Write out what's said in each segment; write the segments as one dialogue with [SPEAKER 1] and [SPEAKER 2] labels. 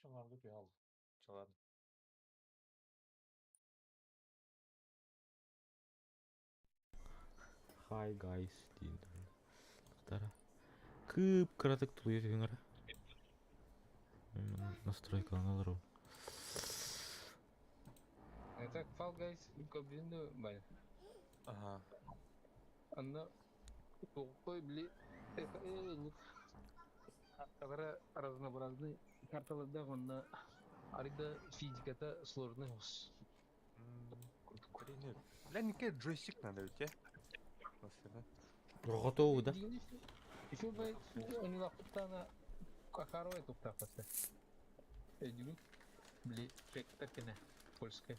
[SPEAKER 1] Үс аҥаарга түһэ чалан.
[SPEAKER 2] Hi guys диэн тахтара. Кып кыратык тулуйа түһүҥ эрэ. Настройкалана олору.
[SPEAKER 3] Это Fall Guys Goblin бай.
[SPEAKER 1] Ага.
[SPEAKER 3] Анна туоххой били карталара разнообразный карталардаах уонна арыйда физиката сложный хос.
[SPEAKER 1] Блин, бля, никакой джойстик надо ведь, э?
[SPEAKER 2] Готовы, да?
[SPEAKER 3] Еще бы онилахтана какаровай туктахата. Эдүгүн били ректор кене польская.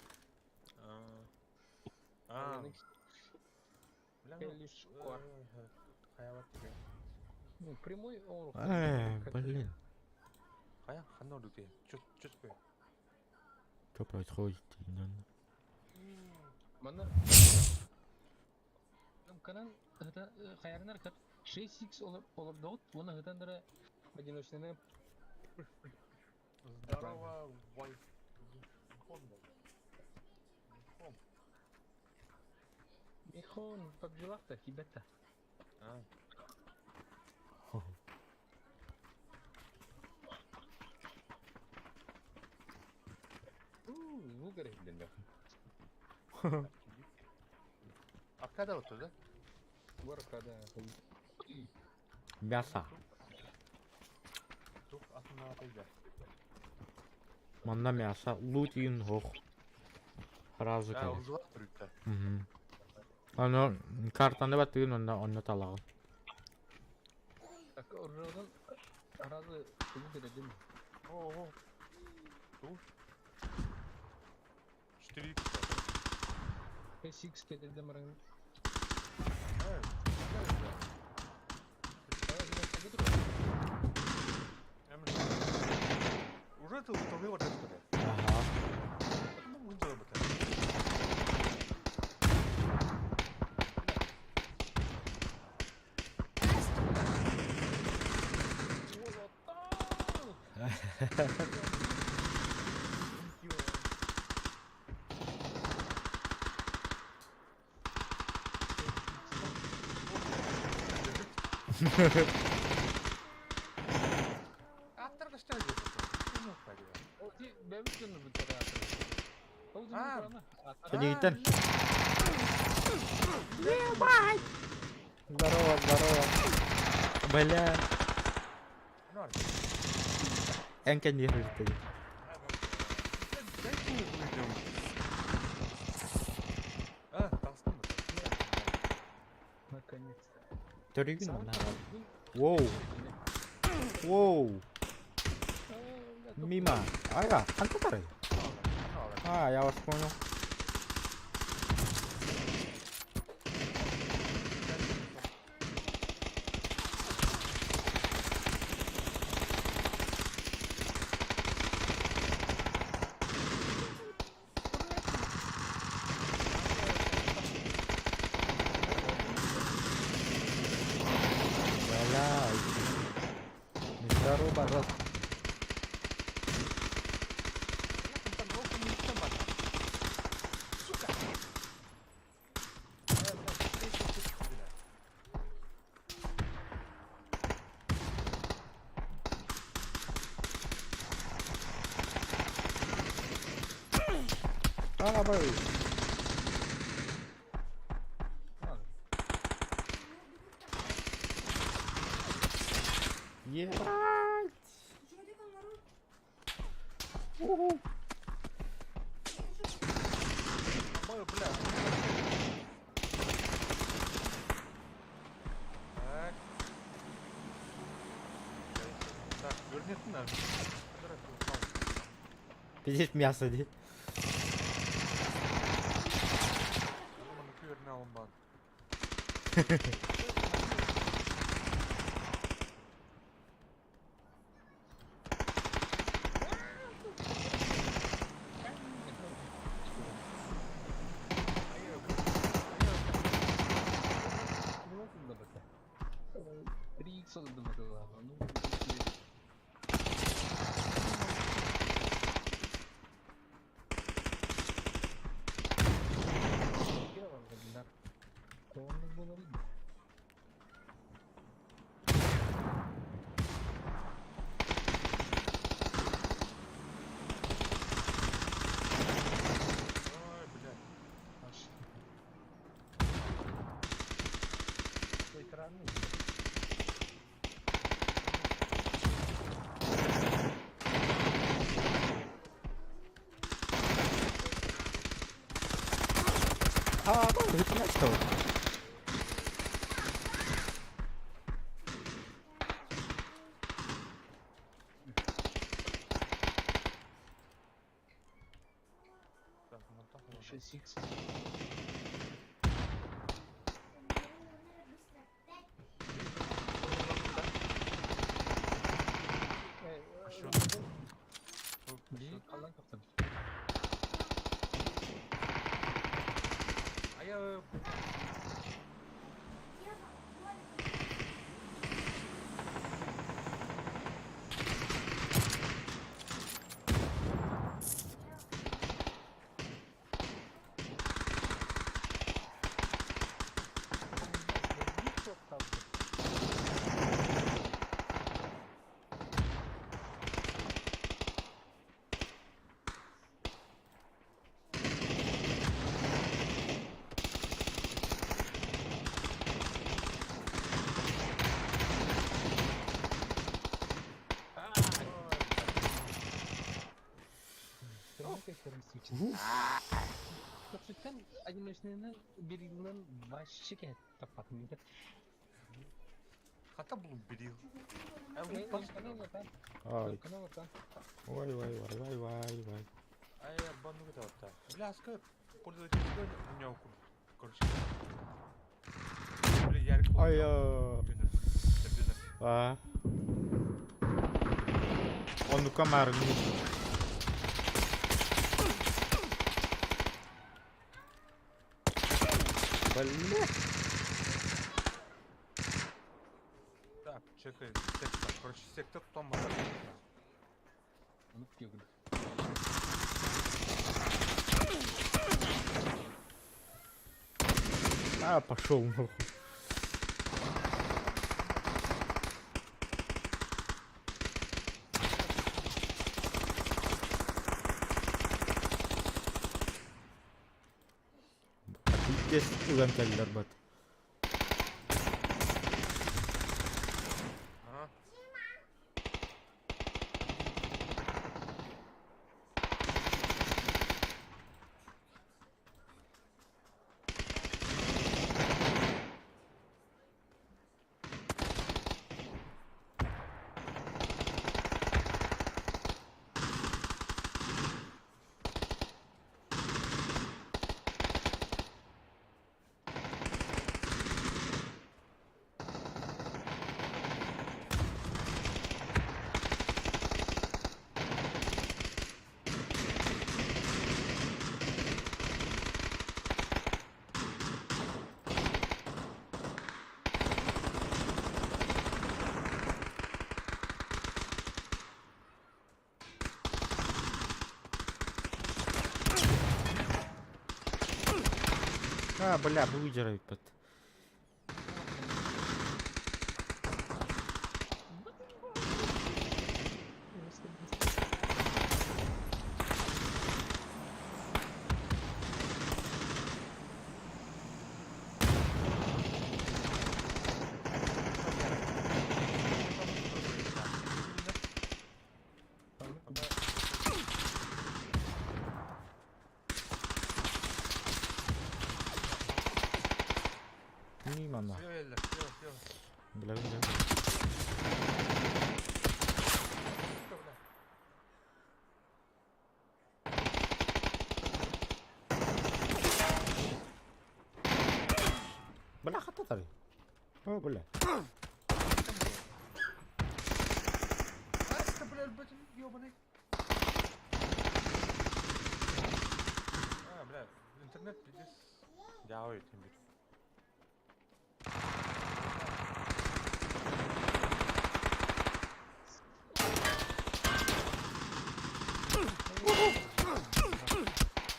[SPEAKER 1] А, бля, ну,
[SPEAKER 3] Лишь
[SPEAKER 1] хайа
[SPEAKER 3] Ну, прямой он.
[SPEAKER 2] Блин.
[SPEAKER 1] Хайа, ханна ордук Чё, чё такое?
[SPEAKER 2] Что происходит?
[SPEAKER 3] Манна канал это хаярнар кат 6x олордоҕут уонна ыһытан одиночныйны
[SPEAKER 1] Здорово, Вайф. Михон.
[SPEAKER 3] Михон побжилахта хибета.
[SPEAKER 1] А.
[SPEAKER 3] Звук эрэ
[SPEAKER 1] Аркада отур да?
[SPEAKER 3] Бу аркада.
[SPEAKER 2] Мясо.
[SPEAKER 1] Тух атына атайда.
[SPEAKER 2] Манна мясо. Лут ин хох. Сразу
[SPEAKER 1] А,
[SPEAKER 2] кэлэр.
[SPEAKER 1] узлар түрүттэ.
[SPEAKER 2] Мгм. Аны картаны баттыгын онно онно талаҕын.
[SPEAKER 3] Так, оржодан разы звук эрэдим.
[SPEAKER 1] О, Тух. 4
[SPEAKER 3] 6x кедердем баран.
[SPEAKER 1] Уже ты утомил вот это.
[SPEAKER 2] Ага.
[SPEAKER 1] Ну, мы заработаем. Аттар качтан
[SPEAKER 2] Кэнигиттэн. Здорово, здорово. Бля. Эн кэнниэр үрдүгүн.
[SPEAKER 1] А, тастым.
[SPEAKER 3] Наконец-то.
[SPEAKER 2] Төрүгүн онна. Воу. Воу. Мимо. Ага, хантатары. А, я вас понял. Бля. Здорово, брат.
[SPEAKER 1] Сука!
[SPEAKER 2] А, бай. Ебать! Уху.
[SPEAKER 1] Ой, бля. Так. Так, görünüyorsun da.
[SPEAKER 2] Пиздец мясо, ди.
[SPEAKER 1] Көрүнэ алынбан.
[SPEAKER 3] Три икса Ну,
[SPEAKER 2] Ты что?
[SPEAKER 1] Так, мантан
[SPEAKER 3] 6x. Биир аллан тахсан.
[SPEAKER 1] Айа
[SPEAKER 3] Köpsütten animasyonunu bir yılın başı ki tapatın.
[SPEAKER 1] Хата булун бир yıl. Ай
[SPEAKER 2] Ай. Ой, ой, ой, ой, ой, ой.
[SPEAKER 1] Ай, бану это. Бляска, пользовательская у меня короче. Бля, Ярик.
[SPEAKER 2] Ай, а. Оннука маарыҥҥы. Бля.
[SPEAKER 1] Так, чекай, секта. Короче, секта тутан бар.
[SPEAKER 2] А, пошел нахуй. Пиздец, ылан кэллэр бат.
[SPEAKER 1] Ага.
[SPEAKER 2] А, бля, выдирай под. Мимо. Бля, бля. Бля, хата О, бля.
[SPEAKER 1] Аска, бля, ёбаный. А, бля, интернет пиздец. Дявой тем.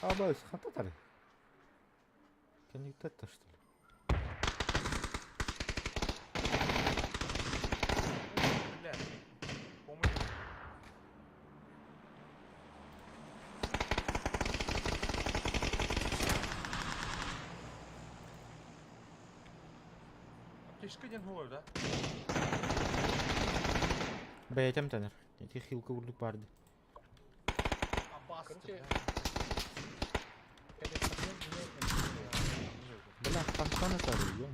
[SPEAKER 2] А, бля, хата тары. Коннектать-то, что ли?
[SPEAKER 1] Бля, помощь. Аптечка ден хуой, да?
[SPEAKER 2] Бәйтем тәнер. Эти хилка урдук барды.
[SPEAKER 1] Абас,
[SPEAKER 3] Короче,
[SPEAKER 1] бля.
[SPEAKER 3] Этот пацан меня
[SPEAKER 2] Бля, хантан ытарый, ё.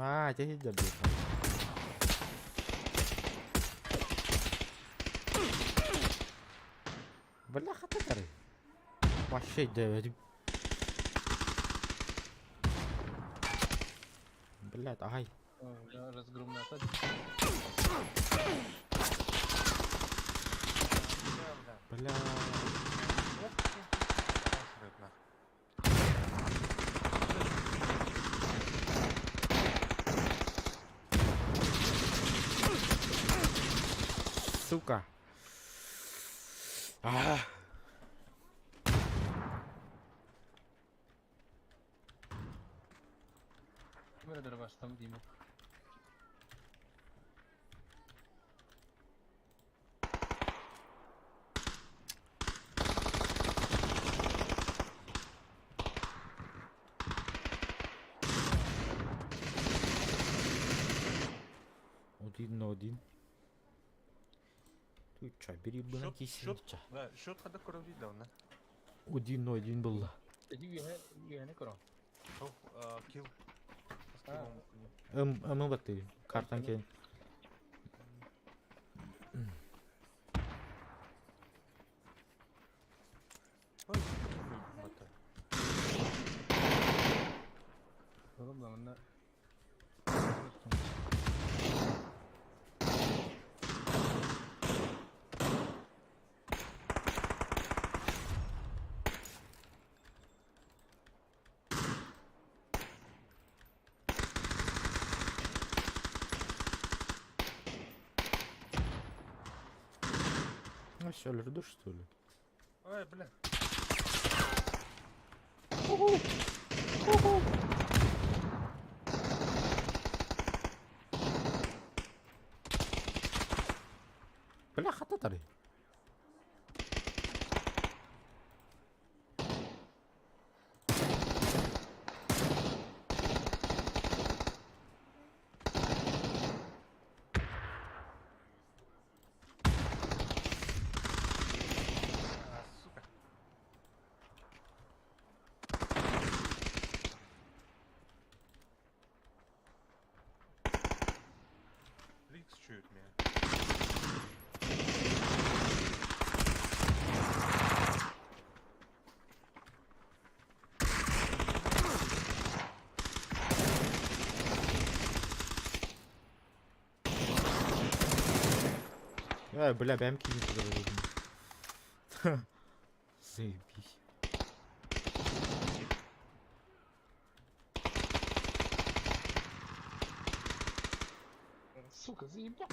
[SPEAKER 2] Аа, ити сылдьар дуу. Бля, хата ытарый. Вообще өйдөөбөтүм. Блядь, ай.
[SPEAKER 3] Разгромната.
[SPEAKER 2] Бля. Сука. А.
[SPEAKER 3] Ким эрэ дарбастам дима.
[SPEAKER 2] Один на один. Туйча, бери бына кисинча.
[SPEAKER 1] Счет хада көрөв да онна.
[SPEAKER 2] Один на один была.
[SPEAKER 3] Эти үөһэ көрө.
[SPEAKER 1] Килл.
[SPEAKER 2] Ым баты. Картан кен.
[SPEAKER 3] Oğlum lan onlar.
[SPEAKER 2] Ну все, өлөрдө что ли?
[SPEAKER 1] Ой, бля.
[SPEAKER 2] Бля, хата ытарый.
[SPEAKER 1] Сука. Ликс чует меня.
[SPEAKER 2] Ай, бля, бэм киһи Заебись.
[SPEAKER 3] Сука, заебал.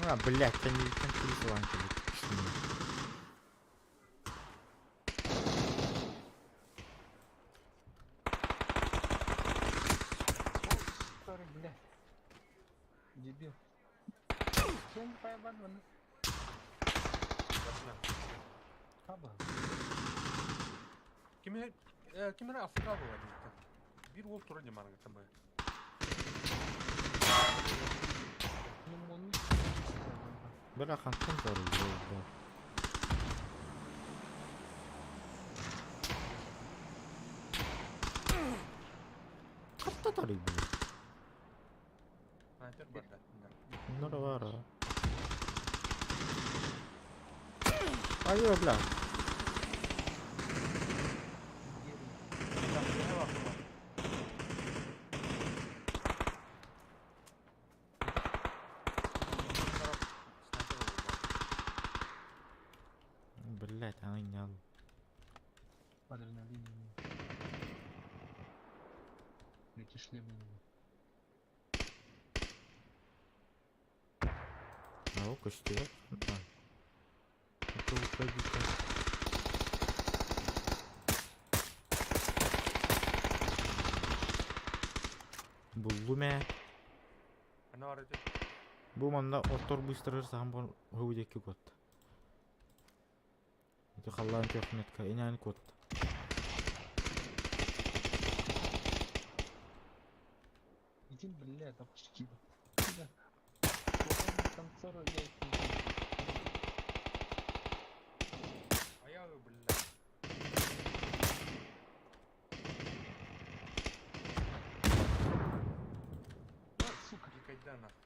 [SPEAKER 2] А, блядь, они там перезвонили.
[SPEAKER 3] Старый, блядь. Дебил. Чем поебан? Хаба.
[SPEAKER 1] Ким эрэ АФК буолар диэхтэн. Биир уол турар дии маныгыттан бай.
[SPEAKER 3] Ну, он...
[SPEAKER 2] Бля, хантан да. Хатта тарый, блядь.
[SPEAKER 1] Снайпер бар да.
[SPEAKER 2] Нора Айо, бля. Блять, она не
[SPEAKER 3] Адреналин. Эти шлемы.
[SPEAKER 2] О, көстүбэт. Буллум ээ. Бу манна оттор быстарар саһан бон хуу диэки куотта. Ити халлаан күөхметка инээн куотта.
[SPEAKER 3] Иди, бля, там Танцор, я
[SPEAKER 1] А я, бля.
[SPEAKER 3] Сука.
[SPEAKER 1] Никогда нахуй.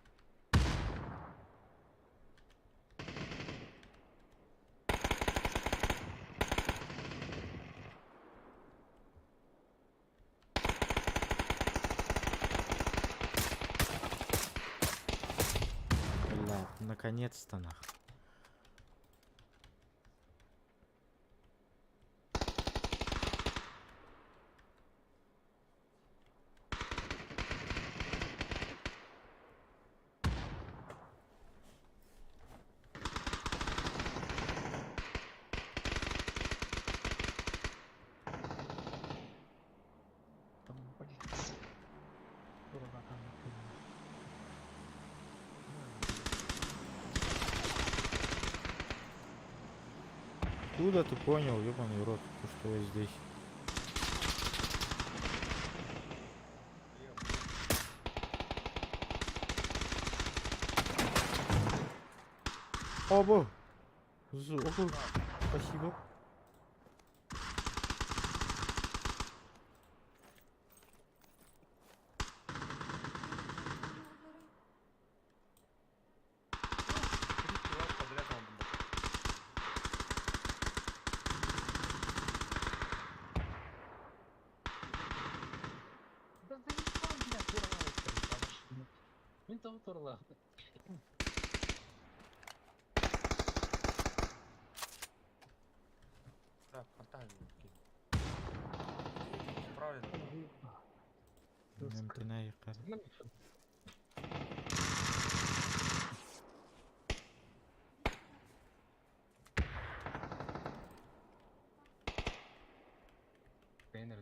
[SPEAKER 2] Бля, наконец-то нах.
[SPEAKER 3] Там, блядь.
[SPEAKER 2] Откуда ты понял, ёбаный рот, то, что я здесь? Оба! Оба! Спасибо.
[SPEAKER 1] Три килла подряд он был.
[SPEAKER 3] Да заебал меня турла. Мин того турла.
[SPEAKER 1] Так, фонтан кинь. Правильно.
[SPEAKER 2] Нэмтэнэ якар.
[SPEAKER 3] Тренер,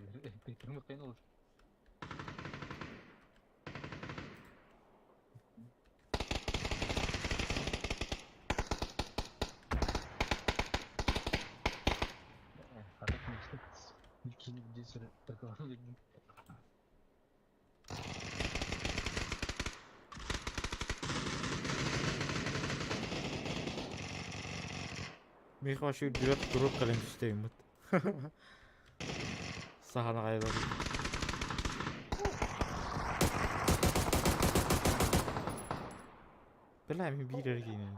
[SPEAKER 2] Миха вообще үрдүгэр турук кэлэн түстэймит. Сахана кайлар. Бля, мин биир эргинэн.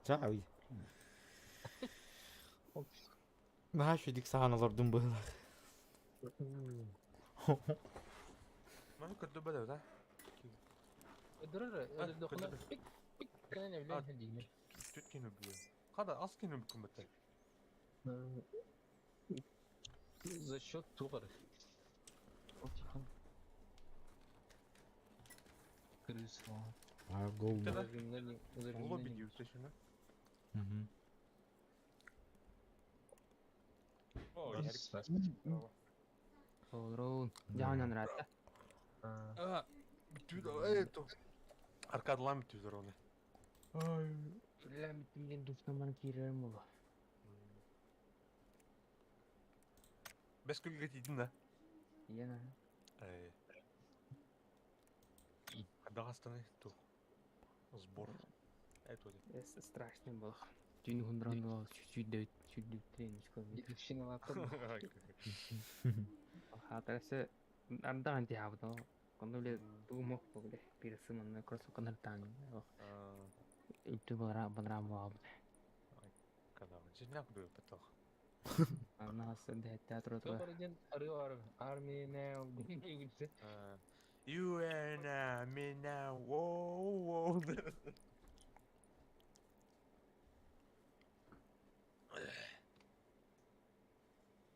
[SPEAKER 2] Чаауй. Наһаа үчүгдүк саһан олордум быһыылаах.
[SPEAKER 1] Маны көрдө да?
[SPEAKER 3] Дұрыр,
[SPEAKER 1] көрдө.
[SPEAKER 3] пик, пик, кәне білен деймін.
[SPEAKER 1] Түт кені біле. Қада ас кені бүкін бітті.
[SPEAKER 3] За счет туғыр. Крыса.
[SPEAKER 2] А, гол.
[SPEAKER 1] Да. Лобби дейді.
[SPEAKER 2] Мгм.
[SPEAKER 1] О,
[SPEAKER 4] Солрон. Жаанан рата.
[SPEAKER 1] А, бүтүд, это. Аркадлан бүтүзөр оны.
[SPEAKER 4] Бля, мен душтан кирерим болу.
[SPEAKER 1] Бес күнге тидин да.
[SPEAKER 4] Яна.
[SPEAKER 1] Когда астаны ту. Сбор. Это
[SPEAKER 4] Страшный был. Түн хундран бол чуть-чуть чуть треничка.
[SPEAKER 3] Дедовщина лапта.
[SPEAKER 4] Хатарсы ардаан тиабыта. Кондо биле тугумок биле бирсы манна кроссовканар таан. Үптү балара балара буабыт.
[SPEAKER 1] Когда он же потох.
[SPEAKER 4] Анаас театр отура.
[SPEAKER 3] Добрый армия now.
[SPEAKER 1] You and me now. Whoa, whoa.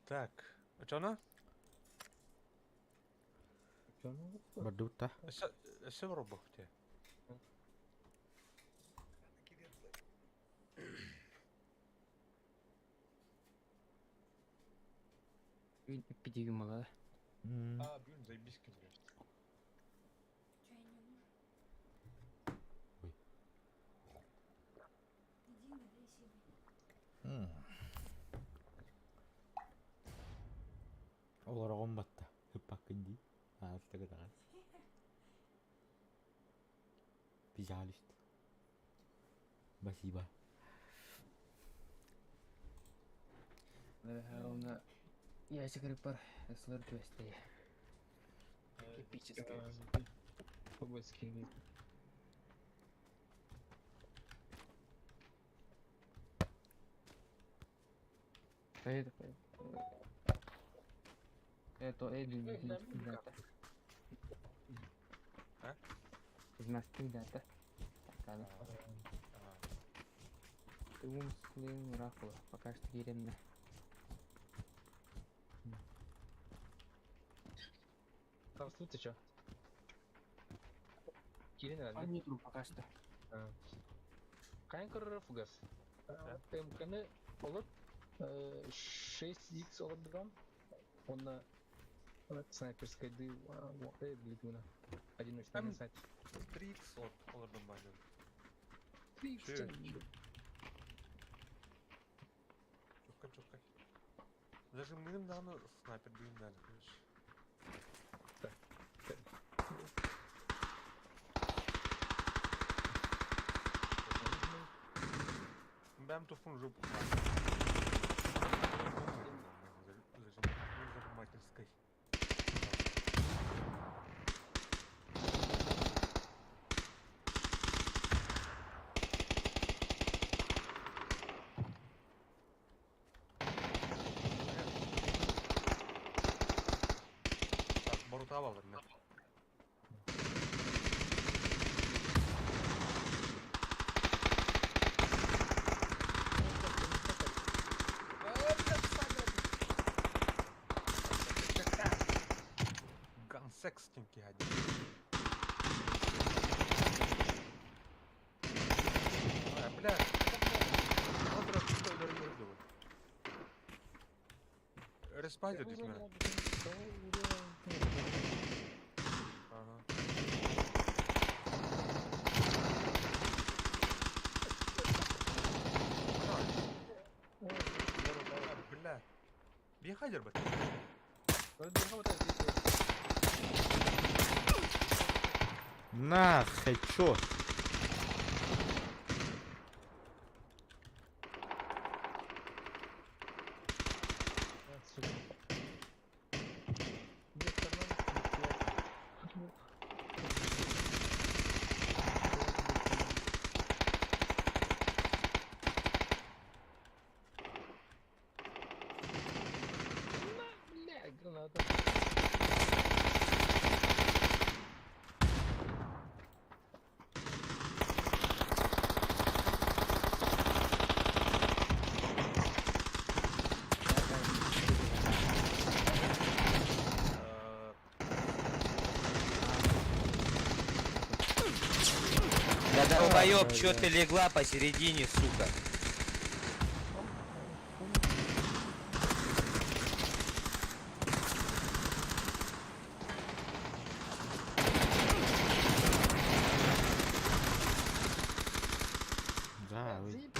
[SPEAKER 1] Так, а чё она?
[SPEAKER 2] Бардута.
[SPEAKER 1] Все робот.
[SPEAKER 4] Үппитигим буолла.
[SPEAKER 1] А, блин, заебись, блядь.
[SPEAKER 5] Чай не нужен?
[SPEAKER 2] Ой.
[SPEAKER 5] Иди налей себе.
[SPEAKER 2] Олороҕум батта. Ыппаккын дии. Аастыгытаҕас. Пожалуйста. Спасибо.
[SPEAKER 4] Я скрипер, слыр түөстэй. Эпический.
[SPEAKER 3] Футбольский.
[SPEAKER 4] Это Это дата.
[SPEAKER 1] А?
[SPEAKER 4] Измастый дата. Так, Ты ум слын рахула. Пока что еремно.
[SPEAKER 3] Там слышите что? Кирин
[SPEAKER 4] А не труп пока что.
[SPEAKER 3] Кайын көрөр фугас. МКны олып 6x олып Он на снайперской ды блин, одиночный снайпер.
[SPEAKER 1] 3x от олордон баалар.
[SPEAKER 3] 3x.
[SPEAKER 1] Чукка чукка. Даже минем даны снайпер дүйін даны, конечно.
[SPEAKER 3] Так.
[SPEAKER 1] Бэм туфун жопу. Зажимательской. Так, барута алыр мен. Ган секстинг я А, бля. Респайдер дит мен. Ага. Бля. Бихайдер бит.
[SPEAKER 2] На, хедшот.
[SPEAKER 3] Бля, граната.
[SPEAKER 6] Да долбоёб, чё ты легла посередине, сука?
[SPEAKER 2] Да, ой.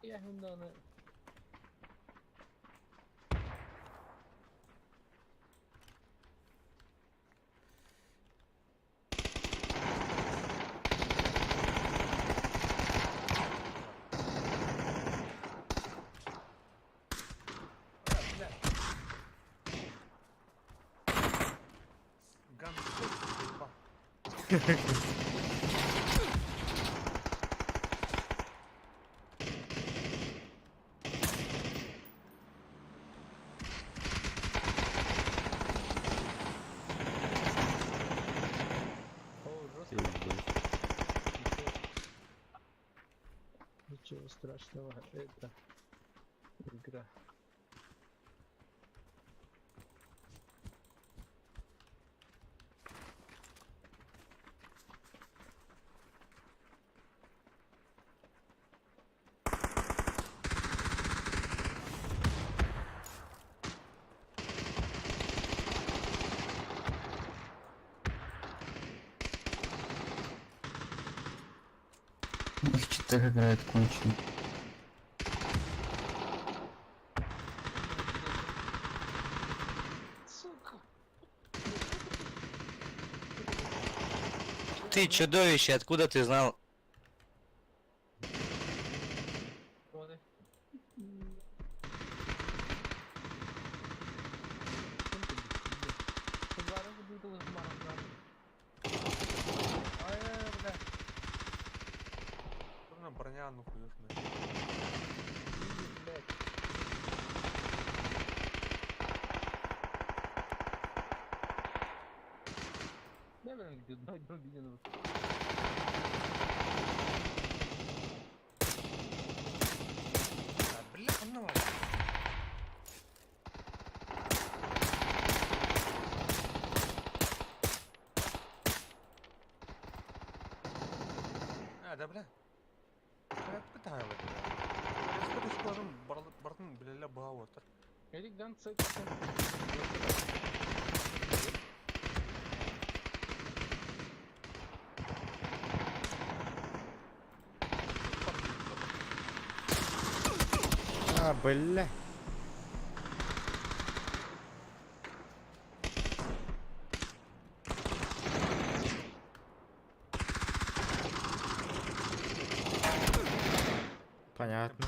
[SPEAKER 3] Я
[SPEAKER 1] Ган секс,
[SPEAKER 3] О, жестко.
[SPEAKER 2] Пиздец.
[SPEAKER 3] Ничего страшного, это игра.
[SPEAKER 7] ЦГ играет конченый.
[SPEAKER 3] Сука.
[SPEAKER 6] Ты чудовище, откуда ты знал?
[SPEAKER 3] Ой.
[SPEAKER 1] Ай, бля. Что на броня, ну хуёшь, Бля, ну. А, да, бля. Бля, пытаю вот. Я скажем, бартын билеле баа отыр.
[SPEAKER 3] Эрик Ганс.
[SPEAKER 2] А, бля. Понятно.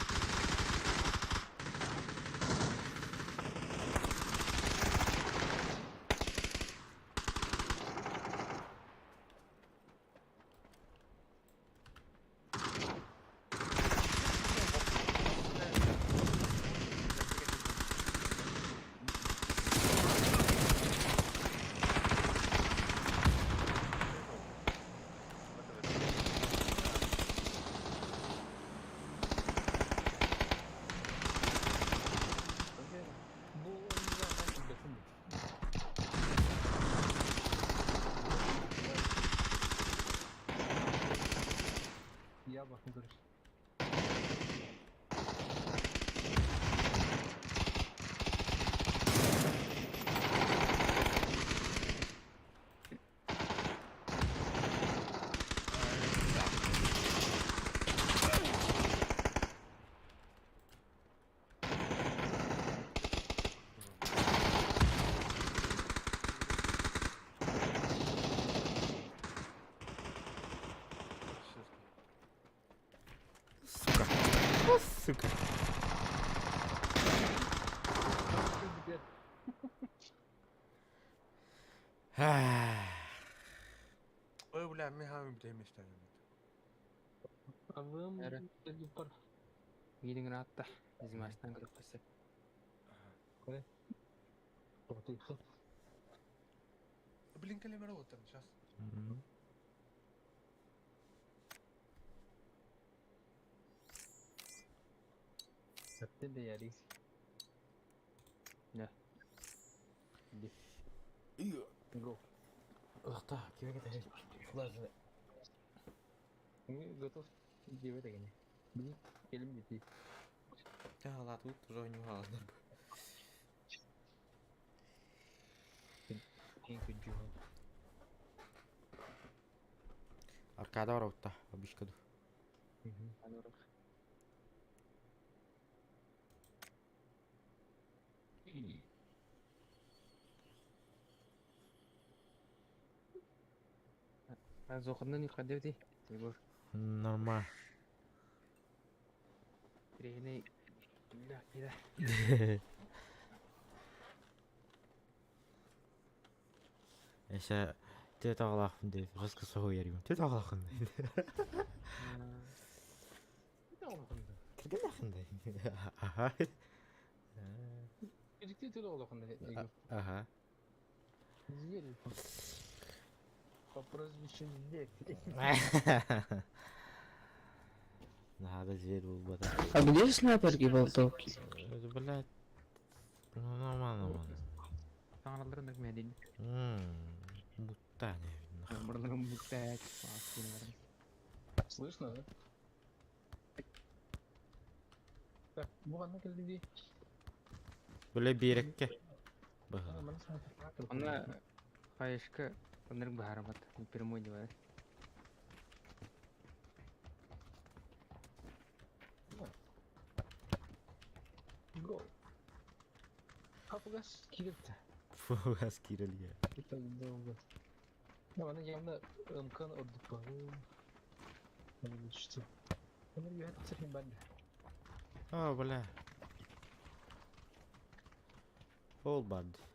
[SPEAKER 3] Я бахну, короче.
[SPEAKER 2] Сука. О, сука.
[SPEAKER 1] Ой, бля, мехами бдемеште.
[SPEAKER 3] Авым
[SPEAKER 4] Эре.
[SPEAKER 3] пар.
[SPEAKER 4] Миигин ыраатта. Измаштан көрөххө сөп.
[SPEAKER 1] Блин, калимер отыр, сейчас.
[SPEAKER 2] М.
[SPEAKER 3] Сәттен де ярис.
[SPEAKER 4] Да.
[SPEAKER 3] Го.
[SPEAKER 2] Ых, киме кетер.
[SPEAKER 3] Готов. Дебет эгене. Блин, келим дети.
[SPEAKER 2] Да, ладно, тут уже не важно. Аркада бар утта, обишка ду.
[SPEAKER 4] Зоқыннан ұйқа деуди. Егор.
[SPEAKER 2] Нормально.
[SPEAKER 4] Треней. Бля, кида.
[SPEAKER 2] Эше те тағалақпын деп, жасқа соғу ерім. Те тағалақпын деп. Кірген ақын деп. Аха.
[SPEAKER 3] Birlikte tele олохунда.
[SPEAKER 2] Аха.
[SPEAKER 3] Зверь. По прозвищу Зверь.
[SPEAKER 2] Надо зверь был бы.
[SPEAKER 7] А где снайперки болтовки?
[SPEAKER 2] Это, блядь. Ну, нормально, нормально.
[SPEAKER 4] Саңараларын да мәден.
[SPEAKER 2] Мутта не.
[SPEAKER 4] Бұрынғы мұқтәк.
[SPEAKER 3] Слышно, да? Так, буганна келди.
[SPEAKER 2] Бля, берекке.
[SPEAKER 4] Онна хайышка оннырык бахарабат. Прямой дебар.
[SPEAKER 3] Фугас киирбит.
[SPEAKER 2] Фугас киирэлигэ.
[SPEAKER 3] Это долго. Да, аны явно МК-ны ордук баар. Оны үөһэ тахсар иһин баар.
[SPEAKER 2] О, бля. Ол баар дии.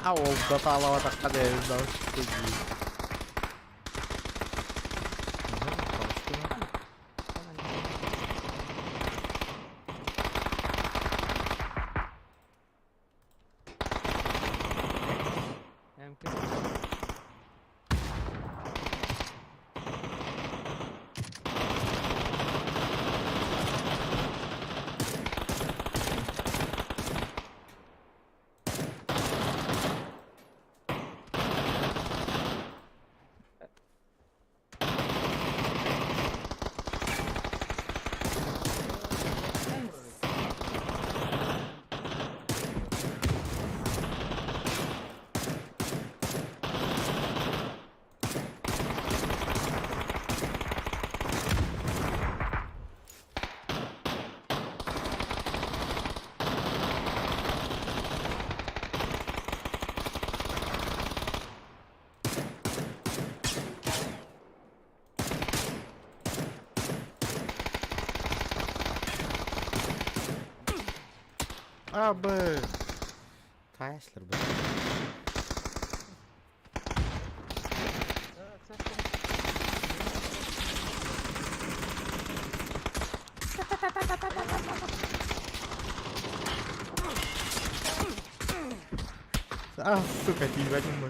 [SPEAKER 2] А ол датаалабатахха дии. А, б. Ташлар б. А, сука, тиийбэтим бу.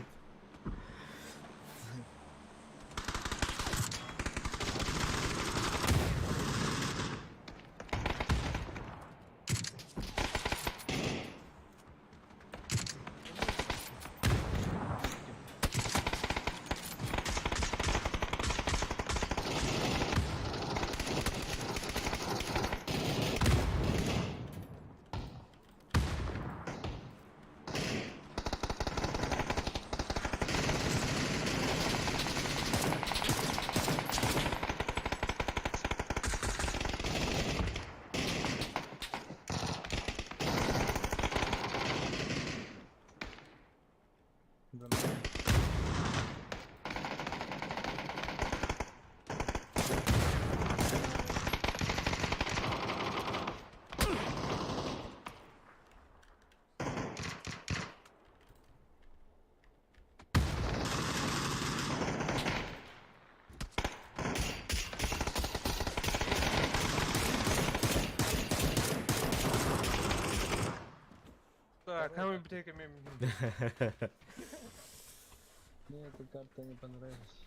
[SPEAKER 1] Так, мы битеками.
[SPEAKER 3] Мне эта карта не понравилась.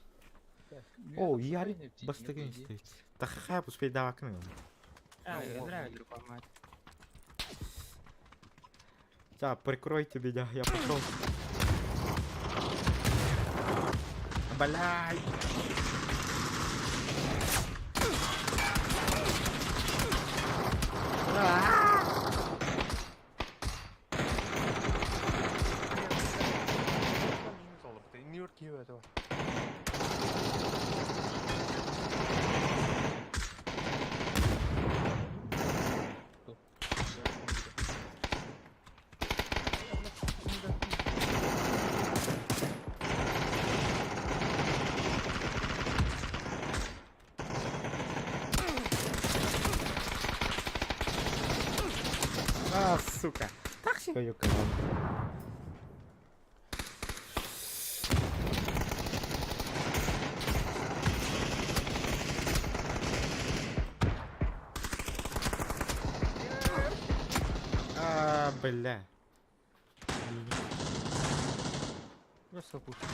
[SPEAKER 3] Так,
[SPEAKER 2] О,
[SPEAKER 3] я
[SPEAKER 2] Ярик
[SPEAKER 3] птичник,
[SPEAKER 2] бастыгын
[SPEAKER 3] иди.
[SPEAKER 2] истэбит. Тахахаа успейдаабаккын.
[SPEAKER 4] А,
[SPEAKER 2] За, прикройте меня, я пошел. Блядь.
[SPEAKER 1] Нью-Йорк этого.
[SPEAKER 2] А, сука. Так свою команду. А, бля.
[SPEAKER 4] Просто пушка.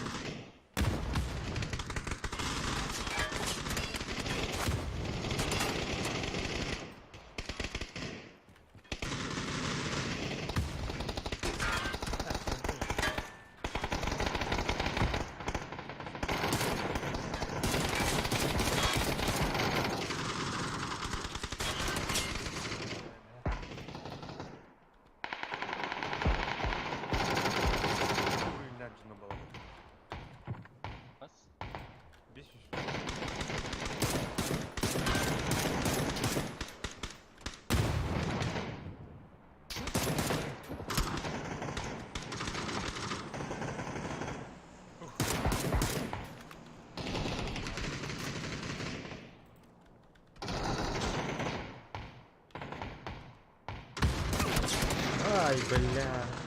[SPEAKER 2] Ай, бля.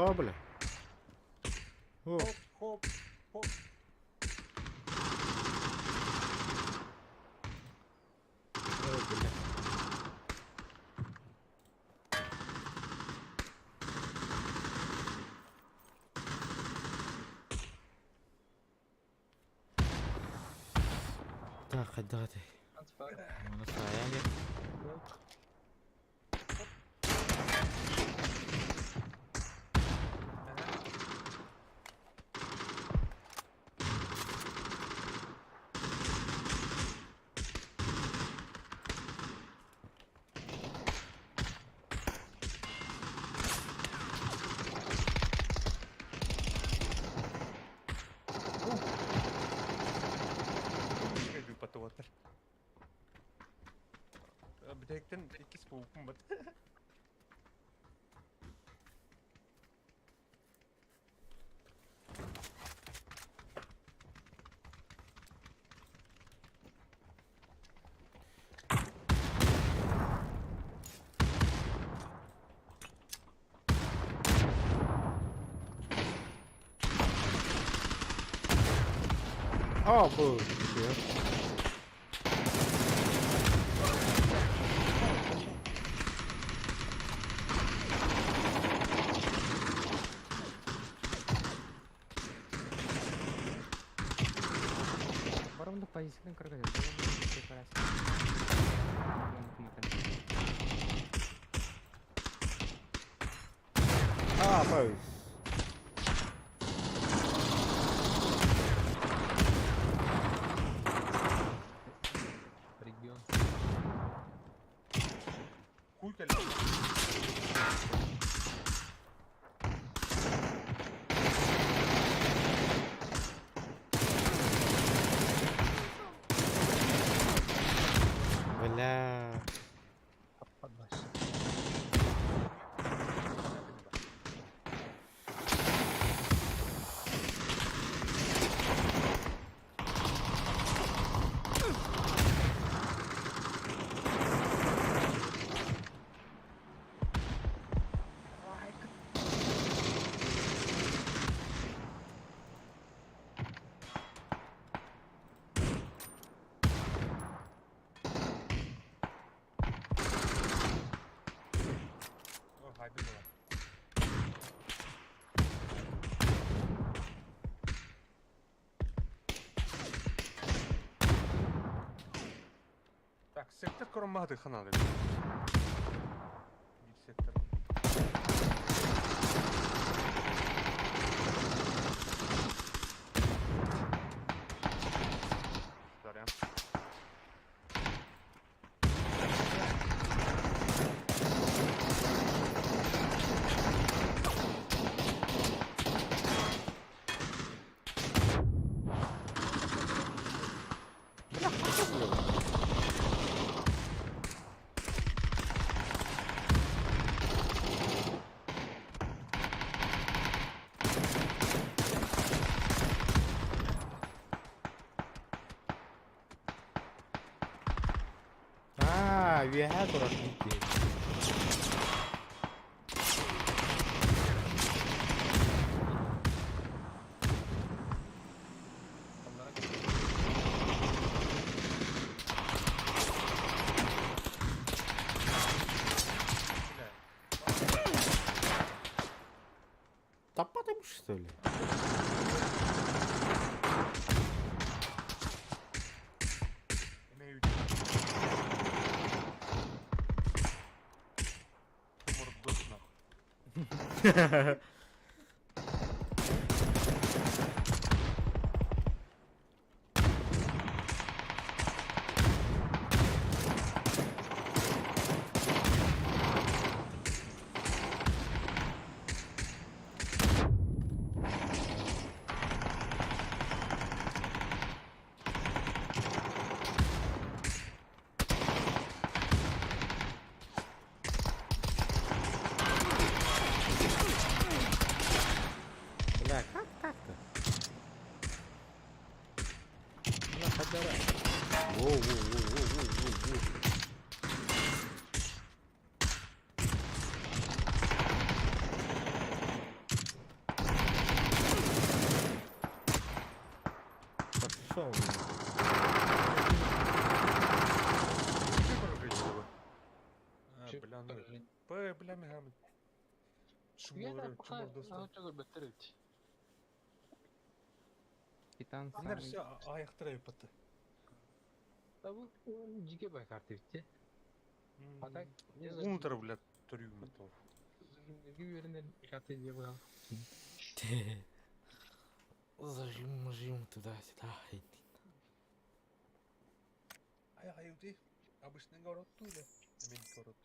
[SPEAKER 2] Ха, бля. О,
[SPEAKER 1] Хоп, хоп, хоп.
[SPEAKER 2] ой, бля. Так, хайдах этэй? Маны саайан кел.
[SPEAKER 1] Патуатар. Бүтэһиктэн иккис буолбуппун бат.
[SPEAKER 2] А, бу.
[SPEAKER 4] Барам да позициядан кыргыз.
[SPEAKER 2] А, бу.
[SPEAKER 3] Регион.
[SPEAKER 1] Хуй кэллэ.
[SPEAKER 2] Бля.
[SPEAKER 1] О, хайбы была. Так, сектор коромады ханады. Bir сектор. Сорян.
[SPEAKER 2] А, үөһэ турар дии. что ли? Бля, как так-то?
[SPEAKER 3] Бля, хадара.
[SPEAKER 2] Воу-воу-воу-воу-воу-воу. Пошел.
[SPEAKER 1] Бля, ну. Бля, бля, мегамет.
[SPEAKER 4] Титан
[SPEAKER 1] Bunlar
[SPEAKER 4] самый.
[SPEAKER 1] все аяқтыра өпөттү.
[SPEAKER 3] Да бу жике бай карта битти. А так,
[SPEAKER 1] Унтар, блядь, төрүүмөт ол.
[SPEAKER 3] Карта дие бугал.
[SPEAKER 2] Зажим, жим туда-сюда.
[SPEAKER 1] Ай, ай, Обычный город или? Мен город.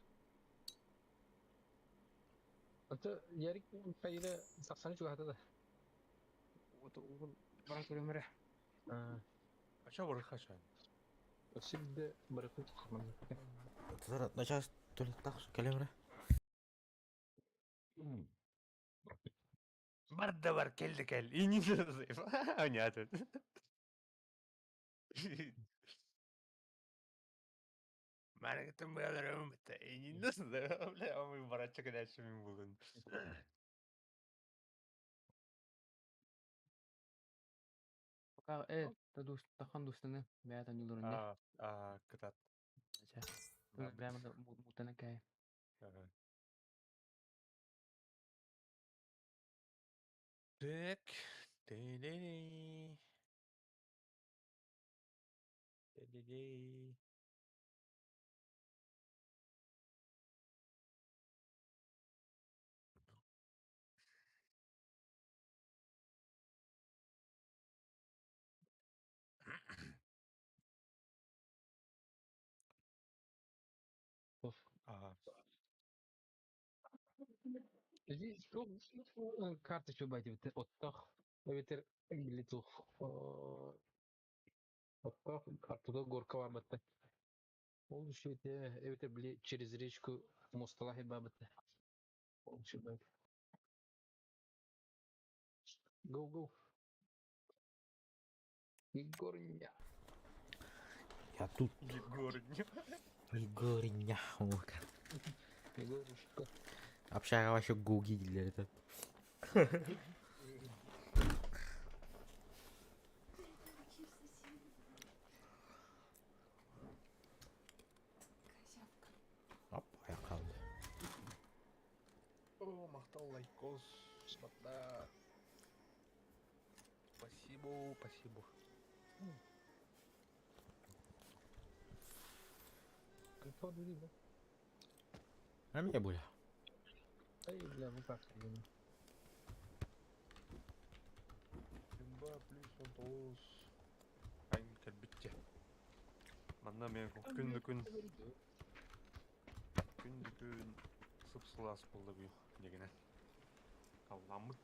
[SPEAKER 3] Ата ярик пайда 93 хата да.
[SPEAKER 4] Вот угол баран көрөмөрө.
[SPEAKER 3] А,
[SPEAKER 1] А чё бар хашан?
[SPEAKER 3] Şimdi bırakıp çıkmam.
[SPEAKER 2] Начаас төлөттах кэлэмрэ.
[SPEAKER 1] Бар да бар келди кел. И не Понятно. Мана кытым быяларым битте. И не Бля, мы барача кадачы мен булын.
[SPEAKER 4] Пока та дус тахан дустаны бәятан юлурунда.
[SPEAKER 1] А, а, кытат.
[SPEAKER 4] Прямо мутана кай.
[SPEAKER 1] Так. Ты-ды-ды. Ты-ды-ды. Ага.
[SPEAKER 3] Здесь карта чубайте оттах. Ветер билетух. Оттах картада горка бар бітті. Ол үшете, эветер биле через речку мосталахи ба бітті. Ол үшете. Go, go. Егорня.
[SPEAKER 2] Я тут.
[SPEAKER 1] Егорня.
[SPEAKER 2] Егорня.
[SPEAKER 3] Егорушка.
[SPEAKER 2] Общага вообще гугили это.
[SPEAKER 5] Козявка.
[SPEAKER 2] Оп, аяқ қалды.
[SPEAKER 1] О, мақтал лайкос. Спата. Спасибо, спасибо.
[SPEAKER 3] Антон, бля.
[SPEAKER 2] А меня буля.
[SPEAKER 3] Эй, бля, ну как?
[SPEAKER 1] Имба плюс он тоғыз. Айым кәлбітте. Манна мен күнді күн. Күнді күн сып-сылас болды бүй дегене. Қалламыт.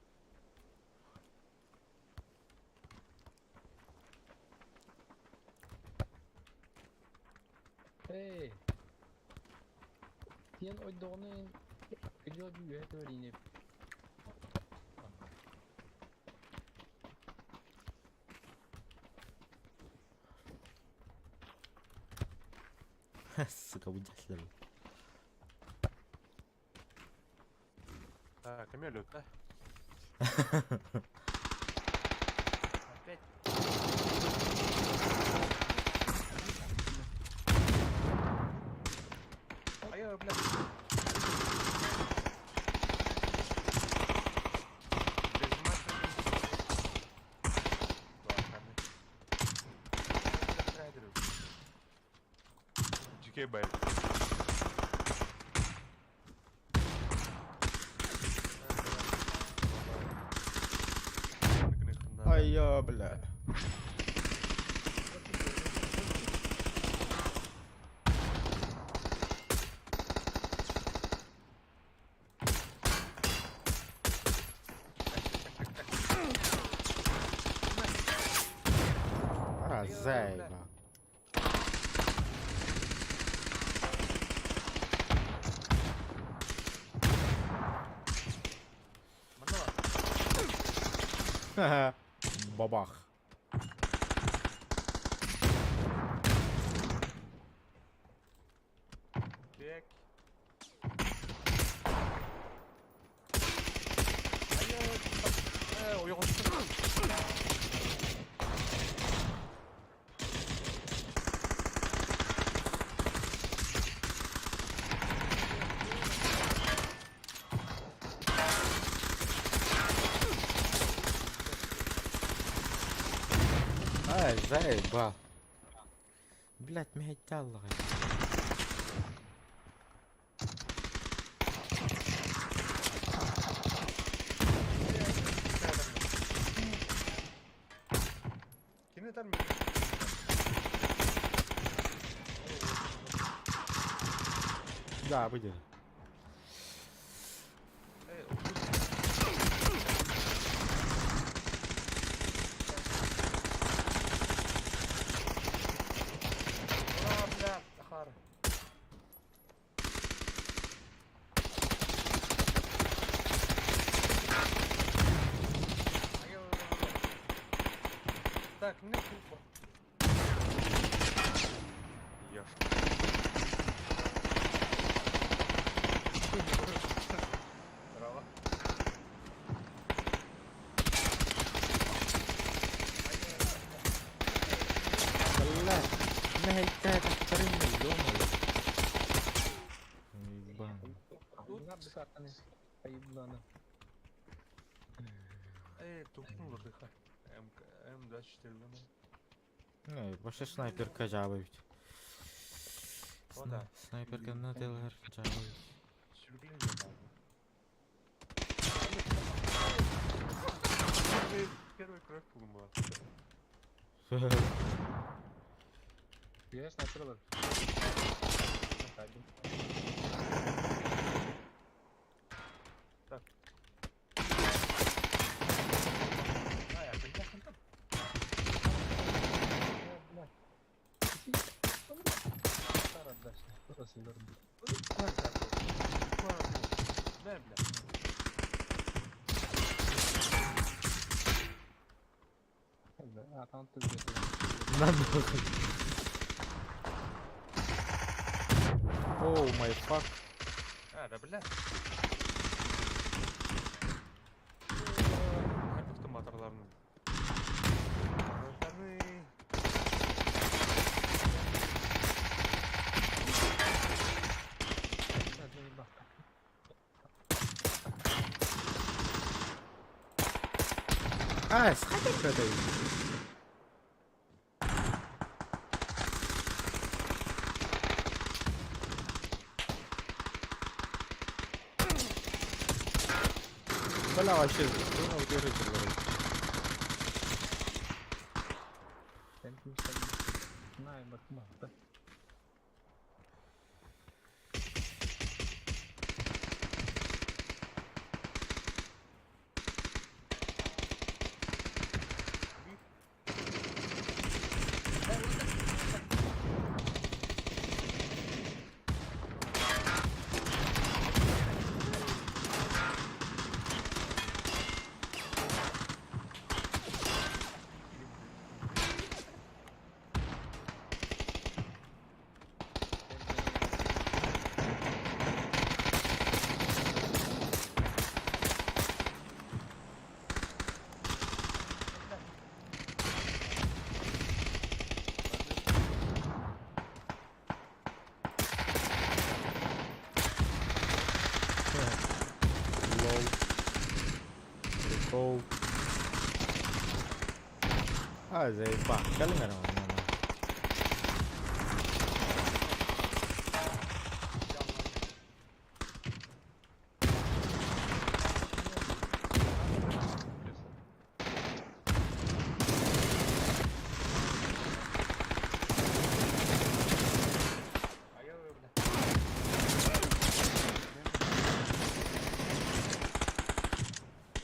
[SPEAKER 3] Эй! Тен ойдоғны күлі бүйе төріне.
[SPEAKER 2] Сука, выдержали.
[SPEAKER 1] Так, Камелю, да? Опять. А я, блядь. Без мата. Үчүгэй бай.
[SPEAKER 2] Айа, бля. А, заеба. Ха-ха. Бабах.
[SPEAKER 1] Так.
[SPEAKER 2] Ай, заебал. Блять, мэһэйдээн.
[SPEAKER 1] Кини там.
[SPEAKER 2] Да, выйди.
[SPEAKER 1] А, бля, Ахара. Так, мне тупо. Ешь. Здорово.
[SPEAKER 2] Блять, мэһэйдээн тахтарын, ё-моё. Ебан.
[SPEAKER 3] Ебана.
[SPEAKER 1] Эй, тупнул рыха. М, М24,
[SPEAKER 2] Не, вообще снайперка жабы ведь.
[SPEAKER 1] О, да.
[SPEAKER 2] Снайперка на телер жабы.
[SPEAKER 1] Сүргүн ебаный. Первая кровь была.
[SPEAKER 3] Я снайпер бар.
[SPEAKER 1] Так. А, я опять там. Да, бля.
[SPEAKER 2] На нахуй. Oh my fuck.
[SPEAKER 1] А, да, бля. Автоматорларны. Моторларны.
[SPEAKER 2] А, снайперка это. Бля, вообще, что на удержите, говорит.
[SPEAKER 3] На, бакма.
[SPEAKER 2] Лол. Прикол. А, заеба. Калимера.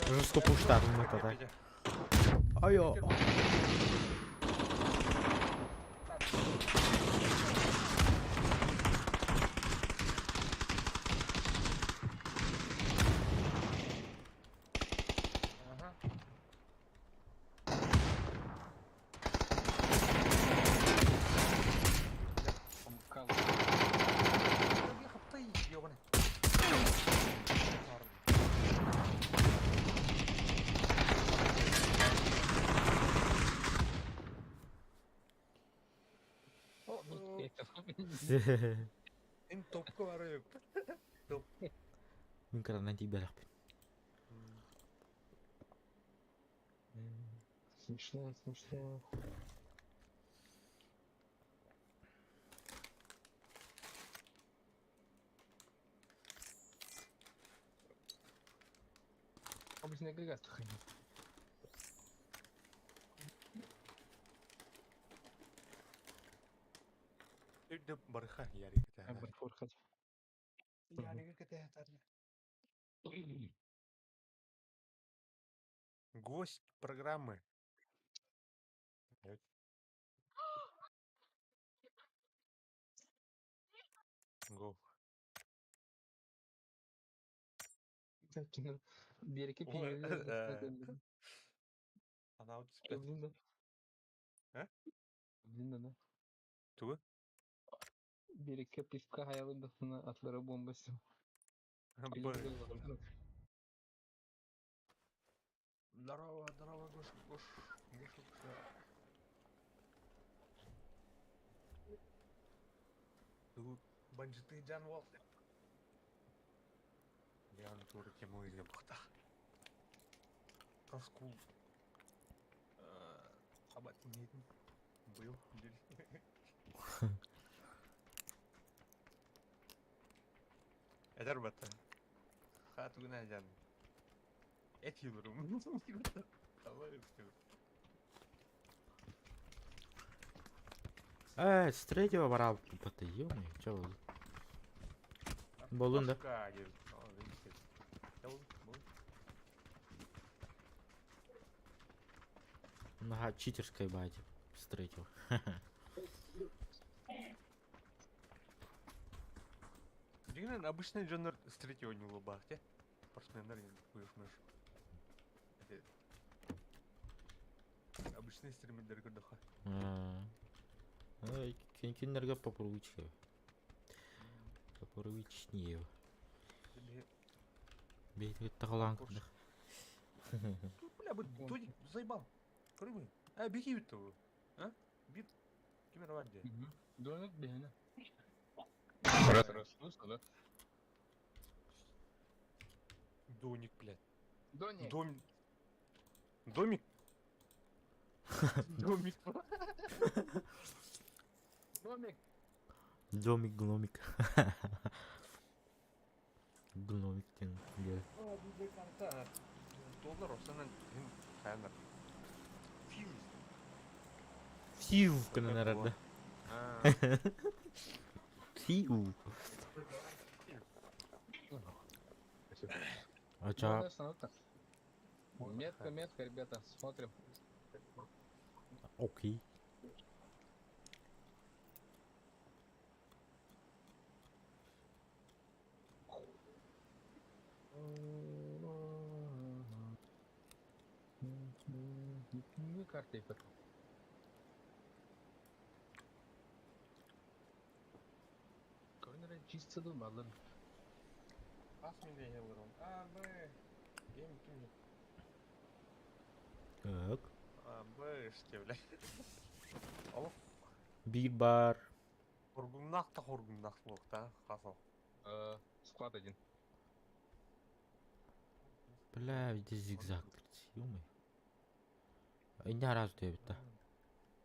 [SPEAKER 2] Жестко пуштадым это так. Айо.
[SPEAKER 1] Ага. Эн топка барып.
[SPEAKER 2] Мин кыранан тиийбэтэхпин.
[SPEAKER 3] Смешно, смешно. Обычный агрегат сохранил.
[SPEAKER 1] Үрдүк барыха ярик
[SPEAKER 3] Бархать.
[SPEAKER 1] Гость программы. Го.
[SPEAKER 3] Береке
[SPEAKER 1] Ой,
[SPEAKER 3] пенелі.
[SPEAKER 1] Она вот теперь.
[SPEAKER 3] Блин,
[SPEAKER 1] А?
[SPEAKER 3] Блин, да.
[SPEAKER 1] Тугу?
[SPEAKER 3] Береке пивка хаялындасына атлары бомбасы.
[SPEAKER 1] Б. Здорово, здорово, Гоша, Гош, Гоша, Гоша. Тугу банжиты жан бол. Ян тур тему или бухта. Таскул. Абат нетін. Был. Эдер бата. Хатугна жан. Эт yılırım. Allah'ım.
[SPEAKER 2] Э, с третьего пора это ё-моё, чё вы? Болун, да?
[SPEAKER 1] Башка диэн. О, видите. Бол, бол.
[SPEAKER 2] Ага, читерская батя. С третьего.
[SPEAKER 1] Дигинен обычный дьоннор с третьего не улыбах, те? Спортсменнер не уйушмеш. Обычный стримердер көрдөхө.
[SPEAKER 2] А. Кинерге попробуйте. Попробуйте. Бейт тагалан.
[SPEAKER 1] Курш. Бля, бу дудик заебал. Көрбү. А, беги бит ту. А? Бит. Кимер бар де.
[SPEAKER 3] Донат бейні.
[SPEAKER 1] Раз,
[SPEAKER 3] раз, да?
[SPEAKER 1] Доник, блядь.
[SPEAKER 3] Доник.
[SPEAKER 1] Дом... Домик? Домик.
[SPEAKER 3] Домик.
[SPEAKER 2] Домик, гномик. Гномик тен. Где?
[SPEAKER 1] Доллар осанан хин хаянар. Фьюз.
[SPEAKER 2] Фью, канарада.
[SPEAKER 1] А,
[SPEAKER 2] Фью. А ча?
[SPEAKER 3] Метка, метка, ребята, смотрим.
[SPEAKER 2] Окей.
[SPEAKER 3] Ну, карты Корнер чисто думал.
[SPEAKER 1] Ас мен елером. А, Б. Кем ким?
[SPEAKER 2] Так.
[SPEAKER 1] А, Б, что, бля. Алып,
[SPEAKER 2] Бир бар.
[SPEAKER 1] хоргуннах та хоргуннах та, хасал.
[SPEAKER 3] Склад один.
[SPEAKER 2] Бля, где зигзаг, блядь, ё-моё. Инна разу тебе да.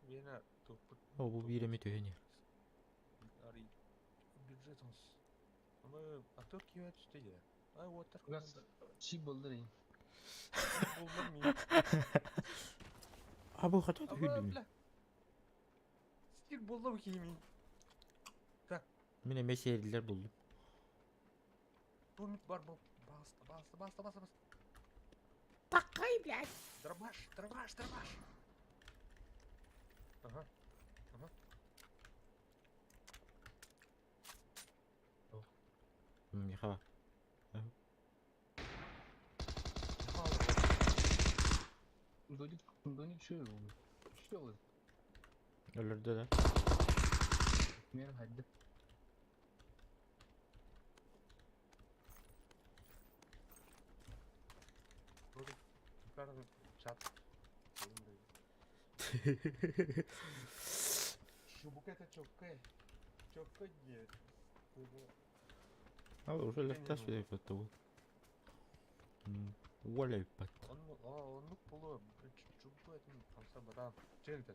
[SPEAKER 1] Мена туп
[SPEAKER 2] О, бу биреме төһөнер.
[SPEAKER 1] ари бюджет онс. Мы актер кият түстеде. Ай, вот
[SPEAKER 3] У нас чи болды.
[SPEAKER 1] Болмар ми.
[SPEAKER 2] А бу хата
[SPEAKER 1] А,
[SPEAKER 2] хүлүм.
[SPEAKER 1] бля. Стиль болду кийми.
[SPEAKER 2] Мене меселилер булдум.
[SPEAKER 1] Домик бар бу. Баста, баста, баста, баста, баста.
[SPEAKER 2] Такай, блядь!
[SPEAKER 1] Дробаш, дробаш, дробаш. Ага. Ага.
[SPEAKER 2] Миха.
[SPEAKER 3] Дудик, Дудик что Что
[SPEAKER 2] Өлөрдө да.
[SPEAKER 3] Мир хадды.
[SPEAKER 1] Чат. Шубук это чокка. Чокка нет.
[SPEAKER 2] А уже легко сюда потом. Оля пат.
[SPEAKER 1] Он полу чубу это хамса баран. Чем это?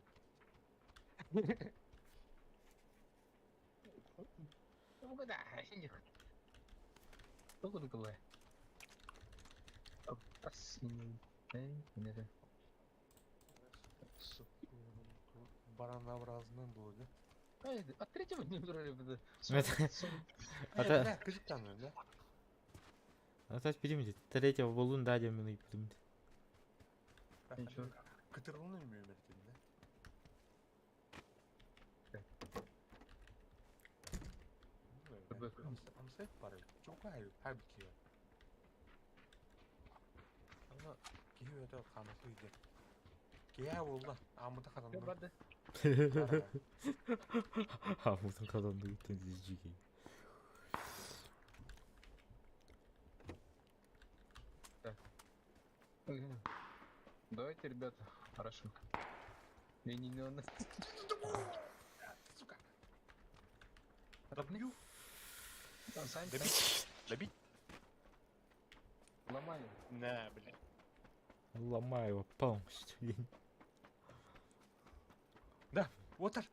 [SPEAKER 1] Баранообразный был, да?
[SPEAKER 3] А третьего не брали бы.
[SPEAKER 2] Это...
[SPEAKER 1] Да?
[SPEAKER 2] А то поднимите. Третьего баллон дадим и поднимите.
[SPEAKER 3] Ничего.
[SPEAKER 1] Кытырылны мөмертин, да? Амсайт бары. Чокай, хабики. Ана киһи өтө хамасы иде. Кия болду. Амыта катанды.
[SPEAKER 3] Барды.
[SPEAKER 2] Амытын катанды гиттен жиги.
[SPEAKER 3] Давайте, ребята, хорошо. Не, не, не, он.
[SPEAKER 1] Сука.
[SPEAKER 3] Добью.
[SPEAKER 1] Добить. Добить.
[SPEAKER 3] Ломаю.
[SPEAKER 1] На, блядь.
[SPEAKER 2] Ломаю его полностью.
[SPEAKER 1] Да, вот так.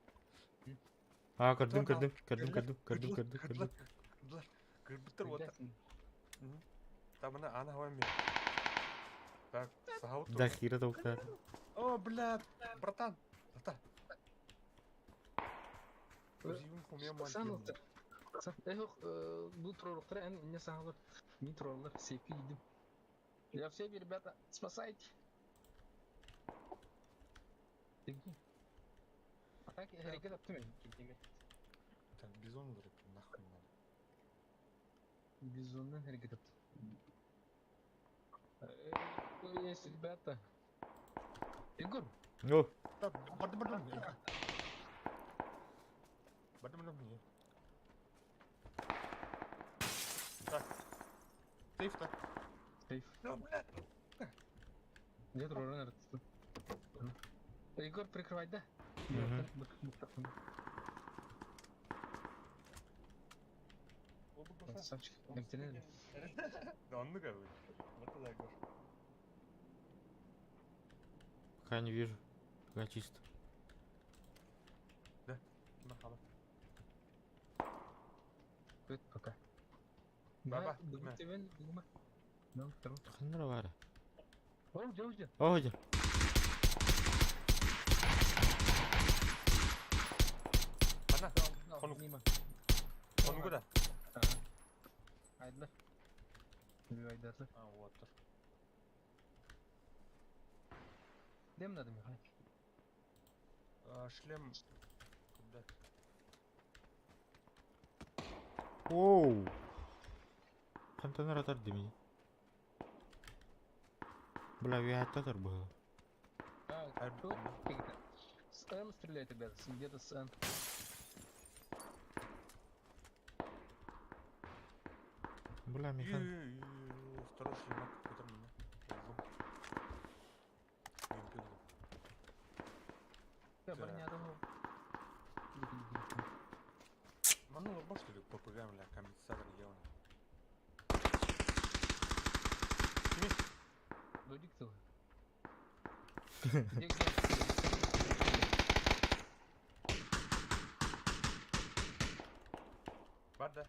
[SPEAKER 2] А, көрдүм, көрдүм, көрдүм, көрдүм, көрдүм, көрдүм, көрдүм.
[SPEAKER 1] Кырбыттыр вот. Там она, она вами. Так, саут.
[SPEAKER 2] Да хера толкар.
[SPEAKER 1] О, блядь, братан. Братан.
[SPEAKER 3] Бу троллуктар эн не саалар, не троллар, сепи идим. Я все, ребята, спасайте. А так, hareket attım ben.
[SPEAKER 1] Так, бизон вроде нахуй надо.
[SPEAKER 3] Бизондан hareket attım. Есть, ребята. Егор.
[SPEAKER 2] О.
[SPEAKER 1] Да, барды барды. Барды барды. Так. Сейф так.
[SPEAKER 3] Сейф.
[SPEAKER 1] Да, блядь.
[SPEAKER 3] Где троллер? Егор, прикрывай, да?
[SPEAKER 2] Угу.
[SPEAKER 3] Красавчик.
[SPEAKER 1] Да он ну как бы. Вот туда, Егор.
[SPEAKER 2] Пока не вижу. Пока чисто.
[SPEAKER 1] Да, махала.
[SPEAKER 3] Пока.
[SPEAKER 1] Баба.
[SPEAKER 2] Ханнара бара.
[SPEAKER 3] О,
[SPEAKER 2] О, где?
[SPEAKER 1] Ана, Хонук. Хонук да.
[SPEAKER 3] Айдылар. Айдылар.
[SPEAKER 1] А, вот.
[SPEAKER 3] Дем надо, Михаил?
[SPEAKER 1] Шлем. Куда?
[SPEAKER 2] Оу. Хантанар атар демей. Бля, я атар был.
[SPEAKER 3] А, кто? С М стреляет, ребята, где-то с М.
[SPEAKER 2] Бля, Михан.
[SPEAKER 1] Второй шлемок, который меня.
[SPEAKER 3] Да, броня
[SPEAKER 1] Ману лорбо, что ли, ППГ, бля, комиссар явно.
[SPEAKER 3] Дудик ты. Где, где?
[SPEAKER 1] Барда.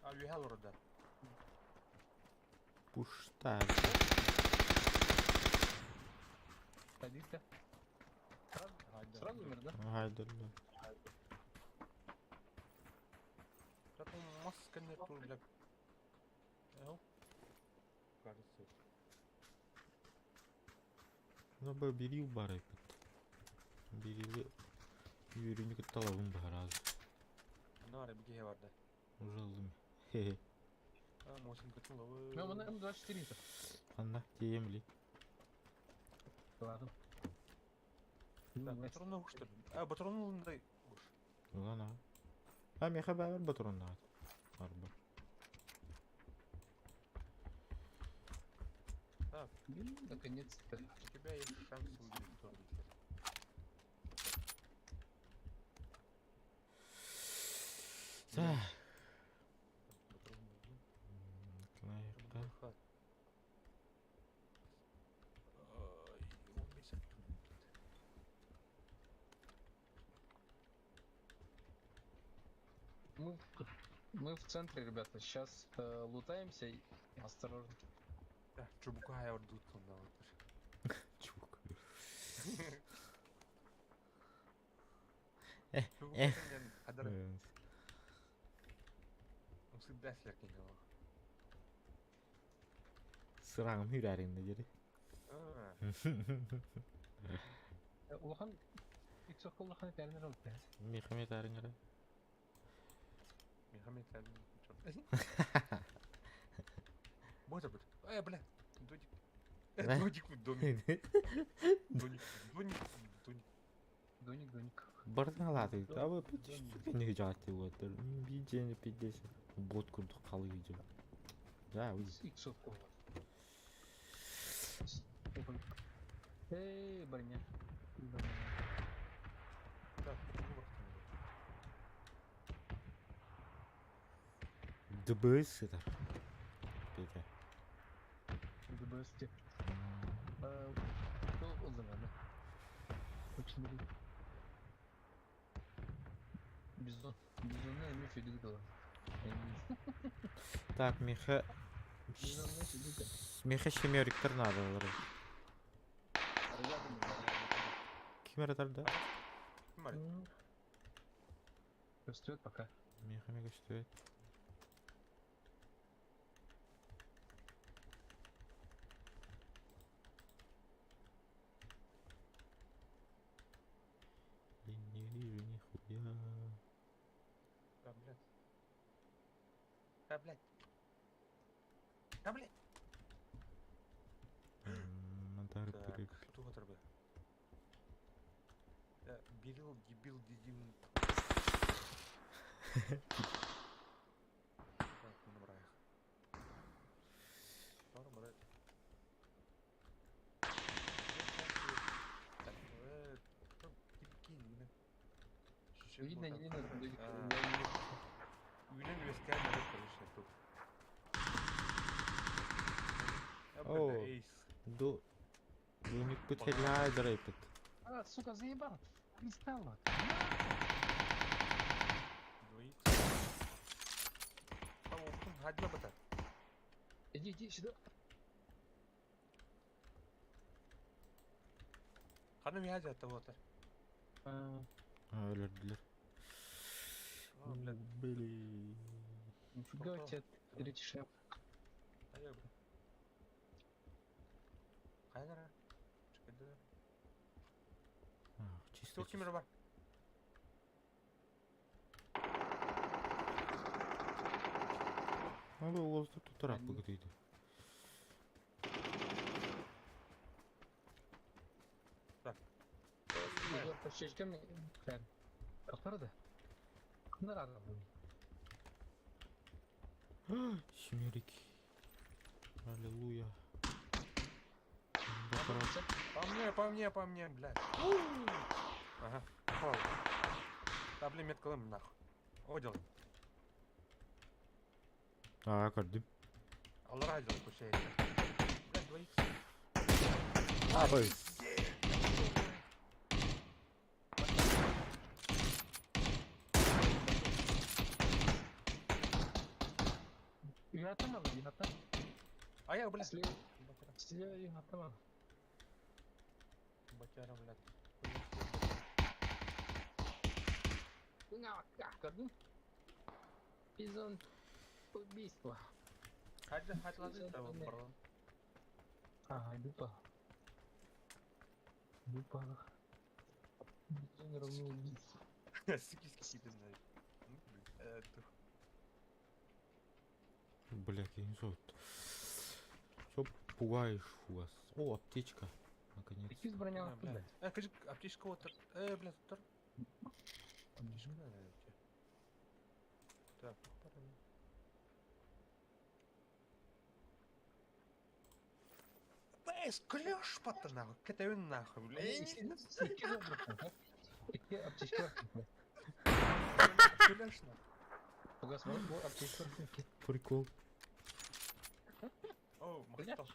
[SPEAKER 1] А, уехал вроде.
[SPEAKER 2] Пушта.
[SPEAKER 3] Садись-ка. Сразу умер, да?
[SPEAKER 2] Ага, да, да.
[SPEAKER 1] Да там маска нету, бля.
[SPEAKER 2] Ну бу бирил бар эбит. Бирили үөрүүнү кытта алабын баһараас.
[SPEAKER 1] Ну, ара бигиһе бар да.
[SPEAKER 2] Уже ыллым. Хе-хе.
[SPEAKER 1] А, мосин кытын лабы.
[SPEAKER 3] Ну, мана М24 -то.
[SPEAKER 2] Ханна тиийем били.
[SPEAKER 3] Ладно.
[SPEAKER 1] Так, патронны уштыр. А, патронны ылындай.
[SPEAKER 2] Ылан аҕа. А миэхэ баабар батроннаат. Арба.
[SPEAKER 1] Так,
[SPEAKER 3] Наконец-то.
[SPEAKER 1] у тебя есть шанс выиграть турнир.
[SPEAKER 2] Так.
[SPEAKER 1] Патронны ылын.
[SPEAKER 2] Кнайка.
[SPEAKER 1] МДХ. Ай, он месяц тут.
[SPEAKER 3] Мы в центре, ребята. Сейчас лутаемся и осторожно.
[SPEAKER 1] Да, чубука я ордут на вот.
[SPEAKER 2] Чук.
[SPEAKER 1] Чубука
[SPEAKER 2] Эх.
[SPEAKER 1] хадар. Всегда сверху него.
[SPEAKER 2] Сыраҕым хүрээриннэ диэри.
[SPEAKER 1] А,
[SPEAKER 3] Улахан иксок улахан тәрнер алып.
[SPEAKER 2] Миэхэ таарыҥара.
[SPEAKER 1] Михамед чёрт. Вот это. Э, бля. Додик.
[SPEAKER 2] Да?
[SPEAKER 1] Додик в доме. Доник. Доник. Доник.
[SPEAKER 3] Доник, доник.
[SPEAKER 2] Бартын алааты. Аба пить жааты уотар. Биджени пиддес. Бот курдук халы видео. Да, уй.
[SPEAKER 3] Иксок Эй, броня.
[SPEAKER 1] Так, ну вот там.
[SPEAKER 2] ДБС это. Петя.
[SPEAKER 3] ДБС. Кто отзывали? Очень люблю. Бизон. Бизон, не фигурила.
[SPEAKER 2] Так, миэхэ...
[SPEAKER 3] Бизон, фигурка.
[SPEAKER 2] Миэхэ семерик надо. Ким эрэ да?
[SPEAKER 1] Смотри.
[SPEAKER 3] Растет пока.
[SPEAKER 2] Миэхэ мега стоит. Я не вижу нихуя.
[SPEAKER 1] Да, блядь. Да, блядь. Да, блядь.
[SPEAKER 2] Монтар
[SPEAKER 1] Так,
[SPEAKER 2] переп-
[SPEAKER 1] туға тұрбы. Да, Бирил, дебил, дедим. Так, ну набирай. Бары, бары. Так, кипкин,
[SPEAKER 3] Видно, не видно. Додик.
[SPEAKER 1] А. Үйнен өскен народ, короче, тут.
[SPEAKER 2] О.
[SPEAKER 1] Эйс.
[SPEAKER 2] Ду... Дуник пытхэлээ драйпит.
[SPEAKER 3] А, сука, заебал. Кристалла.
[SPEAKER 1] Двоих. Там оптун хадла бата.
[SPEAKER 3] Иди, иди сюда.
[SPEAKER 1] Қаны мияз атты отыр.
[SPEAKER 3] А,
[SPEAKER 2] Өлөрдүлөр.
[SPEAKER 1] А, блядь.
[SPEAKER 2] Блин.
[SPEAKER 3] Нифига у тебя третий шеф.
[SPEAKER 1] Ая, бля. Қайнара? Чекайда.
[SPEAKER 2] А, чисто.
[SPEAKER 1] Төрт кемер бар.
[SPEAKER 2] Abi уолту тутарап быгытыйды.
[SPEAKER 3] Егор, по щечкам Ахтар да? Кымнар ара бу?
[SPEAKER 2] Семерик. Аллилуйя.
[SPEAKER 1] По мне, по мне, по мне, блядь. Ага, попал. Да, блин, меткалым нахуй. О, делай.
[SPEAKER 2] А, көрдүм.
[SPEAKER 1] Аллара делай, пущай. Блядь, двоих.
[SPEAKER 2] Абы.
[SPEAKER 3] Уятаман, уятам.
[SPEAKER 1] А я, блядь.
[SPEAKER 3] Слева,
[SPEAKER 1] Батяра,
[SPEAKER 3] слева уятаман.
[SPEAKER 1] батяра, блядь.
[SPEAKER 3] На, как, көрдүң? Бизон убийство.
[SPEAKER 1] Хадла, хадла,
[SPEAKER 3] Бизон
[SPEAKER 1] да,
[SPEAKER 3] не.
[SPEAKER 1] барлан.
[SPEAKER 3] Ага, иду по. Выпала. Блин, равно убить.
[SPEAKER 1] Сикиски ты знаешь. Ну, блин, это.
[SPEAKER 2] Бля, я не знаю. Чё пугаешь у вас? О, аптечка. Наконец.
[SPEAKER 3] Какие броня
[SPEAKER 1] А, бля. Кажи, аптечка вот. Бля, тут. Аптечка, наверное, тебе. Так, парни. Бэс, клёш пата нахуй, катаю нахуй, бля.
[SPEAKER 3] Какие аптечка?
[SPEAKER 1] Клёш нахуй.
[SPEAKER 3] Пугас, вот аптечка.
[SPEAKER 2] Прикол.
[SPEAKER 1] О, махтал.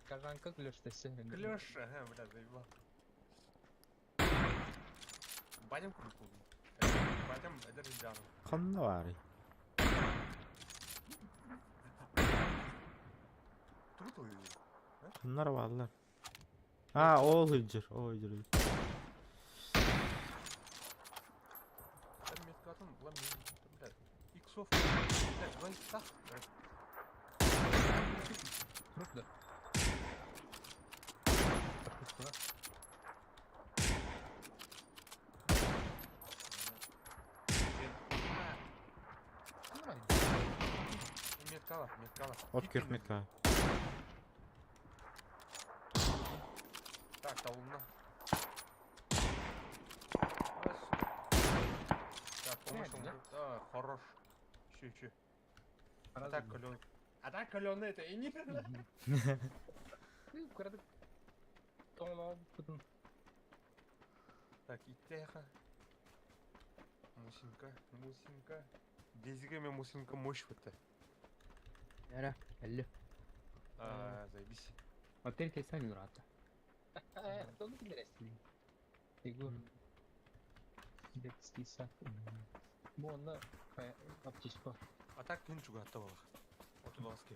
[SPEAKER 3] Кажанка клёш ты все.
[SPEAKER 1] Клёш, ага, бля, заебал. Батям круто. Батям, это же джару.
[SPEAKER 2] Ханна баарый.
[SPEAKER 1] Круто его.
[SPEAKER 2] Ханнар бааллар. А, ол сылдьар, ол сылдьар.
[SPEAKER 1] Там меткатын, лам, бля, иксов, бля, два икса, бля.
[SPEAKER 3] Круто.
[SPEAKER 1] Меткала, меткала.
[SPEAKER 2] От көх метка.
[SPEAKER 1] Так, талына. Так, помощь.
[SPEAKER 3] Да?
[SPEAKER 1] А, хорош. Еще, еще. А так кален. А так кален это и не. Так, и теха. Мусинка, мусинка. Дезигеме мусинка мощь вот это.
[SPEAKER 4] Яра, алло.
[SPEAKER 1] А, заебись.
[SPEAKER 4] Отель ты сами брата.
[SPEAKER 3] Егор. Детский сад. Бу онно аптечка.
[SPEAKER 1] А так күн чугатта болах. Оту ласки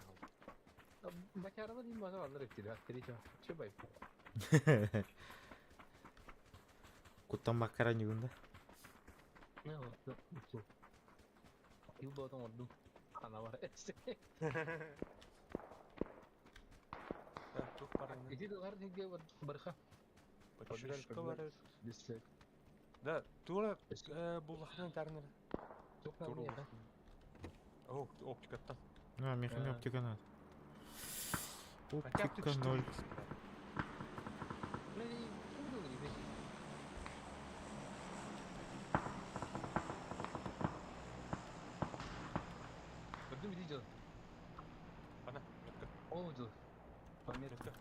[SPEAKER 1] хал.
[SPEAKER 3] Бакарда дейм базар алар эптир. Аттери ча. Чө бай.
[SPEAKER 2] Куттан баккара ньюгунда.
[SPEAKER 3] Не вот. Ил ботон ордум. Ана бар.
[SPEAKER 1] Так, тух пара.
[SPEAKER 3] Иди доллар неге барха.
[SPEAKER 1] Подшишка бар.
[SPEAKER 3] Бислек.
[SPEAKER 1] Да, тура буллахнан тарныр.
[SPEAKER 3] Тух
[SPEAKER 1] Тура. О, оптикаттан.
[SPEAKER 2] А, мехами оптика надо.
[SPEAKER 1] Хотя бы
[SPEAKER 2] Оптика ноль.
[SPEAKER 3] Көрдүм видео.
[SPEAKER 1] Ана, метка.
[SPEAKER 3] Ол видео. Америка.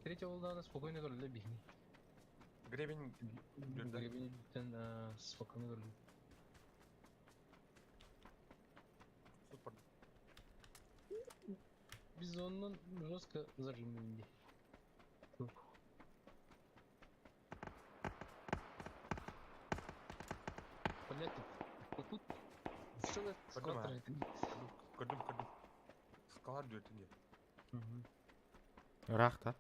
[SPEAKER 3] Третья волна спокойно көрүлдү бихни.
[SPEAKER 1] Гребень. Да.
[SPEAKER 3] Гребень спокойно көрүлдү.
[SPEAKER 1] Супер.
[SPEAKER 3] Биз онун жестко зажимали. Понятно. Вот тут целая склад.
[SPEAKER 1] Поднимаю. Көрдүм, көрдүм. Скала дүөтүн де.
[SPEAKER 2] Ыраах та.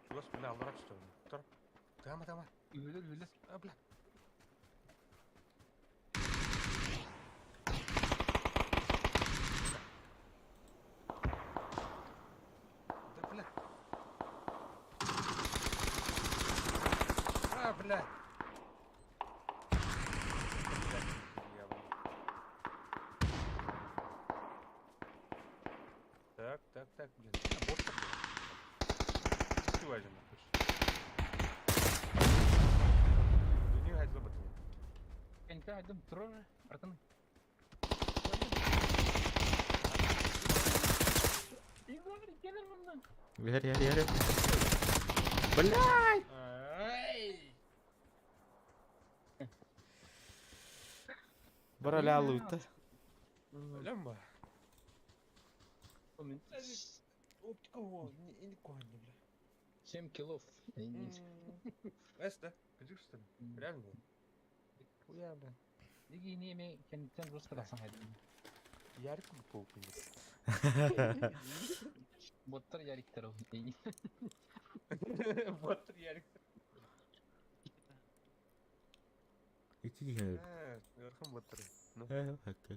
[SPEAKER 1] Чугас, бля, алларак что ли? Тур. Тама, тама.
[SPEAKER 3] Үлелер, үлелер.
[SPEAKER 1] А, бля. Да, бля. А, бля. Бля, я Так, так, так, блин. А, бот там, бля. Ты возьми, нахуй. Да не гайд забытый.
[SPEAKER 3] Кенка айдым турар, братан. Егор, келер мындан.
[SPEAKER 2] Яр, яр, яр. Блядь!
[SPEAKER 1] Ай!
[SPEAKER 2] Бараля лута.
[SPEAKER 1] Лямба. Оптика во, не не кони, бля.
[SPEAKER 3] 7 килов.
[SPEAKER 1] Эс, да? Видишь, что ли? Реально? Хуя, бля.
[SPEAKER 3] Диги не эме кенттен жестко дасан айдым.
[SPEAKER 1] Ярик полкун.
[SPEAKER 3] Боттар яриктер ол.
[SPEAKER 1] Вот ярик.
[SPEAKER 2] Ити дигэн.
[SPEAKER 1] Верхом вот три. Ну.
[SPEAKER 2] Э, хакка.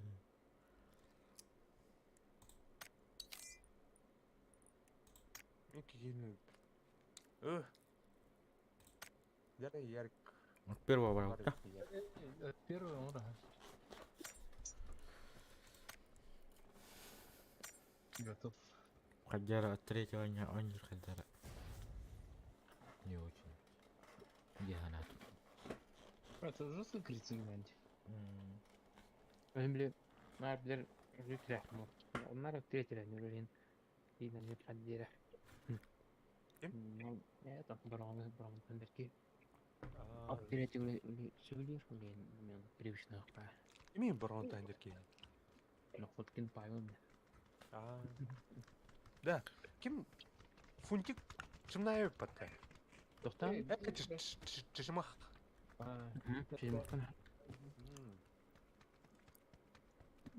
[SPEAKER 1] Отдельную. Эх. Ярик, Ярик.
[SPEAKER 2] От первого брал, да?
[SPEAKER 3] От первого, да. Готов.
[SPEAKER 2] Хадяра от третьего не он Хадяра. Не очень. Где она тут?
[SPEAKER 3] Это жестко критик,
[SPEAKER 4] Мен били нар билер жүтрэх мо. Оннар третье нөрен. Ина не хаддира.
[SPEAKER 1] Ким?
[SPEAKER 4] Это барон барон тендерки. От третьего сөйлер мен мен привычный па.
[SPEAKER 1] Кими барон тендерки?
[SPEAKER 4] Находкин Павел.
[SPEAKER 1] Да. Ким Фунтик чымнайып батта.
[SPEAKER 4] Тохтан?
[SPEAKER 1] Это чышмах.
[SPEAKER 4] Чышмахтан.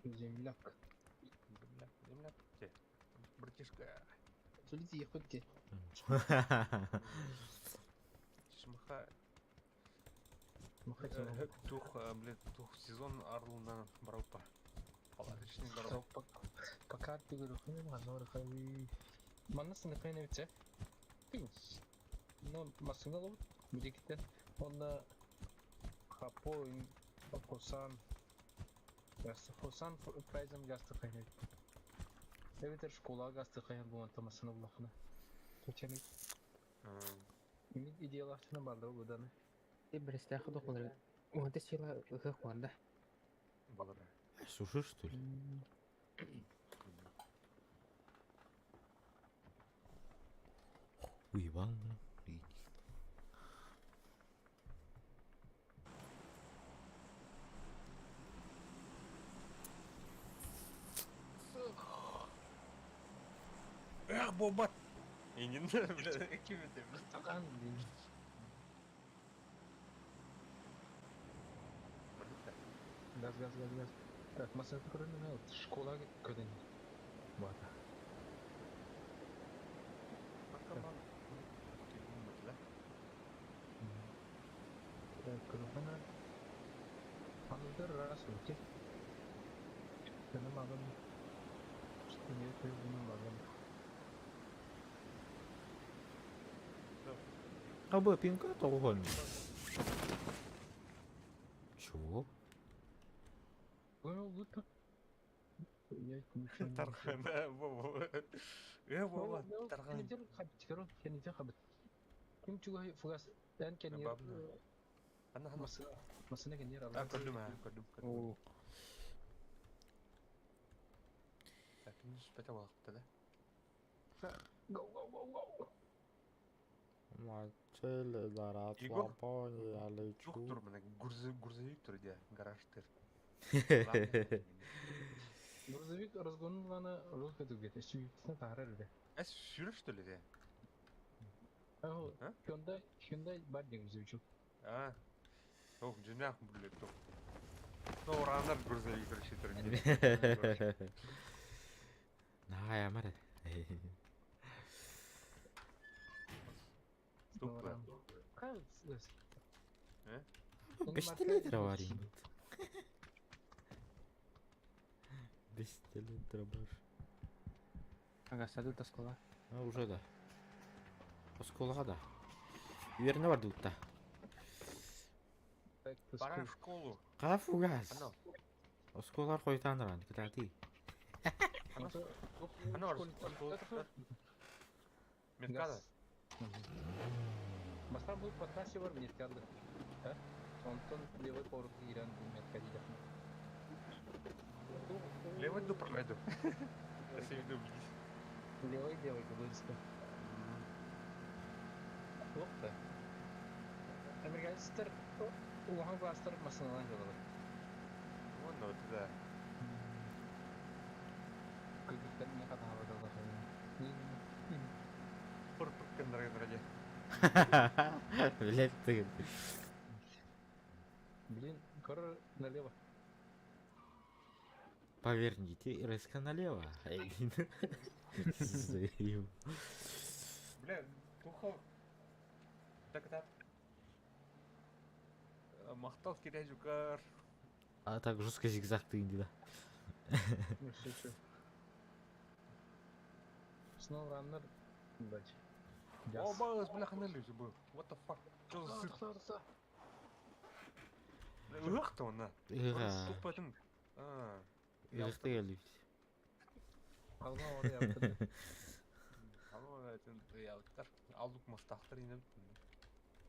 [SPEAKER 3] Земляк.
[SPEAKER 1] Земляк, земляк. Те. Братишка.
[SPEAKER 3] Смотрите, я хоть
[SPEAKER 1] Чышмаха. Тух, блин, тух сезон Арлунан Браупа. Палаточный барау.
[SPEAKER 3] Пока ты говорю, Манна сыныхайна битсе. Ну, машина ловит, бирикте. Онда хапо хосан. Хосан прайзам гастыхайна. Эбитер школа гастыхайна бу машина булахына. Кечени. Мин идеялашына барды будан.
[SPEAKER 4] Ти брестах докулар. Онда сила ыхых ванда.
[SPEAKER 1] Балара.
[SPEAKER 2] Суши, что ли? Уебал, блин.
[SPEAKER 1] Эх, бобат! И не надо, бля, какими ты, бля.
[SPEAKER 3] Стакан, блин. Газ, газ, газ, газ. Так, машина көрінді, школа көден. Бата. Так, көрінді. Анылдар рас өте. Benim adım Niye benim adım?
[SPEAKER 2] А бы пинка того Чего?
[SPEAKER 3] Понял, будто. Я ничего не
[SPEAKER 1] Тархан, Вова. Вова, Тархан.
[SPEAKER 3] Кенедер хабит, короче, кенедер хабит. Ким чуга фугас, эн кенер.
[SPEAKER 1] Ана, ана.
[SPEAKER 3] Масына кенер
[SPEAKER 1] А, көрдүм, а, көрдүм, көрдүм. Так, не спать вакытта, да?
[SPEAKER 3] Go, go, go, go.
[SPEAKER 1] Егор, Тух тур, мына грузовик тур, де, гараж тыр.
[SPEAKER 3] Грузовик разгонлана жестко где-то, сүйіктісіне тағырар еді.
[SPEAKER 1] Ә, сүйрі, что ли, де?
[SPEAKER 3] Hyundai, Hyundai бар деген грузовичок.
[SPEAKER 1] А, ох, жинақ, блядь, тух. Ну, ранар грузовик, короче, тур.
[SPEAKER 2] На, я маре.
[SPEAKER 1] Тупо.
[SPEAKER 2] Пистолет варим. Пистолет дробаш.
[SPEAKER 4] Ага, саду тоскола.
[SPEAKER 2] А, уже да. Осколға да. Верно бар дутта.
[SPEAKER 1] Пора в школу.
[SPEAKER 2] Қа фугас. Осколар қойтаныран, кітати.
[SPEAKER 1] Ана бар. Меткада.
[SPEAKER 3] Бастан бұл по трассе бар меткады. Онтон левый поворот кирен метка дейді.
[SPEAKER 1] Левый ду правый. Я иду вниз.
[SPEAKER 3] Левый, левый, говорится. Лоқта. Американецтер улахан класстар масыналан жолы.
[SPEAKER 1] Вон, вот да.
[SPEAKER 3] Көкіктер не қатағабады.
[SPEAKER 1] Пыр-пыр кендерге
[SPEAKER 2] Блять ты.
[SPEAKER 3] Блин, кор налево.
[SPEAKER 2] Поверните резко налево. Заеб.
[SPEAKER 1] Бля, тухал. Так, так. Мақтал керек жукар.
[SPEAKER 2] А так жестко зигзаг ты да.
[SPEAKER 3] Ну, все, все. Снова раннер. Бать.
[SPEAKER 1] О, балыс, бля, ханали был. What the fuck? Что за сыр? Ыах-то он, на.
[SPEAKER 2] Ыга.
[SPEAKER 1] Тупо этим. А,
[SPEAKER 2] Ыахта geldi.
[SPEAKER 3] Алма оры yaptı.
[SPEAKER 1] Алло, этим ыяуттар. Алдук мастахтар инем.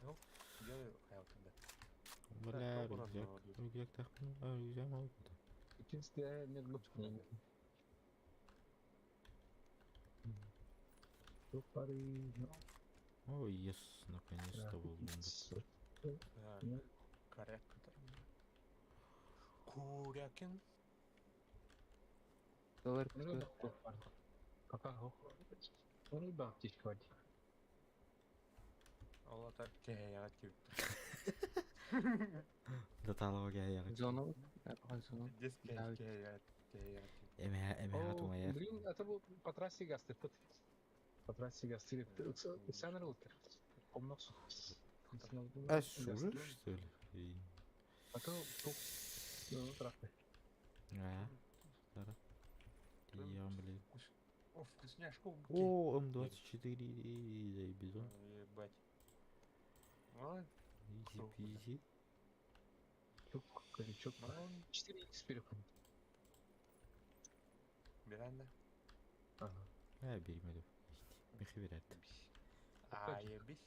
[SPEAKER 1] Ну, я хаятында.
[SPEAKER 2] Бля,
[SPEAKER 1] Так,
[SPEAKER 2] рюкзак. Рюкзак тахмын. А, рюкзак алып.
[SPEAKER 3] İkincisi de ne lütfen. Çok parayı.
[SPEAKER 2] О, ес, наконец-то был.
[SPEAKER 1] Так, коряк. Курякин.
[SPEAKER 4] Доллар
[SPEAKER 3] Ne
[SPEAKER 4] көтөр.
[SPEAKER 3] kadar var? Kaka ho. Onu bir аптечка var.
[SPEAKER 1] Алла так кәйәгә килеп.
[SPEAKER 2] Да талава гәя.
[SPEAKER 4] Зона. Апа зона.
[SPEAKER 1] Здесь
[SPEAKER 4] Да.
[SPEAKER 1] кәйәгә кәйәгә.
[SPEAKER 2] Эме эме хатума яр.
[SPEAKER 3] Блин, это был по трассе газ ты По трассе газ ты Сен рултер. Помнос.
[SPEAKER 2] А шужи, что ли? И-
[SPEAKER 3] А то тук. Ну, трассы.
[SPEAKER 2] А. Дара. Я, блин.
[SPEAKER 1] О, вкусняшка.
[SPEAKER 2] О, М24, заебизон.
[SPEAKER 1] Ебать. Ой,
[SPEAKER 2] Изи пизи.
[SPEAKER 3] Чук, корячок.
[SPEAKER 1] мон,
[SPEAKER 3] 4 х переход.
[SPEAKER 1] Миранда.
[SPEAKER 3] Ага.
[SPEAKER 2] А, бермedi. Мехи берет.
[SPEAKER 1] Аебись.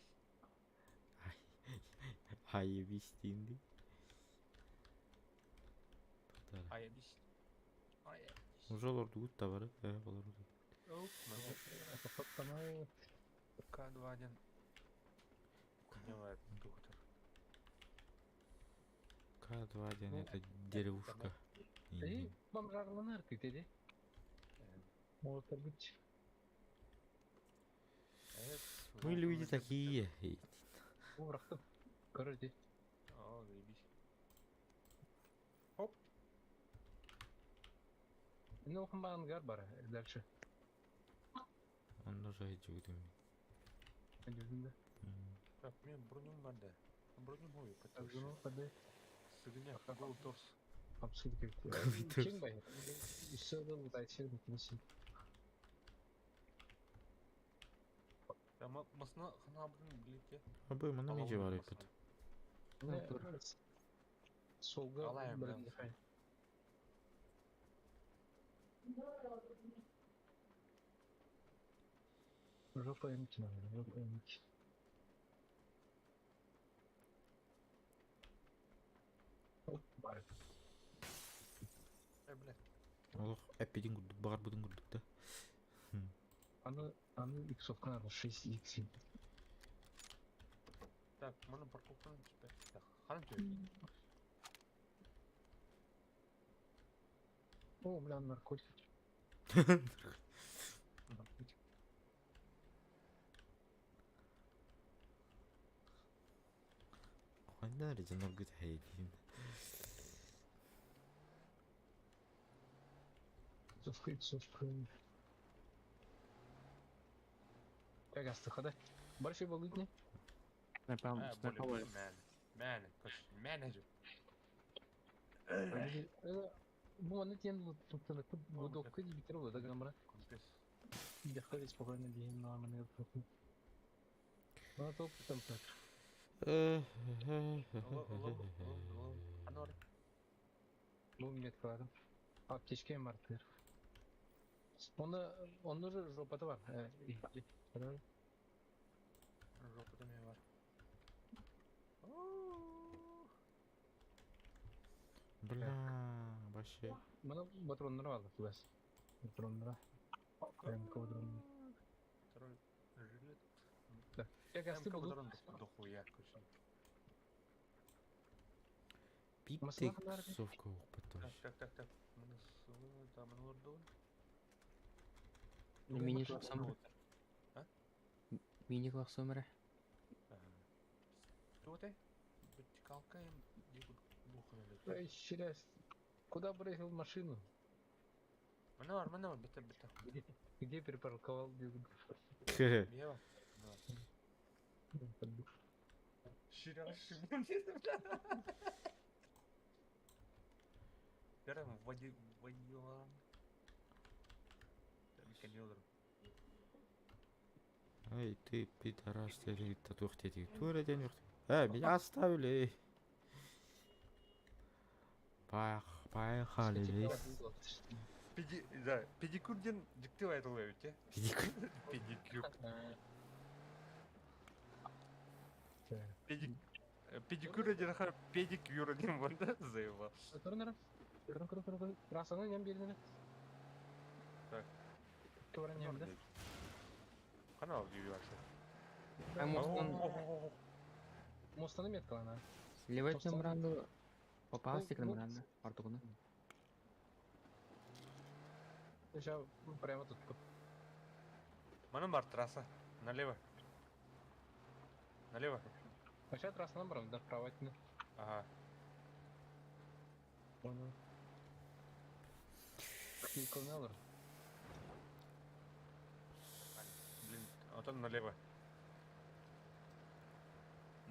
[SPEAKER 2] Айебис дейінді. Татара.
[SPEAKER 1] Аебись. Аебись.
[SPEAKER 2] Уже оларды гуд табары. Э, оларды.
[SPEAKER 1] Оп,
[SPEAKER 3] Это пацаны.
[SPEAKER 1] К2-1. Хуйневая доктор.
[SPEAKER 2] К2
[SPEAKER 3] Ну,
[SPEAKER 2] это деревушка.
[SPEAKER 3] И бомжарланыр ты, ты, Может быть.
[SPEAKER 2] Мы люди такие.
[SPEAKER 3] Бырахтым. Короче.
[SPEAKER 1] О, заебись. Хоп.
[SPEAKER 3] Ну, ангар бар дальше.
[SPEAKER 2] Он уже жігітім.
[SPEAKER 3] Один,
[SPEAKER 1] Так, мен бронюм бар да. Бронюм ой,
[SPEAKER 3] Так, ну, подай.
[SPEAKER 1] Сыгыня, голый торс.
[SPEAKER 3] Абсолютно.
[SPEAKER 2] Голый торс.
[SPEAKER 3] Чем бай? Все, да, да, все,
[SPEAKER 1] Я масна хана блин, блядь.
[SPEAKER 2] Абы, мына меже бар епет.
[SPEAKER 3] Солга,
[SPEAKER 1] Алайым,
[SPEAKER 3] блин,
[SPEAKER 1] да.
[SPEAKER 3] Жопа М2, наверное, жопа М2. Оп, бар.
[SPEAKER 1] Э, блядь.
[SPEAKER 2] Олох, әппеден күрдік, бағар бұдын күрдік та.
[SPEAKER 3] Аны, аны иксовка, наверное, 6 икс.
[SPEAKER 1] Так, можно парковку теперь. Так, хана тебе.
[SPEAKER 3] О, бля, наркотики. Наркотик.
[SPEAKER 2] Қайда режимнар күт хейдин.
[SPEAKER 3] Иксовка, иксовка. Как астыха, да? Больше болит не?
[SPEAKER 4] Снайпа,
[SPEAKER 1] Э,
[SPEAKER 4] снайпа.
[SPEAKER 1] более мен. Мен, кош, менеджер.
[SPEAKER 3] Бу аны тен лудокка дип битер булды да гамра.
[SPEAKER 1] Компресс.
[SPEAKER 3] Дәхәр спокойно дигән нормально япты. Ана топ там так.
[SPEAKER 1] Анор.
[SPEAKER 3] Бу минет кладым. Аптечка мартыр. Оны оны жопада бар. Э,
[SPEAKER 1] Жопада мен бар.
[SPEAKER 2] Бля, вообще.
[SPEAKER 3] Мына патроннар бар кулас. Патроннар. МК патрон.
[SPEAKER 1] Второй жилет.
[SPEAKER 3] Как асты
[SPEAKER 1] МК
[SPEAKER 3] булды.
[SPEAKER 1] патрон дохуя, короче.
[SPEAKER 2] Биттек
[SPEAKER 3] Масла
[SPEAKER 2] совка оқып
[SPEAKER 1] Так, так, так, так. Мына сылы, там, мына ордуын.
[SPEAKER 4] Мини класс Мини класс өмірі.
[SPEAKER 1] Что ты? Вертикалка им
[SPEAKER 3] Эй, через. Куда бросил машину?
[SPEAKER 1] Мына бар, мына бар, бітті, бітті.
[SPEAKER 3] Где, где перепарковал?
[SPEAKER 1] Бева. Шираши. Первым води водила.
[SPEAKER 2] Эй, ты, пидорас, татух диэтигит. Туох эрэ диэн Э, меня оставили, эй. Поехали,
[SPEAKER 1] Педи, да, педикюр диэн дьикти айтылла эбит, э?
[SPEAKER 2] Педикюр.
[SPEAKER 1] Педикюр. Педик... Педикюр диэн хара педикюр диэн бар да, заебал.
[SPEAKER 3] Көрүнэр. Көрүн көрүн көрүн. Трассаны нем бердин.
[SPEAKER 1] Так.
[SPEAKER 3] Көрүн нем да.
[SPEAKER 1] Канал дии вообще.
[SPEAKER 4] А мостан
[SPEAKER 3] Мостаны меткалана.
[SPEAKER 4] левый
[SPEAKER 3] Мостан.
[SPEAKER 4] бранду попался к
[SPEAKER 3] Ну,
[SPEAKER 4] бранду. Артугуна.
[SPEAKER 3] Сейчас прямо тут.
[SPEAKER 1] Манан бар трасса. Налево. Налево.
[SPEAKER 3] А сейчас трасса набрал, да, право.
[SPEAKER 1] Ага.
[SPEAKER 3] Понял. Киконеллер.
[SPEAKER 1] Блин, а там налево.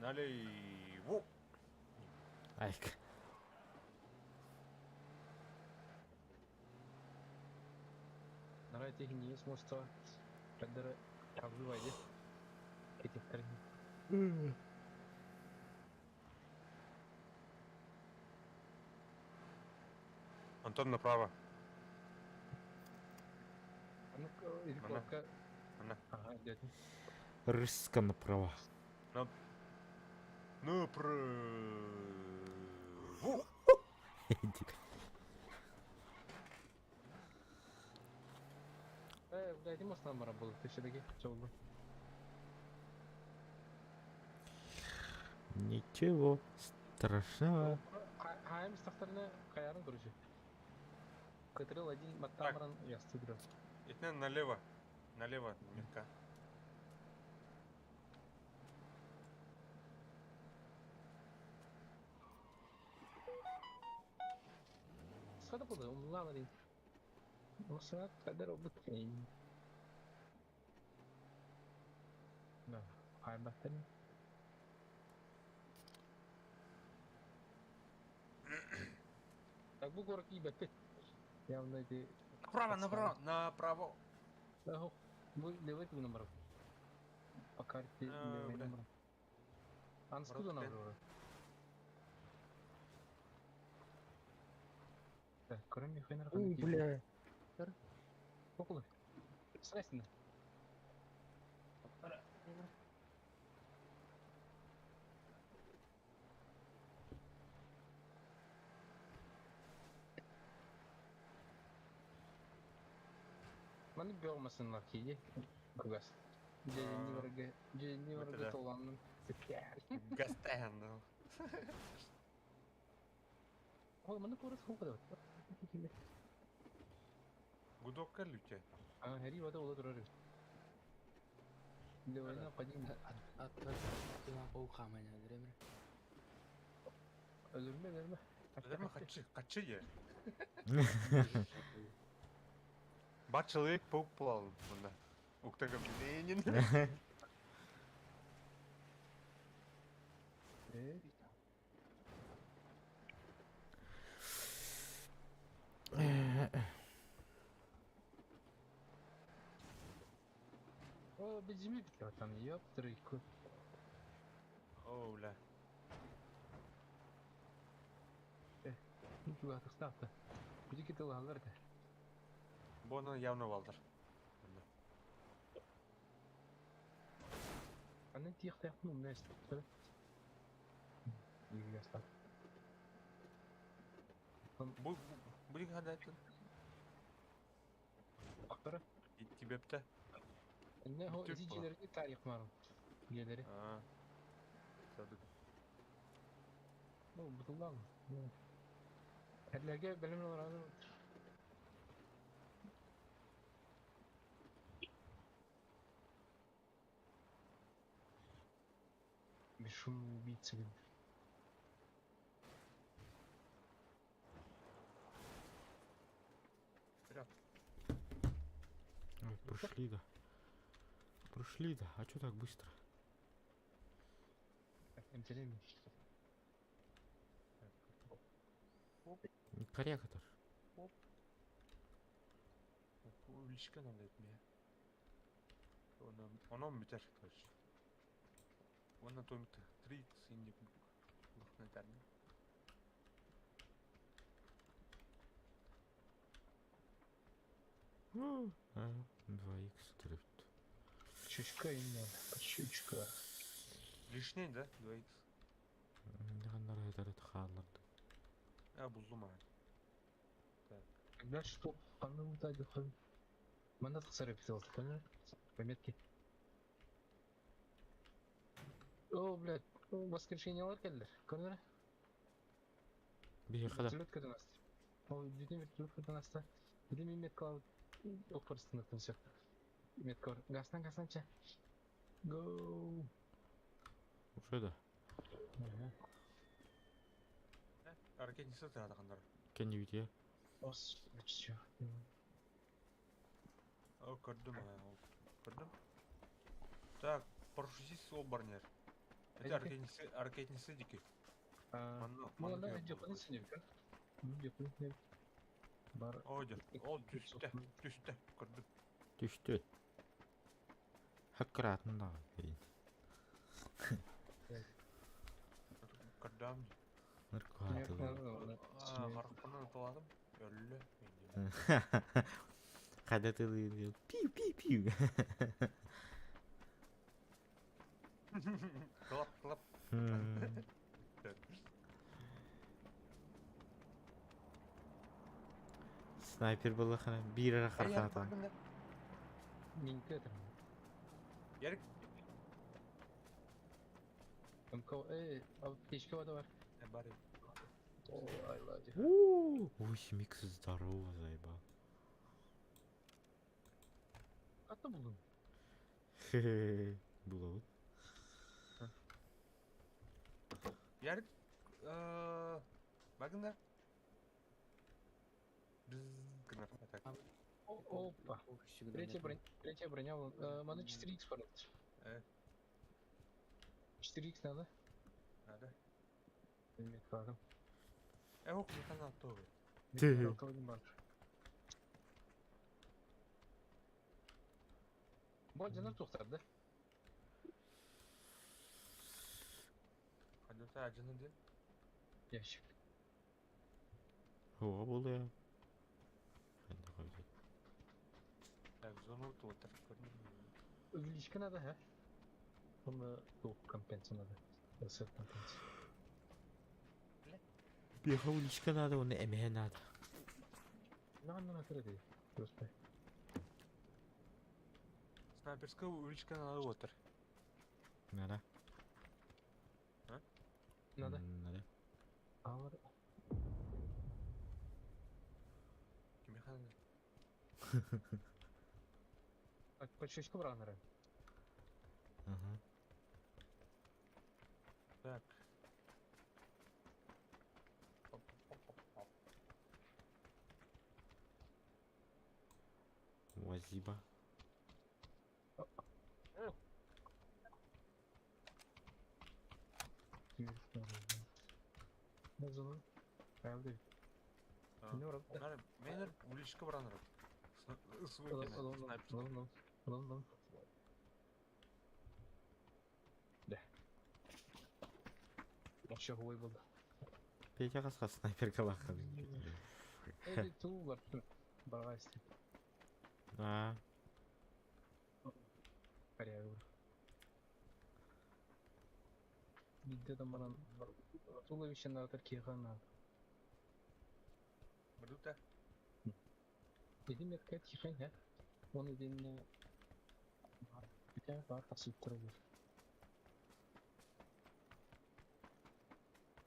[SPEAKER 1] Налево.
[SPEAKER 2] Айк.
[SPEAKER 3] Нара этих не есть моста. Когда обживай, Этих корней.
[SPEAKER 1] Антон направо.
[SPEAKER 3] А ну-ка, или
[SPEAKER 1] Она.
[SPEAKER 3] кнопка.
[SPEAKER 1] Она.
[SPEAKER 3] Ага, дядя.
[SPEAKER 2] Рыска направо.
[SPEAKER 1] Направо.
[SPEAKER 3] Блядь, мост нам был, ты все-таки, все было.
[SPEAKER 2] Ничего страшного.
[SPEAKER 3] Хайм стахтарына каярын короче. Кытрыл один маттамран ястыдыр.
[SPEAKER 1] Итнен налево. Налево, метка.
[SPEAKER 3] Сада было, он лаврин. Мусат кадер обутин. Да, хайм баттан. Так бу город ибет. Явно эти
[SPEAKER 1] Направо, направо, направо.
[SPEAKER 3] Ого, вы левый номер. По карте
[SPEAKER 1] А,
[SPEAKER 3] левый
[SPEAKER 1] бля.
[SPEAKER 3] номер. А откуда
[SPEAKER 1] Брат,
[SPEAKER 3] нам уже? Так, кроме хрена
[SPEAKER 4] Ой, бля.
[SPEAKER 3] Около. Срастина. Маны бёлмасын архиде. Кугас.
[SPEAKER 1] А.
[SPEAKER 3] Дьэни
[SPEAKER 1] Это
[SPEAKER 3] варга
[SPEAKER 1] да.
[SPEAKER 3] толанным.
[SPEAKER 1] Гастен.
[SPEAKER 3] Ой, маны порос хукада.
[SPEAKER 1] Гудок лютя.
[SPEAKER 3] А, хери вода ула турар. Левайна падин. Өлөрмө, өлөрмө.
[SPEAKER 1] Наверное, хочу, хочу я. Ба человек паук плавал. Мында. Уктага Ленин.
[SPEAKER 3] О, бензин бит там, ёптрыку.
[SPEAKER 1] О, бля.
[SPEAKER 3] Ничего, тахтапта. Где киталалар да?
[SPEAKER 1] Боны явно валдар.
[SPEAKER 3] Аны тих тах ну не стап. Не стап.
[SPEAKER 1] Бу бу хада
[SPEAKER 3] Актара.
[SPEAKER 1] Тебе пта.
[SPEAKER 3] Не хо
[SPEAKER 1] Бүтүп
[SPEAKER 3] изи
[SPEAKER 1] була.
[SPEAKER 3] жилерге тарих марым. Гелери.
[SPEAKER 1] А. Садык.
[SPEAKER 3] Ну, бутылдан. Хәлләргә белем алар. Бесшумный убийца. блин.
[SPEAKER 1] Вперед.
[SPEAKER 2] Ой, прошли, да. Прошли, да. А чё так быстро?
[SPEAKER 3] Так, МТЛ.
[SPEAKER 2] Корректор.
[SPEAKER 1] Лишка надо от меня. Онон бүтэр, короче. Уонна томит 3 инник лохнетарни.
[SPEAKER 2] А, 2х төрөпт.
[SPEAKER 3] Чучка именно. Чучка.
[SPEAKER 1] Лишний, да? 2х.
[SPEAKER 2] Ханнар хатарат хаалларды.
[SPEAKER 1] А, буллум а.
[SPEAKER 3] Тогда что? Панна утади хон. Мандат хсары писал, понял? Пометки. О, блядь, воскрешение ларкаллер. Көрдүлэр?
[SPEAKER 2] Биһи хада.
[SPEAKER 3] Вертолет көтөн аста. Ол бүтүн вертолет көтөн аста. Били мин метка алып, опорстын все. Метка бар. Газдан газдан ча. Go.
[SPEAKER 2] Уже да.
[SPEAKER 1] Ракетница тырата хандар.
[SPEAKER 2] Кенни бития.
[SPEAKER 3] Ос, чё.
[SPEAKER 1] О, көрдүм, а, ол. Көрдүм. Так, парашютист ол барнер. Это
[SPEAKER 3] Эти?
[SPEAKER 1] ракетницы, ракетницы дики.
[SPEAKER 3] А,
[SPEAKER 1] Манна,
[SPEAKER 3] ну,
[SPEAKER 1] манна
[SPEAKER 3] да,
[SPEAKER 1] күйөп
[SPEAKER 3] жопын
[SPEAKER 1] болду.
[SPEAKER 3] сенеп. Жопын сенеп. Бар.
[SPEAKER 1] О, дер. Ол түстэ, түстэ, көрдүм.
[SPEAKER 2] Түштү. Хаккыратын да.
[SPEAKER 1] Көрдүм.
[SPEAKER 2] Наркотылы.
[SPEAKER 1] А, харахпынан аталадым. Өллө.
[SPEAKER 2] Хада тылы. Пиу пиу пиу.
[SPEAKER 1] Клап, клап.
[SPEAKER 2] Снайпер было хана бир ара хархата.
[SPEAKER 3] Минька это.
[SPEAKER 1] Ярик.
[SPEAKER 3] МК, эй, аптечка вода бар.
[SPEAKER 1] Бары.
[SPEAKER 3] О, ай, лади.
[SPEAKER 2] 8 икс здорово, заебал.
[SPEAKER 3] Катта булдың?
[SPEAKER 2] Хе-хе. Было вот.
[SPEAKER 1] Ярик. Багында. Бз гынар. Так.
[SPEAKER 3] Опа. Третья броня, третья броня, вон, мана 4х пожалуйста. 4х надо?
[SPEAKER 1] Надо.
[SPEAKER 3] Метка.
[SPEAKER 1] Ох, не канал тоже.
[SPEAKER 2] Ты.
[SPEAKER 3] Бо жанар тоқтар, да?
[SPEAKER 1] Хадыта ажыны де.
[SPEAKER 3] Ящик.
[SPEAKER 2] О, было я. Ханда койду.
[SPEAKER 1] Так, зону отыр. Көрдүм.
[SPEAKER 3] Увеличка надо, ха? Он топ компенсия надо. Ресет компенсия.
[SPEAKER 2] Беха уличка надо, он эмэ надо.
[SPEAKER 3] На, на, на, на, Просто.
[SPEAKER 1] Снайперская уличка надо отыр.
[SPEAKER 2] Надо.
[SPEAKER 1] А?
[SPEAKER 3] Надо.
[SPEAKER 2] Надо.
[SPEAKER 3] Алар.
[SPEAKER 1] Киме ханды?
[SPEAKER 3] Так, почечку бранеры.
[SPEAKER 2] Ага.
[SPEAKER 1] Так. Оп, оп, оп, оп.
[SPEAKER 2] Вазиба.
[SPEAKER 3] Не зону. Правда.
[SPEAKER 1] А.
[SPEAKER 3] Не урап.
[SPEAKER 1] Менер, менер уличка браныр. Снайперская.
[SPEAKER 3] Ладно, ладно. Да. Вообще голый был.
[SPEAKER 2] Петя қасқа снайперка лаққан.
[SPEAKER 3] Эй, тулар. Баргайсты.
[SPEAKER 2] А,
[SPEAKER 3] Коряю. Бидде там баран туловище на кихана.
[SPEAKER 1] Бардута.
[SPEAKER 3] Иди метка тихань, а? Он един Хотя бар тасып тұру.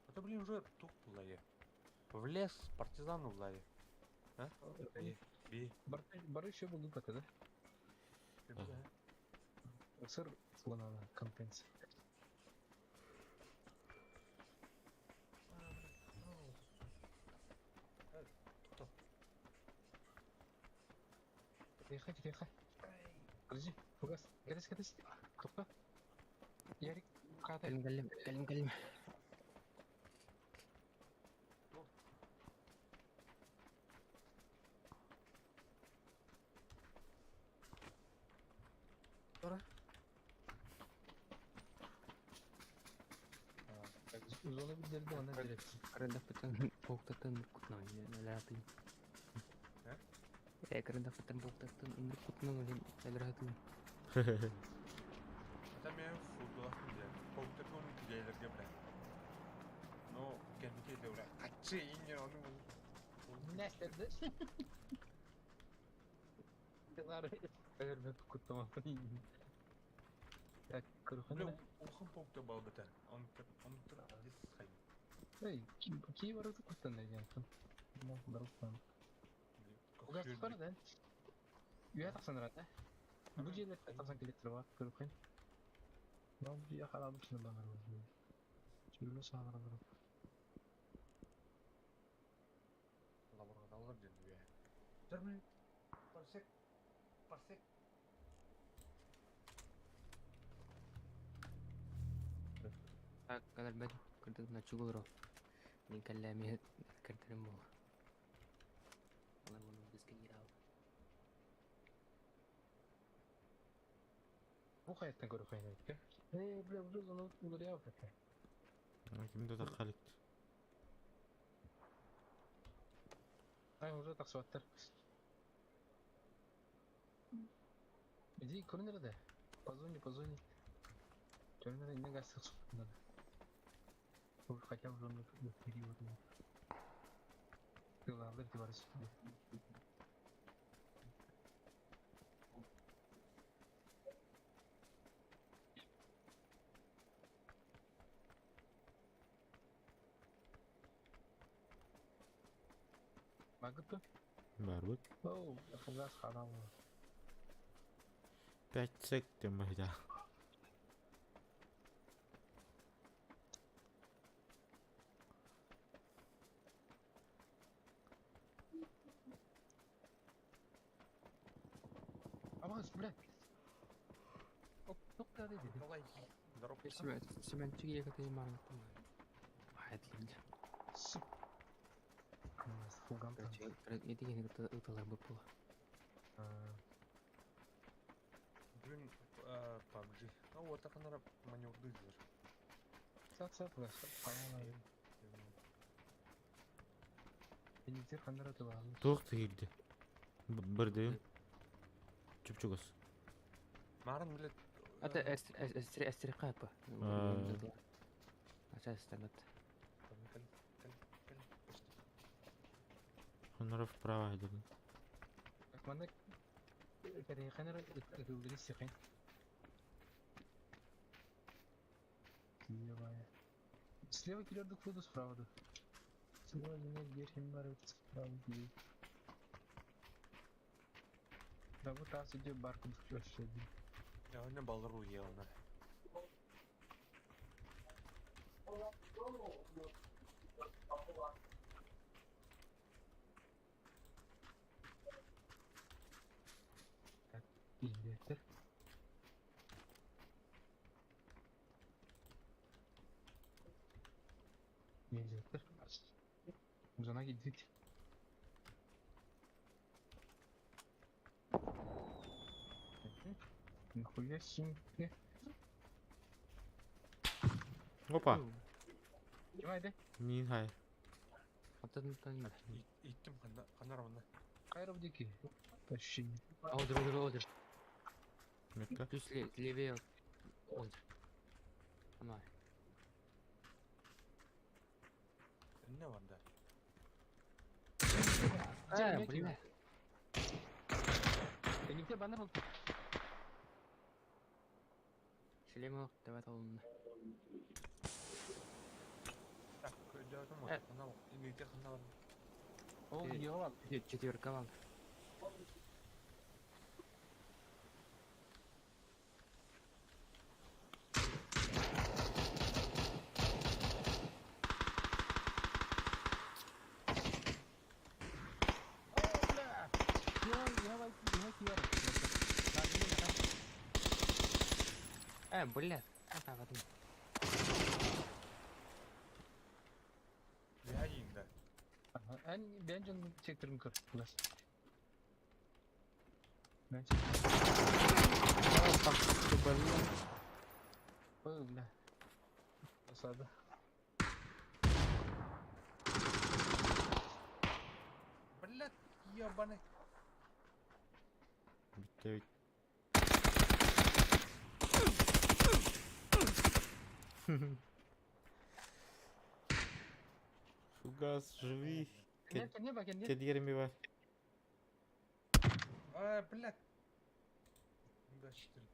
[SPEAKER 1] Это, блин, уже тук булайы. В лес партизан улайы. А? Би. Би.
[SPEAKER 3] Бар бар еще буду пока, да?
[SPEAKER 1] Ага.
[SPEAKER 3] Сыр слона компенсия.
[SPEAKER 1] Кто?
[SPEAKER 3] Тихо, тихо. Подожди, фугас. Катись, катись. Тоқта. Ярик, қатай.
[SPEAKER 4] Кэлим, кэлим, кэлим, кэлим.
[SPEAKER 3] Зона билдерди онно direkt.
[SPEAKER 4] Кырындаппытын буоктаттан кутунан элэратын.
[SPEAKER 1] Э?
[SPEAKER 4] Э кырындаппытын буоктаттан ынырык кутунан элэратын.
[SPEAKER 1] Это мен футболасын дия. Полктырга оны кидейлерге бля. Но кәмите де бля. Качы инне оны
[SPEAKER 3] Ne istedi? Kızlar ölmek kutlama. Ya
[SPEAKER 1] Бля,
[SPEAKER 3] kırıkını.
[SPEAKER 1] улахан полкта бал бітер. Оны тұр, дес хай.
[SPEAKER 3] Ey, ki var orada kutlan ne diyorsun? Ne kadar Угас да. Üye taksan herhalde. Bu cihazda taksan kilometre var kırıkın. Ben bir yakalamışım ben var. Şöyle sağlar
[SPEAKER 1] Лабораторлар деді бе. Жүрме. Парсек. Парсек.
[SPEAKER 4] Так, каларбет кырдык на чугулро. Мин каллами кырдырым бу. Алар муну бизге кирау.
[SPEAKER 3] Bu hayattan көріп қойын Ey, бля, уже зона ударял как.
[SPEAKER 2] Ким да халикт.
[SPEAKER 3] Ай, уже тақсыбаттар. Иди, көрінер По зоне, по зоне. Көрінер, не газ надо. Уж хотя бы он период. Тылалар диварс. Магыты?
[SPEAKER 2] Барбыт.
[SPEAKER 3] Оу, газ харам.
[SPEAKER 2] 5 сек демайда.
[SPEAKER 3] Абас, бля. Оп, тоқта деді.
[SPEAKER 1] Давай. Здорово.
[SPEAKER 4] Семенчик ехать не могу. Айт
[SPEAKER 3] Суп. Фугам.
[SPEAKER 4] Короче, ыталар бы было.
[SPEAKER 1] Бүгін PUBG. А вот так она маневрды дер.
[SPEAKER 3] Сат сат газ. Бензин хандар атылалы.
[SPEAKER 2] Туох тигилди. Бирдим. Чүпчүгөс.
[SPEAKER 1] Марын билет.
[SPEAKER 4] Это эстрикапа.
[SPEAKER 2] А.
[SPEAKER 4] Ачастанат.
[SPEAKER 2] Хоноров вправо дедим.
[SPEAKER 3] Манда хандар атылды сихин. Слева. Слева килерді куду справа да. Слева меня верхний бар справа. Да вот тас идет барку вообще.
[SPEAKER 1] Я не балру ел на.
[SPEAKER 3] Пиздец. Пиздец. Жена гидит. Нихуя себе.
[SPEAKER 2] Опа.
[SPEAKER 3] Ким айда?
[SPEAKER 2] Нин хай.
[SPEAKER 4] Аттан тан.
[SPEAKER 1] Иттим ханар онна.
[SPEAKER 3] Кайра дикий. По ощущениям.
[SPEAKER 4] Одер, одер, одер.
[SPEAKER 2] Метка.
[SPEAKER 4] Плюс левее. Одер. Ана.
[SPEAKER 1] Не бар да.
[SPEAKER 4] Э, бля.
[SPEAKER 3] Эникте баннер oldu.
[SPEAKER 4] Шлем давай толун.
[SPEAKER 1] Так, көйдөрүм
[SPEAKER 4] Э.
[SPEAKER 1] ханар. Инете ханар.
[SPEAKER 3] О, ебал.
[SPEAKER 4] Четверка вам. Э, бля. А, вот.
[SPEAKER 1] Я инде.
[SPEAKER 3] Эн ben canım çektirim kır. Ulaş. Ben çektim.
[SPEAKER 7] Так, блин.
[SPEAKER 3] Ой, бля. Осада.
[SPEAKER 1] Блядь, ебаный.
[SPEAKER 2] Bitti. Фугас, живи.
[SPEAKER 3] Нет, не бак, нет.
[SPEAKER 2] Кедерми бар.
[SPEAKER 1] А, блядь. 24.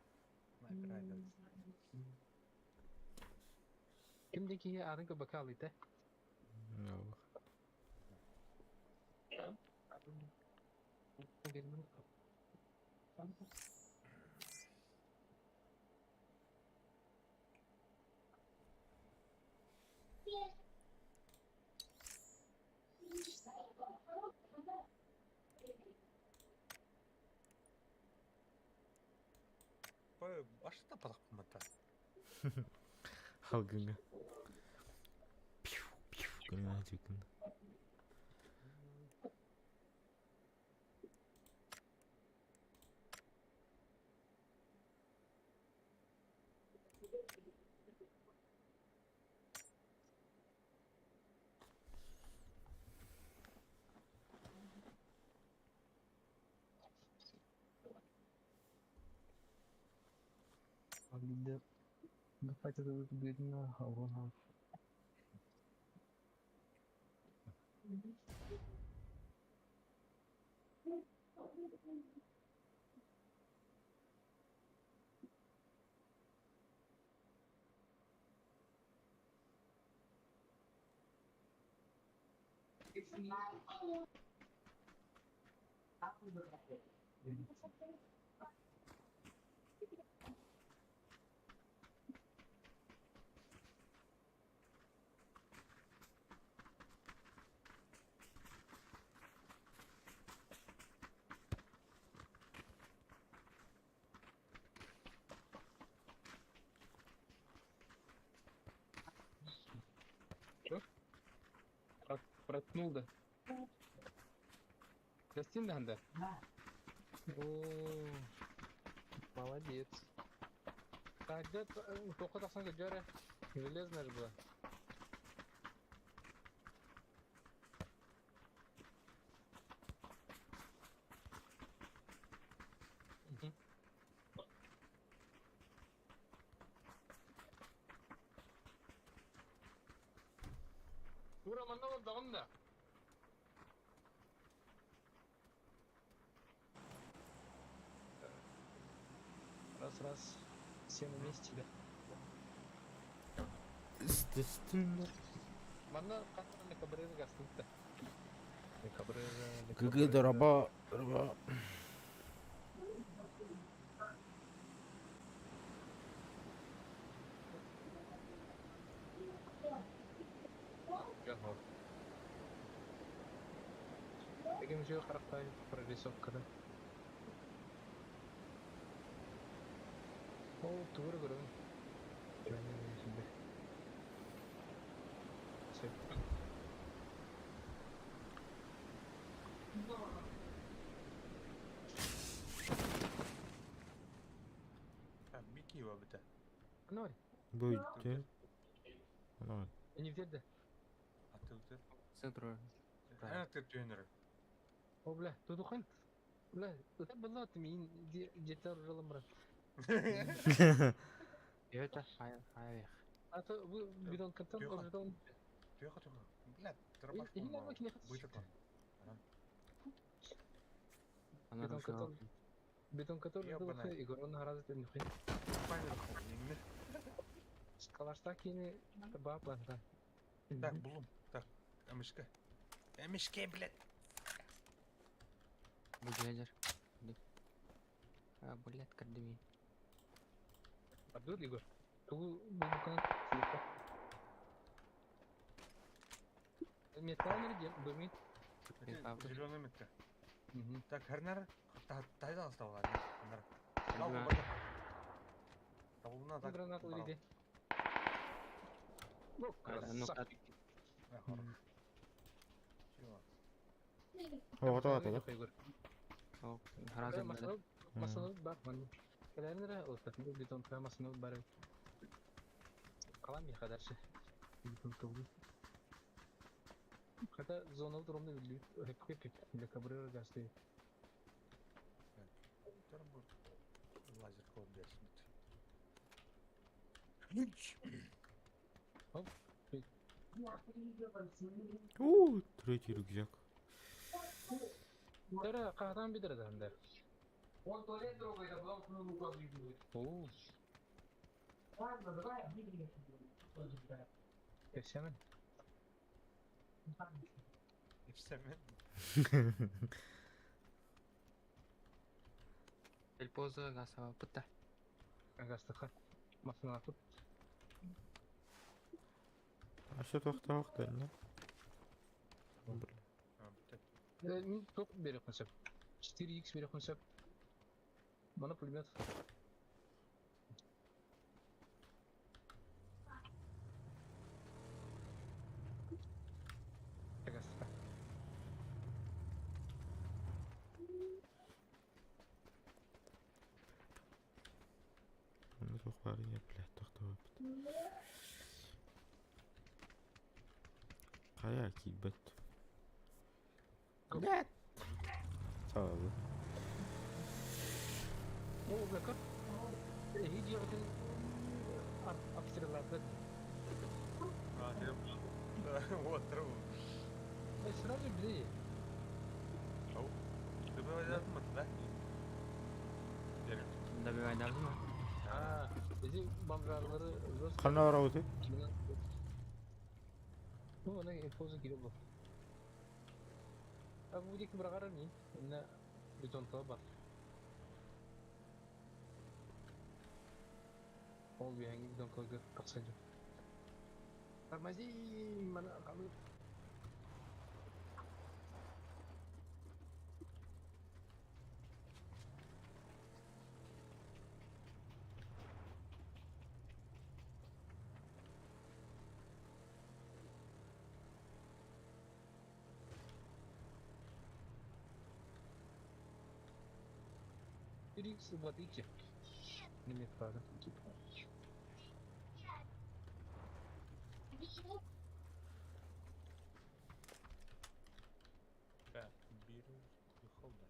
[SPEAKER 1] Снайпер айдат.
[SPEAKER 3] Кимдеки арынка бакалы да?
[SPEAKER 2] No.
[SPEAKER 1] Ашта падах мата.
[SPEAKER 2] Халгынга. Пиу, пиу, гына жүкін.
[SPEAKER 3] Проткнул да. Гостин да? О, молодец. Так, где только так джара железная же была. Мгм. Ура, манна да. Раз, раз. Все на месте, да.
[SPEAKER 2] Естественно.
[SPEAKER 3] Манна катар на Кабрера гостинта. На Кабрера, на
[SPEAKER 2] ГГ
[SPEAKER 3] Кабрера.
[SPEAKER 2] да раба, раба.
[SPEAKER 3] Таким же характером прорисовка, да. О, тур көрөм. Все.
[SPEAKER 1] А, Микки его бita.
[SPEAKER 3] Ну,
[SPEAKER 2] Бүйті. Ана.
[SPEAKER 3] не взяли.
[SPEAKER 1] А ты вот
[SPEAKER 4] Центру.
[SPEAKER 1] это. А ты тренер.
[SPEAKER 3] О, бля, тут ухан. Бля, это было ты мин детер жилым брат.
[SPEAKER 4] Это хай.
[SPEAKER 3] А то вы бидон картон
[SPEAKER 1] Тихо.
[SPEAKER 3] ожидал.
[SPEAKER 1] Тихо, тихо. Блядь, дробаш.
[SPEAKER 3] Я не могу не
[SPEAKER 1] Быта.
[SPEAKER 4] Она
[SPEAKER 3] Бидон
[SPEAKER 4] рушила.
[SPEAKER 3] картон. Бетон который
[SPEAKER 1] Ёбаная.
[SPEAKER 3] Игорь он гораздо не хуй.
[SPEAKER 1] Память.
[SPEAKER 3] Калаштакини бабла, да.
[SPEAKER 1] Так, Блум. Так, Амишка. Амишке, блядь.
[SPEAKER 4] Будядер. А, блядь, кардеми.
[SPEAKER 3] Ардур Игорь. Тугу букан типа. Металл не бымит.
[SPEAKER 1] Зеленый метка.
[SPEAKER 3] Угу.
[SPEAKER 1] Так, Хернер. Тайдан осталось. Хернер. Табулна так.
[SPEAKER 3] Гранату иди. Ну,
[SPEAKER 4] Ну,
[SPEAKER 3] красавчик.
[SPEAKER 2] Ото ата да.
[SPEAKER 3] Игорь.
[SPEAKER 4] Гораздо
[SPEAKER 3] Масала, масала бар, ман. Кэлэрин эрэ бетон прямо бары. Калам миэхэ дальше. Бетон тылгы. Хотя зона ровно билбит. Хэп для Кабрера гасты.
[SPEAKER 1] Тэр бу лазер код берсин.
[SPEAKER 3] Оп.
[SPEAKER 2] О, третий рюкзак.
[SPEAKER 3] Тара каһатан бидер да.
[SPEAKER 4] Он туалет трогает, а потом свою руку облизывает.
[SPEAKER 3] О,
[SPEAKER 4] Ладно, давай облизывай.
[SPEAKER 3] кэпсиэмэн.
[SPEAKER 1] Ипсемен.
[SPEAKER 4] Эльпоза гасава пытта.
[SPEAKER 3] Гастыха. Машина тут.
[SPEAKER 2] А что тохтоох да? Бля.
[SPEAKER 1] А, бүттэ.
[SPEAKER 3] Мин тоқ бере консеп. 4x бере консеп. Мана пулемет. Гастыха.
[SPEAKER 2] Ну туох баар я, блядь, тохтоох. Хайа киирбэт. Блядь. Саабы.
[SPEAKER 3] О, бля, как? Видео обстреллады.
[SPEAKER 1] А, телефон. Вот, тру.
[SPEAKER 3] Сразу били.
[SPEAKER 1] Ау. Добивай да? Дерек.
[SPEAKER 4] Добивай давно.
[SPEAKER 3] А, эти бомжарлары жестко.
[SPEAKER 2] Ханна барабыт?
[SPEAKER 3] Ну, она поза кире был. А бу дики бырагар мин. Инна бетон бар. Ол биһиги бетон кылгы тахсадьы. Тормози, мана калы. Рикс владыки. Немет пара.
[SPEAKER 1] Так, бери холда.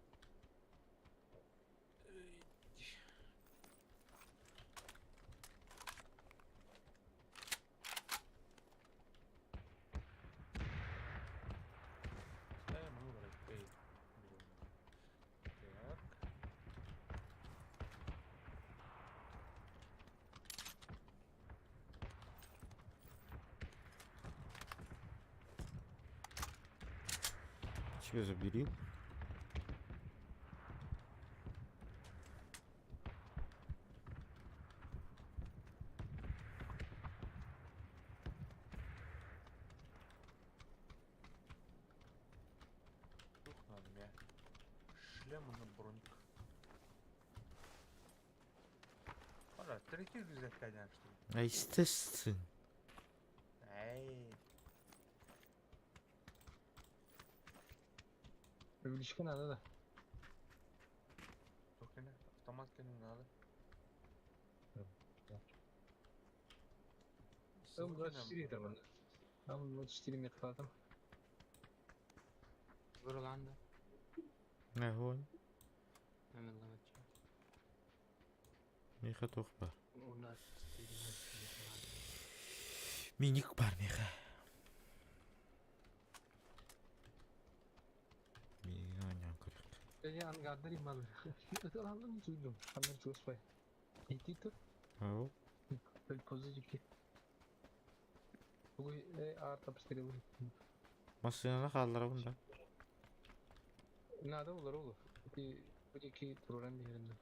[SPEAKER 1] Ставим мы врапей. Так.
[SPEAKER 2] Че забери?
[SPEAKER 1] Тух надо мне. Шлем на броник. Пожалуйста, третий рюкзак, конечно.
[SPEAKER 2] А естественно.
[SPEAKER 1] Эй.
[SPEAKER 3] Увеличка надо, да.
[SPEAKER 1] Тух не, автомат не надо.
[SPEAKER 3] Там 24 там. Там 24 метра там.
[SPEAKER 4] Верланда.
[SPEAKER 2] Огонь.
[SPEAKER 4] Амин.
[SPEAKER 2] Миха туох бар.
[SPEAKER 4] У нас 4
[SPEAKER 2] Миник бар миха. Миник көрөк.
[SPEAKER 3] Я ангардыр имал. Это алым жуйдум. Андан чуспай. Ити тут
[SPEAKER 2] Ау.
[SPEAKER 3] позитивки. Бугу арт обстрелы.
[SPEAKER 2] Машинаны хаалларабын да.
[SPEAKER 3] Надо olur olur. Ити бу iki туран беринде.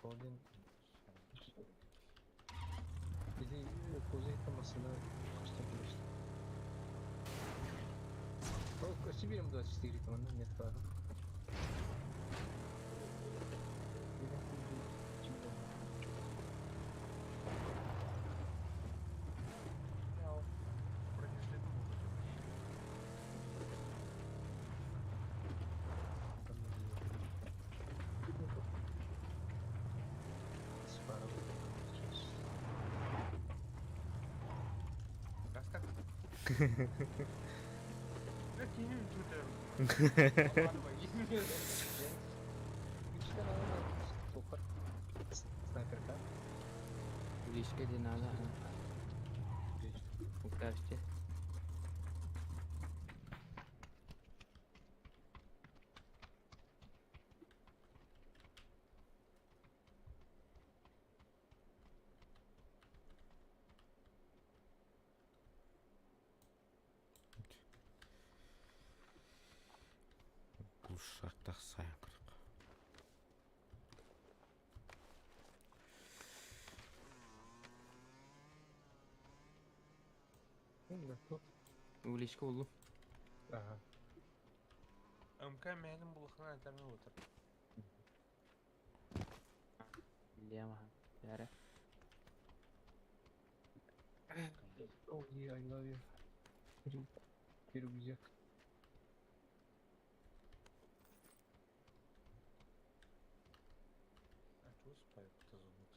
[SPEAKER 3] Один. Ити позитив машина костюм. О, себе М24 там, ну, нет, правда.
[SPEAKER 1] Я бронежилет могу. Бля, кини үтүөтэр.
[SPEAKER 3] Снайперка.
[SPEAKER 4] Увеличка где надо. Укажете.
[SPEAKER 2] Глушактах сайын кырык.
[SPEAKER 4] Увеличка улу.
[SPEAKER 3] Ага.
[SPEAKER 1] МК мээным булахына этэрми отыр.
[SPEAKER 4] Лема. Яра.
[SPEAKER 3] Oh yeah, I love you. Рюкзак.
[SPEAKER 1] А чего спайк зовут?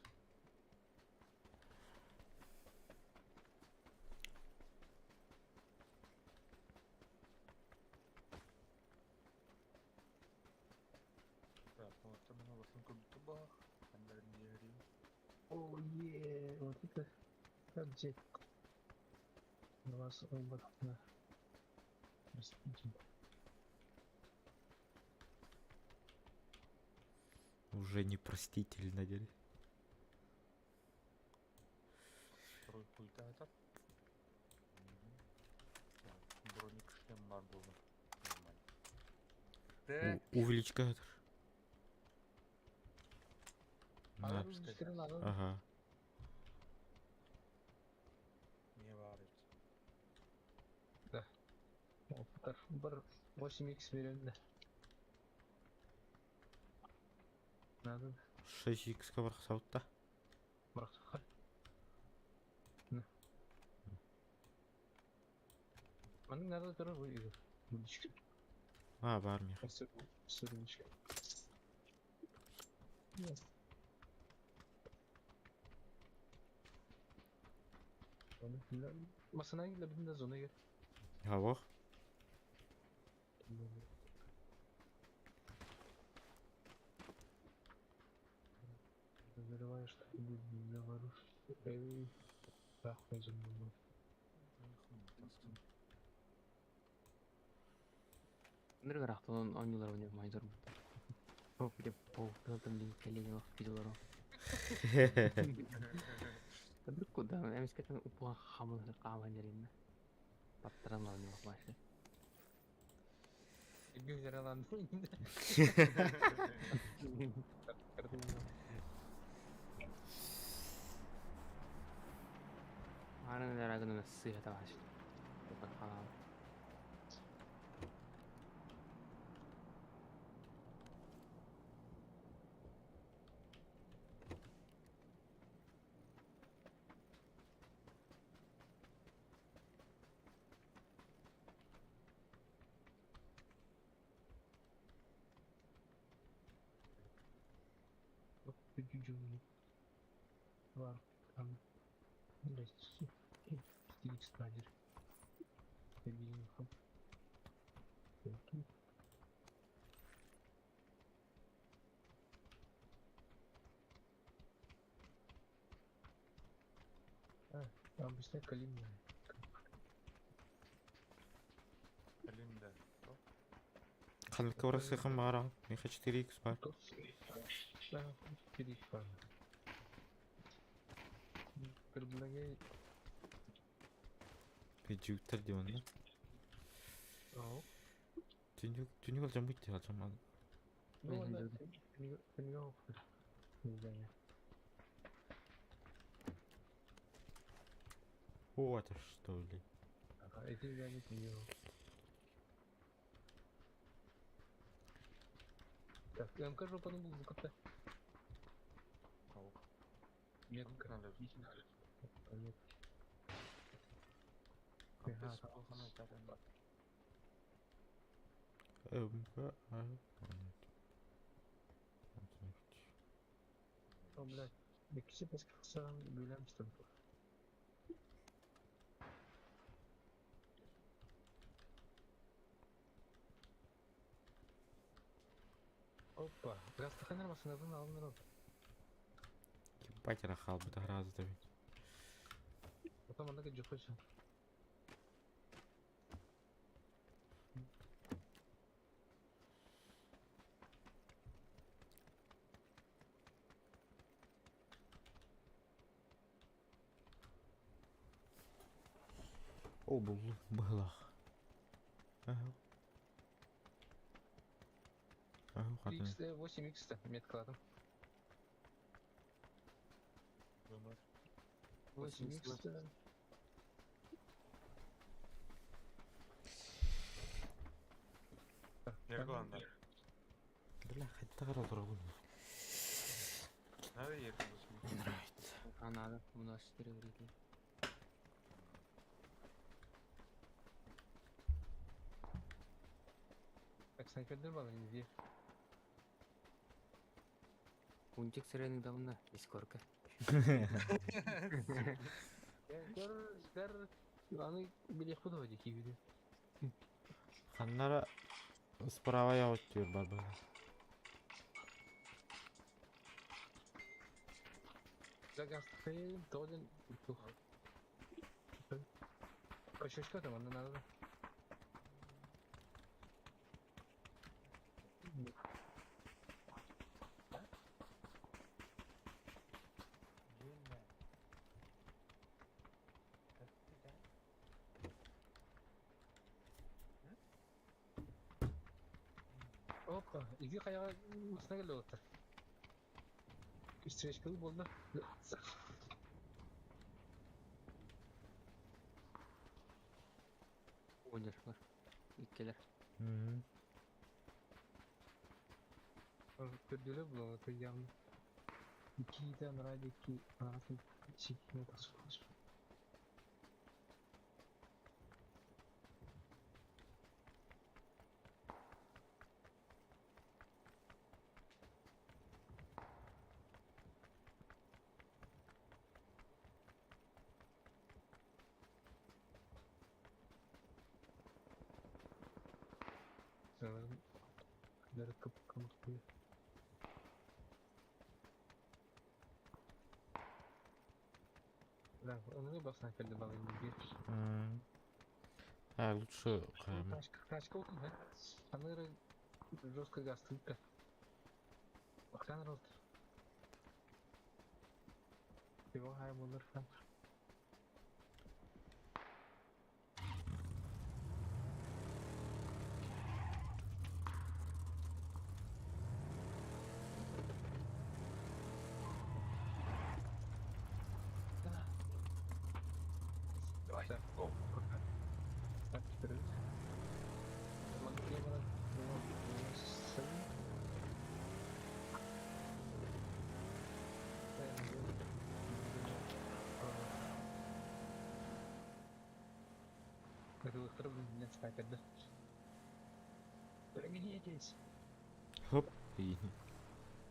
[SPEAKER 1] Так, ну вот там улахан көрбүтэ бах. Андарын диэри.
[SPEAKER 3] Oh yeah, вот это как где? На вас оба на. Простите.
[SPEAKER 2] Уже непростительно деле.
[SPEAKER 1] Второй пультатор. Так, броник шлем бар было. Нормально. Так,
[SPEAKER 2] Увеличкатор. На.
[SPEAKER 3] А, надо.
[SPEAKER 2] Ага.
[SPEAKER 1] не варит.
[SPEAKER 3] Бар 8x берем да. Надо.
[SPEAKER 2] 6х ка бар сауытта.
[SPEAKER 3] Барахтаха. Маны надо тоже выиграть. Удочка.
[SPEAKER 2] А, бар мех.
[SPEAKER 3] Сырничка. Нет. Масана для бинда зона егер.
[SPEAKER 2] Хавох.
[SPEAKER 3] Заливаешь что-нибудь для воруш. Эй, нахуй за мной.
[SPEAKER 4] Ныргырахтан ойнулар ойнап майзор. Оп, деп пол, там дин колени видеолар. Табыр куда, эмискетен упуга хамыл каалан жеринде. Таптыран ойнап башы.
[SPEAKER 3] Гүл жараланды.
[SPEAKER 4] Анын жарагын сыйгата башы. Халал.
[SPEAKER 3] Var. Там. Блять. 4 А, обычная калина.
[SPEAKER 1] Калинда.
[SPEAKER 2] Ханка барасыхым бара. Меха 4х бар.
[SPEAKER 3] Да, 4 бар. Предлагай.
[SPEAKER 2] Бежүктер деп оны. Түнүк түнүк алжам бит алжам.
[SPEAKER 3] Ну, ладно, не знаю.
[SPEAKER 2] О, это что ли?
[SPEAKER 3] Ага, эти я не делал. Так, я вам кажу, потом буду как-то. Метка.
[SPEAKER 1] Надо.
[SPEAKER 3] Метка.
[SPEAKER 1] Компас улахан этэрин.
[SPEAKER 2] МК А.
[SPEAKER 3] О, блядь. Екisi басқасы бөлеміз. Опа, гастаханер машинатын алын.
[SPEAKER 2] Ебать хаалбыта сразу таби.
[SPEAKER 3] Потом она жухуш.
[SPEAKER 2] О, был быһылах. Ага. Ага, хатын.
[SPEAKER 3] X 8x меткаладым. 8x.
[SPEAKER 1] Нергланда.
[SPEAKER 2] Бля, хотя турабын.
[SPEAKER 1] Надо ехать.
[SPEAKER 2] Не нравится.
[SPEAKER 4] А надо, у нас 4 вредили.
[SPEAKER 3] Так, снайпердер бар не
[SPEAKER 4] Унтик сырыны давно, из корка.
[SPEAKER 3] Көр, көр, аны билек буду дики видео.
[SPEAKER 2] Ханнара справа я вот бар бар.
[SPEAKER 3] Загастхы, тоден, тух. Пощечка там, она надо. Опа, иди хаяга масына келе отыр. Встречка болды.
[SPEAKER 4] Ойнер бар. Иккелер.
[SPEAKER 3] Көрдүлө бұл, это явно. Никита, Радики, Аратын, Чикин, это. Да, он рыба снайпер добавил не.
[SPEAKER 2] А, лучше кайм.
[SPEAKER 3] Тачка, тачка да? Аны жестко газ тыка. Баксан рост. Его хай булыр фан.
[SPEAKER 1] Давай.
[SPEAKER 3] Да.
[SPEAKER 1] Го.
[SPEAKER 3] Так, теперь. Это блин, снайпер, да? Пригнитесь!
[SPEAKER 2] Хоп. И.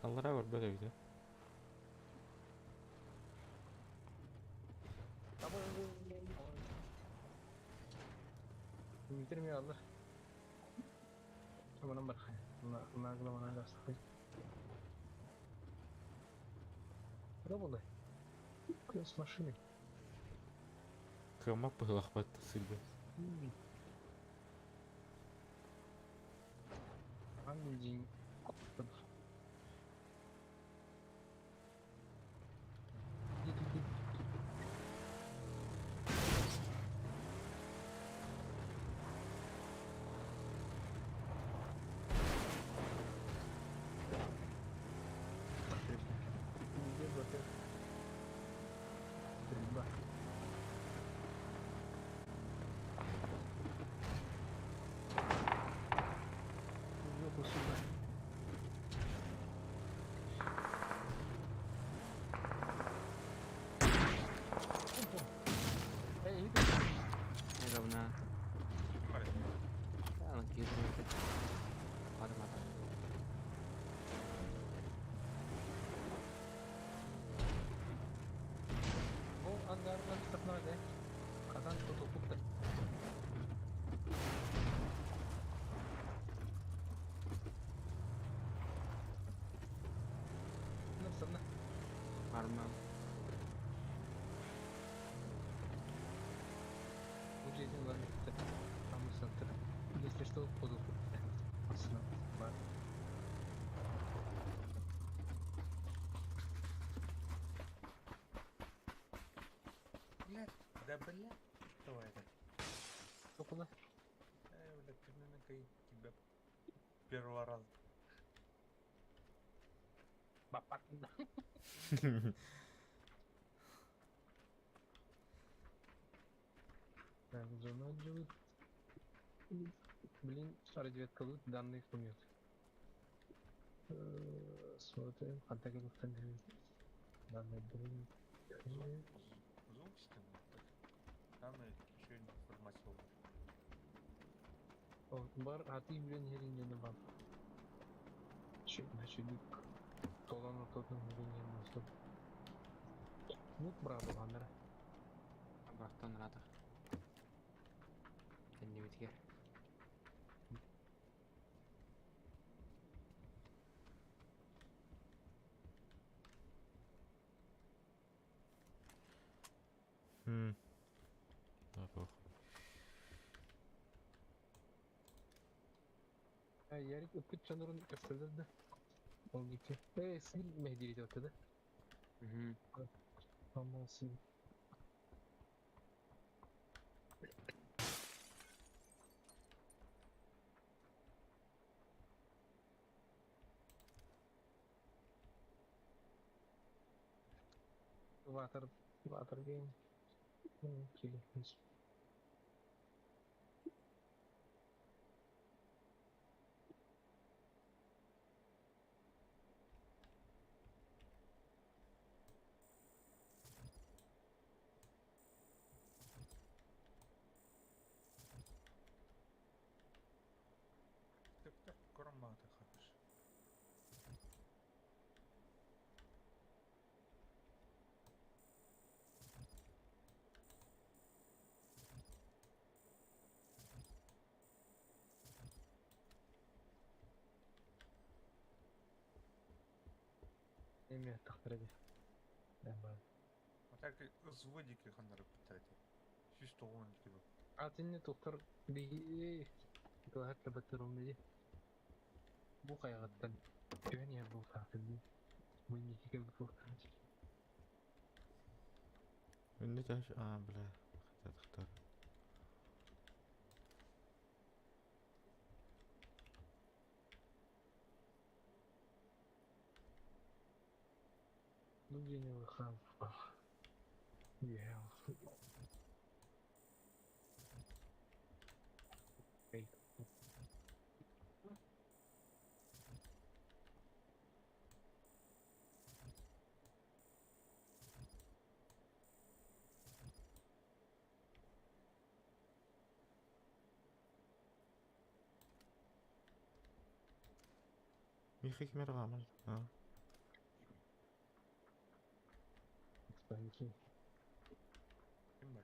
[SPEAKER 2] Аллара бар бер бит.
[SPEAKER 3] Bitirmiyor Allah. Aman bak. Nagla bana gastı. Работай. С машиной.
[SPEAKER 2] Кымак быһылах батты сылбы.
[SPEAKER 3] День. Стрельба. Жопу сюда. Бэйэтин ылан иһиттэ. Аммысантыр. Если что, буду. Бар.
[SPEAKER 1] Блядь, да блядь. Кто это?
[SPEAKER 3] Токула.
[SPEAKER 1] Блядь, ты мне тебя первого раза.
[SPEAKER 3] Баппат. Так, зона живут. Блин, разведка лут, данных нет. Смотрим, контакт данные блин.
[SPEAKER 1] Звук стены. Так. Там еще информация.
[SPEAKER 3] О, бар, а ты, блин, херень не бар. Значит, толан ортотун херень не стоп. Ну, браво, Андра.
[SPEAKER 4] Бартон рада. Кэннибитигэр.
[SPEAKER 2] Да,
[SPEAKER 3] Ярик ыппыт чонорун көстөлөр да. Ол гики. Сил мехдирит отты да. Амма сил. Ватер, ватер гейм. Кили.
[SPEAKER 1] Так, так, корматы хорош.
[SPEAKER 3] Эме тахтырды. Да,
[SPEAKER 1] А так зводики ханнары питайте. Чисто он тебе.
[SPEAKER 3] А ты не доктор би Туһат батырым ди. Бу кайгыттан түһэн иһэр буолтаахтын ди. Бу инники кэлбит буолтаах.
[SPEAKER 2] Önde taş. Aa бля. Хотят.
[SPEAKER 3] Ну день выхал. Yeah. Эй.
[SPEAKER 2] Миха кимер гамал. А.
[SPEAKER 3] Экспансия.
[SPEAKER 1] Ким бар?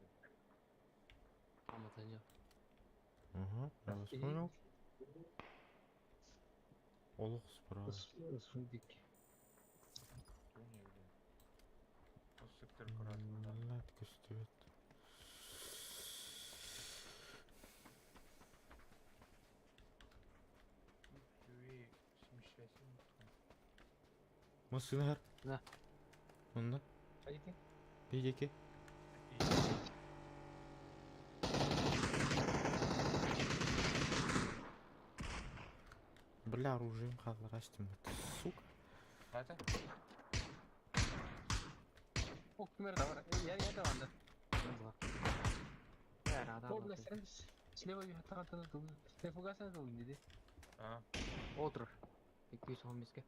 [SPEAKER 4] Аматаньо.
[SPEAKER 2] Ага, я вас понял. Олох справа.
[SPEAKER 3] Сундик.
[SPEAKER 1] Не, блин. Сектор красный.
[SPEAKER 2] Блядь, көстүбэт.
[SPEAKER 1] Үе 77.
[SPEAKER 2] Машина хар.
[SPEAKER 4] Да.
[SPEAKER 2] Онда.
[SPEAKER 3] Айти.
[SPEAKER 2] Бейдеке. Бля, оружием қалырастым. Сука.
[SPEAKER 1] Это?
[SPEAKER 3] Ох, кимер да бар. Я да ванда.
[SPEAKER 4] Рада.
[SPEAKER 3] О, бля, сен слева юхатагантан тул. Те фугасан тул диди.
[SPEAKER 1] А,
[SPEAKER 4] Отыр. 215-ке.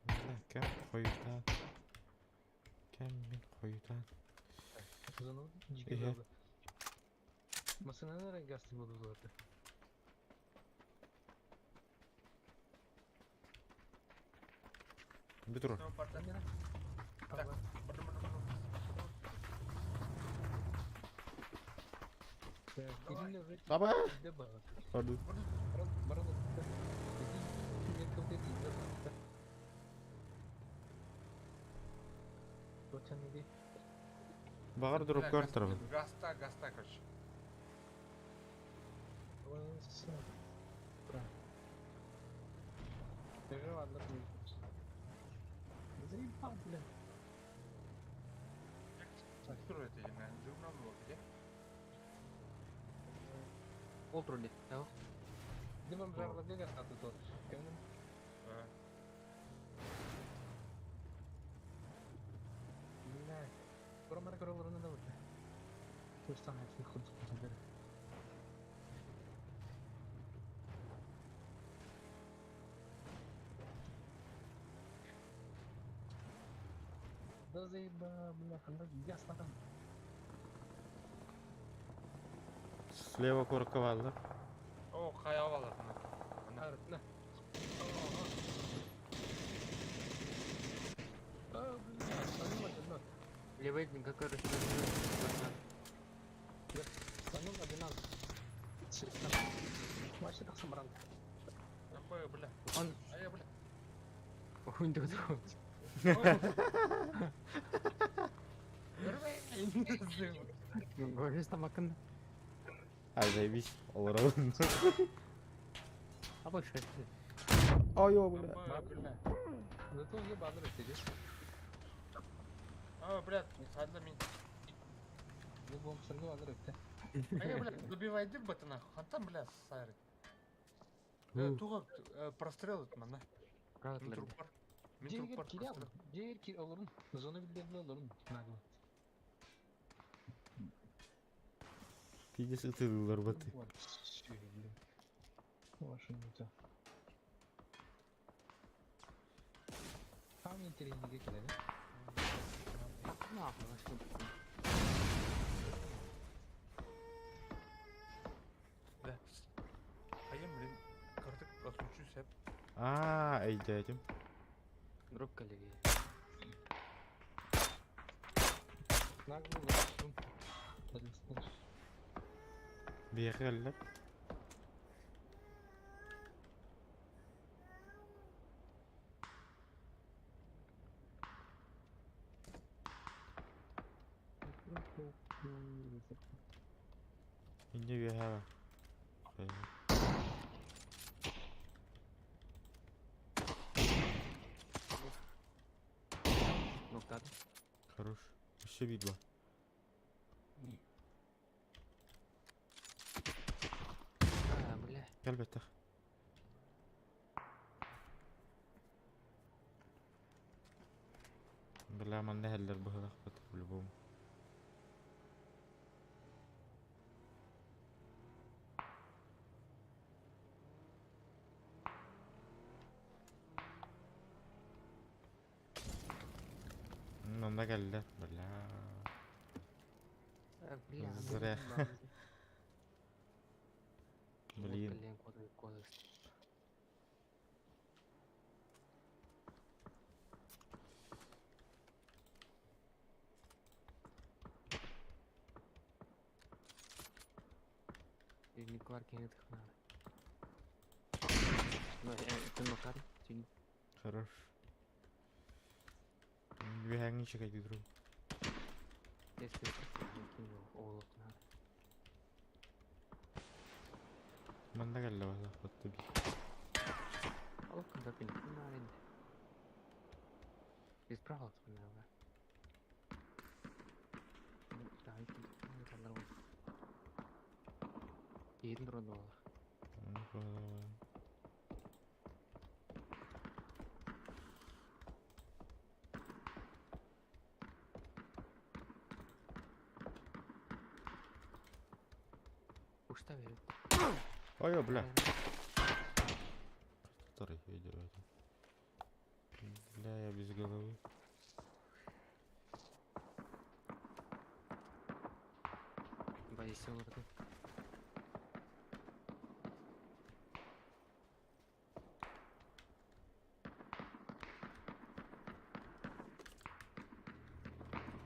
[SPEAKER 2] Бля, кем қоютан. Кем мен қоютан.
[SPEAKER 3] Зону
[SPEAKER 2] Эһэ.
[SPEAKER 3] жиги. Масыналар гасты болду буларды.
[SPEAKER 2] Бүтүр.
[SPEAKER 1] снова порта. Так, барды, барды, барды.
[SPEAKER 3] Так,
[SPEAKER 2] Таба.
[SPEAKER 3] де бар.
[SPEAKER 2] Пардон.
[SPEAKER 3] Бар бар.
[SPEAKER 2] Баҕар
[SPEAKER 1] Бля,
[SPEAKER 2] дропка
[SPEAKER 1] газ,
[SPEAKER 2] артарабын.
[SPEAKER 1] газта, газта, короче.
[SPEAKER 3] Заебал, бля.
[SPEAKER 1] Кто это, я журнал был, где?
[SPEAKER 4] Ол турар дии. Эҕ.
[SPEAKER 3] Дима бжарлады гастаты тот. Бля. Курамара көрөлөрүнө да бу. Тустан хайсы курдук бер. Да заеба, бля, ханда гастатан.
[SPEAKER 2] Слева куоракка бааллар.
[SPEAKER 1] О, хайа балар. Ана.
[SPEAKER 3] На. А, бля, станул один.
[SPEAKER 4] Левый какой раз.
[SPEAKER 3] Станул один. Вообще так самран.
[SPEAKER 1] Бля, бля.
[SPEAKER 4] Он
[SPEAKER 1] А я, бля.
[SPEAKER 4] хуйнду. Говоришь там акын.
[SPEAKER 2] А, заебись. Олоробун.
[SPEAKER 4] А больше.
[SPEAKER 2] Ой, бля.
[SPEAKER 1] Бля.
[SPEAKER 3] Зато ебаный сидишь.
[SPEAKER 1] А, бля, садла мин.
[SPEAKER 3] Любом сыргы алыр өттө.
[SPEAKER 1] А я, бля, добивай дым бата нахуй. Хантан, бля, сайры. Туга прострел манна. Мин труп бар. Мин труп
[SPEAKER 3] Жергер
[SPEAKER 1] бар.
[SPEAKER 3] кире
[SPEAKER 1] прострел.
[SPEAKER 3] Жергер кире олорун. Зона билдериле олорун. Нагло.
[SPEAKER 2] Пиздец ытыдылар баты.
[SPEAKER 3] Ваша не то. Там интереснее келе.
[SPEAKER 4] Нахуй, вообще.
[SPEAKER 1] Бля. А я, блин, картык отключусь, я.
[SPEAKER 2] Аа, өйдөөтүм.
[SPEAKER 4] Дроп коллеги.
[SPEAKER 3] Нагло олорун.
[SPEAKER 2] Биэхэ кэллэр. Инде үөһэ бар.
[SPEAKER 4] Ноктады.
[SPEAKER 2] Хорош. Өссө биир бар.
[SPEAKER 4] А, бля.
[SPEAKER 2] Кэлбэтэх. Бля, манна иһэллэр быһылаахпыт по-любому. Манна кэллэр, бля.
[SPEAKER 4] А, бля.
[SPEAKER 2] Зря. Блин.
[SPEAKER 4] Блин, куда куда. Николар кенет хна. Ну, это нокар.
[SPEAKER 2] Хорош. Үөһээҥҥи чекайдыы турабын. Манна кэллэ быһылаахпыт би. Ой, бля. Который идет. Бля, я без головы.
[SPEAKER 4] Боюсь, олорду.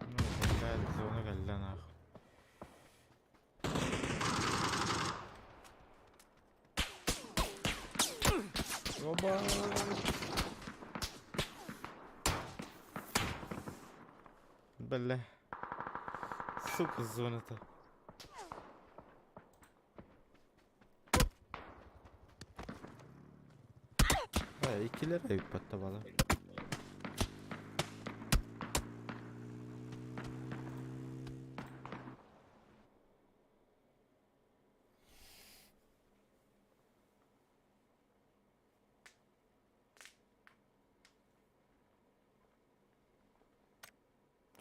[SPEAKER 2] Ну, блядь, зона кэллэ нахуй. Оба! Бля. Сука, зоната. Э, иккилэр эбиппат табалар.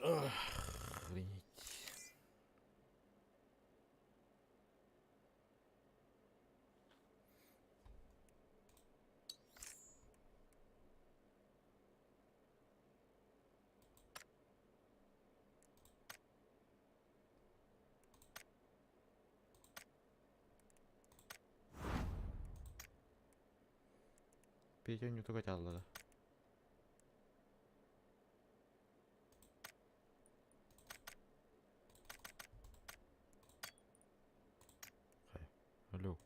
[SPEAKER 2] Охренеть. Петя не только да. Алло.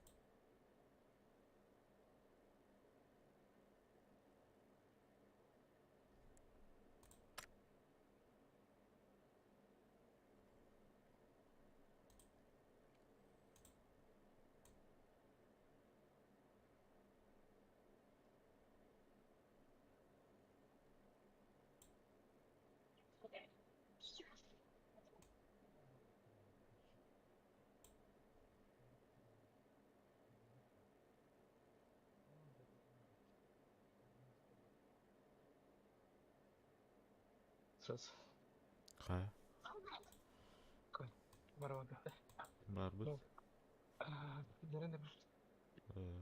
[SPEAKER 3] Сразу.
[SPEAKER 2] Хайа.
[SPEAKER 3] Барабан.
[SPEAKER 2] Барбыт.
[SPEAKER 3] Нерен
[SPEAKER 2] Э,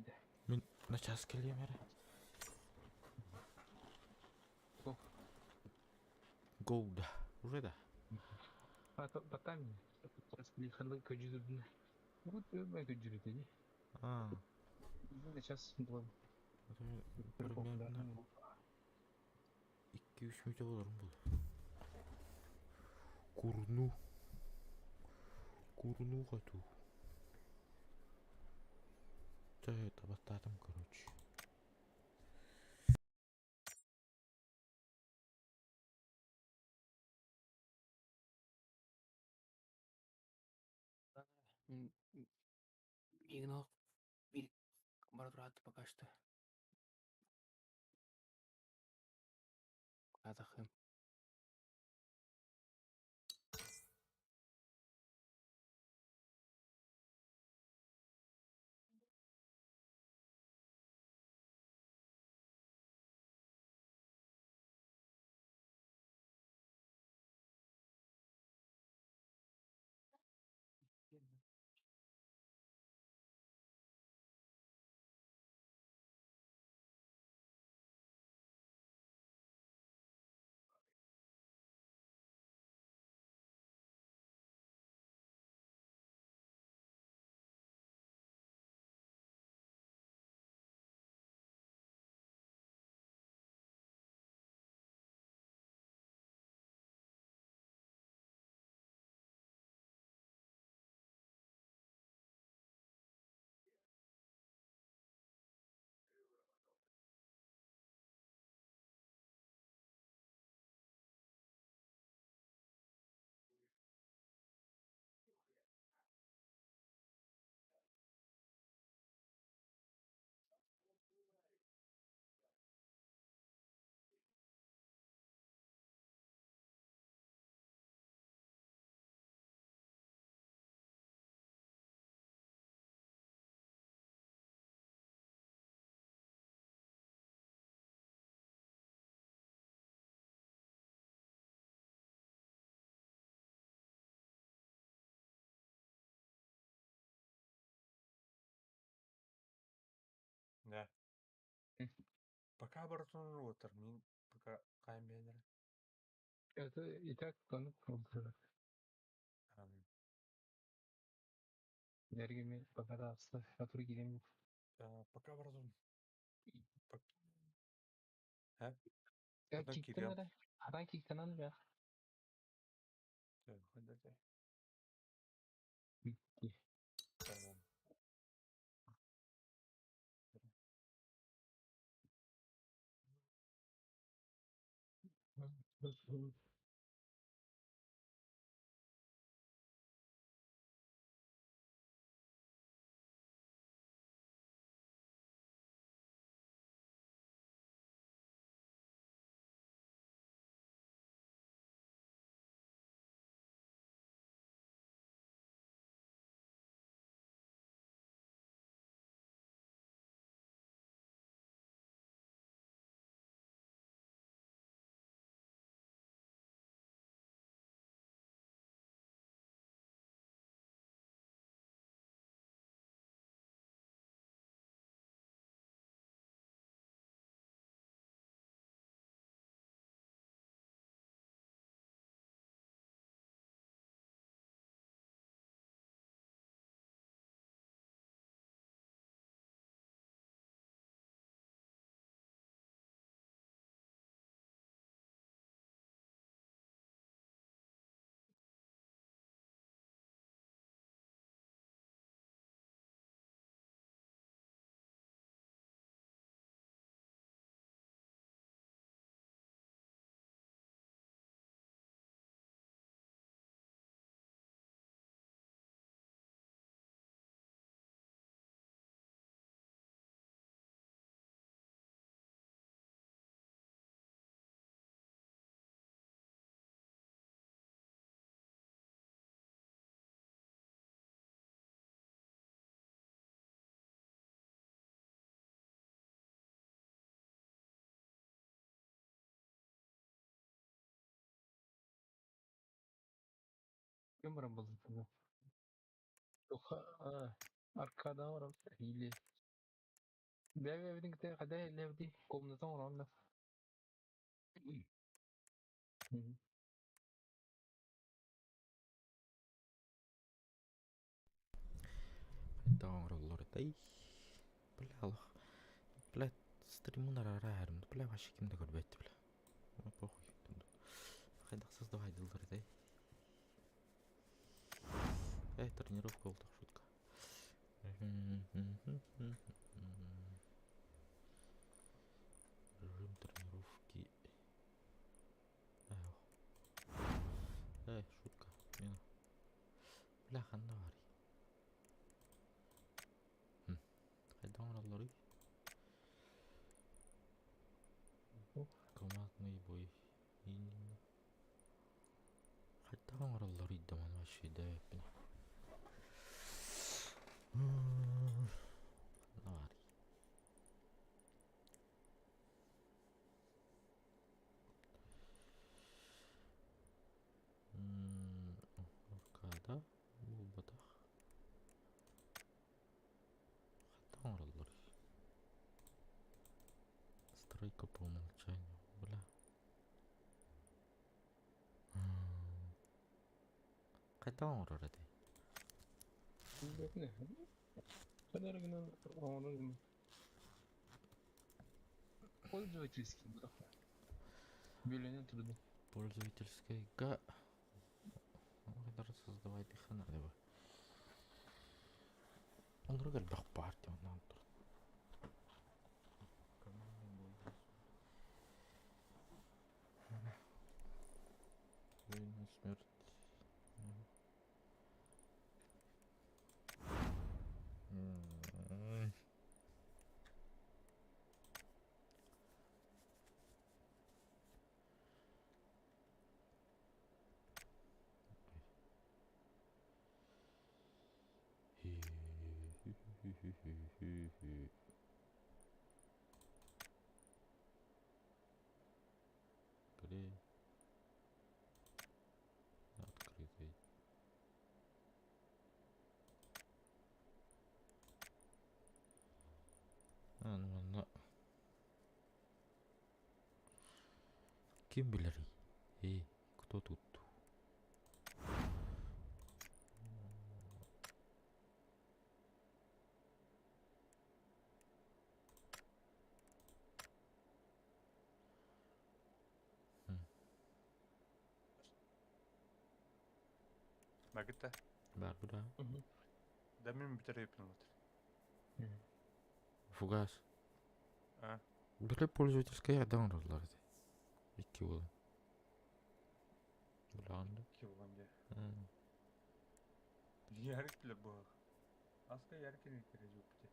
[SPEAKER 3] да.
[SPEAKER 2] Мин на час кэлиэм эрэ.
[SPEAKER 3] Go.
[SPEAKER 2] Go да. Уже да.
[SPEAKER 3] Батам.
[SPEAKER 2] А,
[SPEAKER 3] Сейчас было.
[SPEAKER 2] примерно 2-3 мүнөтэ болорум буолуо. Курну. Курну хату. Чэ, табаттаатым, короче.
[SPEAKER 4] Игнор. Бир бара тураат пока что. Казахым.
[SPEAKER 1] Да. Пока братан ротор, мин пока камера.
[SPEAKER 3] Это и так он Энергиями пока да, который
[SPEAKER 1] Пока братан. Ә?
[SPEAKER 3] Я
[SPEAKER 1] Одан
[SPEAKER 3] киктен
[SPEAKER 1] кирием.
[SPEAKER 3] эрэ. Адан киктен аны бя.
[SPEAKER 1] Э,
[SPEAKER 3] Ким баран булду? Туха аркада баран или Бэбэ ките хада левди комната оронна.
[SPEAKER 2] Хайдах оҥороллор этэй? Бля, олох. Бля, стримун араарар, бля, вообще ким да көрбөт, бля. Ну, похуй. Хайдах создавайдылар этэй? Эй, тренировка буолтах, шутка. Режим тренировки. Эй, шутка. Мина. Бля, ханна баарый? Хайдах оҥороллоруй? Командный бой. Хайдах оҥороллоруй да маны вообще өйдөөбөппүн. Ханна баарый? Аркада буолбатах. Хайдах оҥороллоруй? Стройка по умолчанию. Бля. Хайдах оҥорор этэй?
[SPEAKER 3] Билбэтин. Хада гынан оҥорор. Пользовательский буолар. Бөлөнөн турду.
[SPEAKER 2] Пользовательскайга даже создавай дыхана бу. Оннук элбэх баар дии онно тур. Командный бой. Воина смерть. М. Хи-хи-хи-хи-хи-хи. Клей. Открытый. А, ну манна. Ким билэрий? Эй, кто тут?
[SPEAKER 1] Магита.
[SPEAKER 2] Баар бу да.
[SPEAKER 1] Да мин бүтэр өйпүн
[SPEAKER 2] Фугас.
[SPEAKER 1] А?
[SPEAKER 2] Били пользовательская оҥороллор этэ. Икки буолан. Булаҕын да?
[SPEAKER 1] Килган дьэ. Ярик билэр быһах. Аска Ярик кирежупте.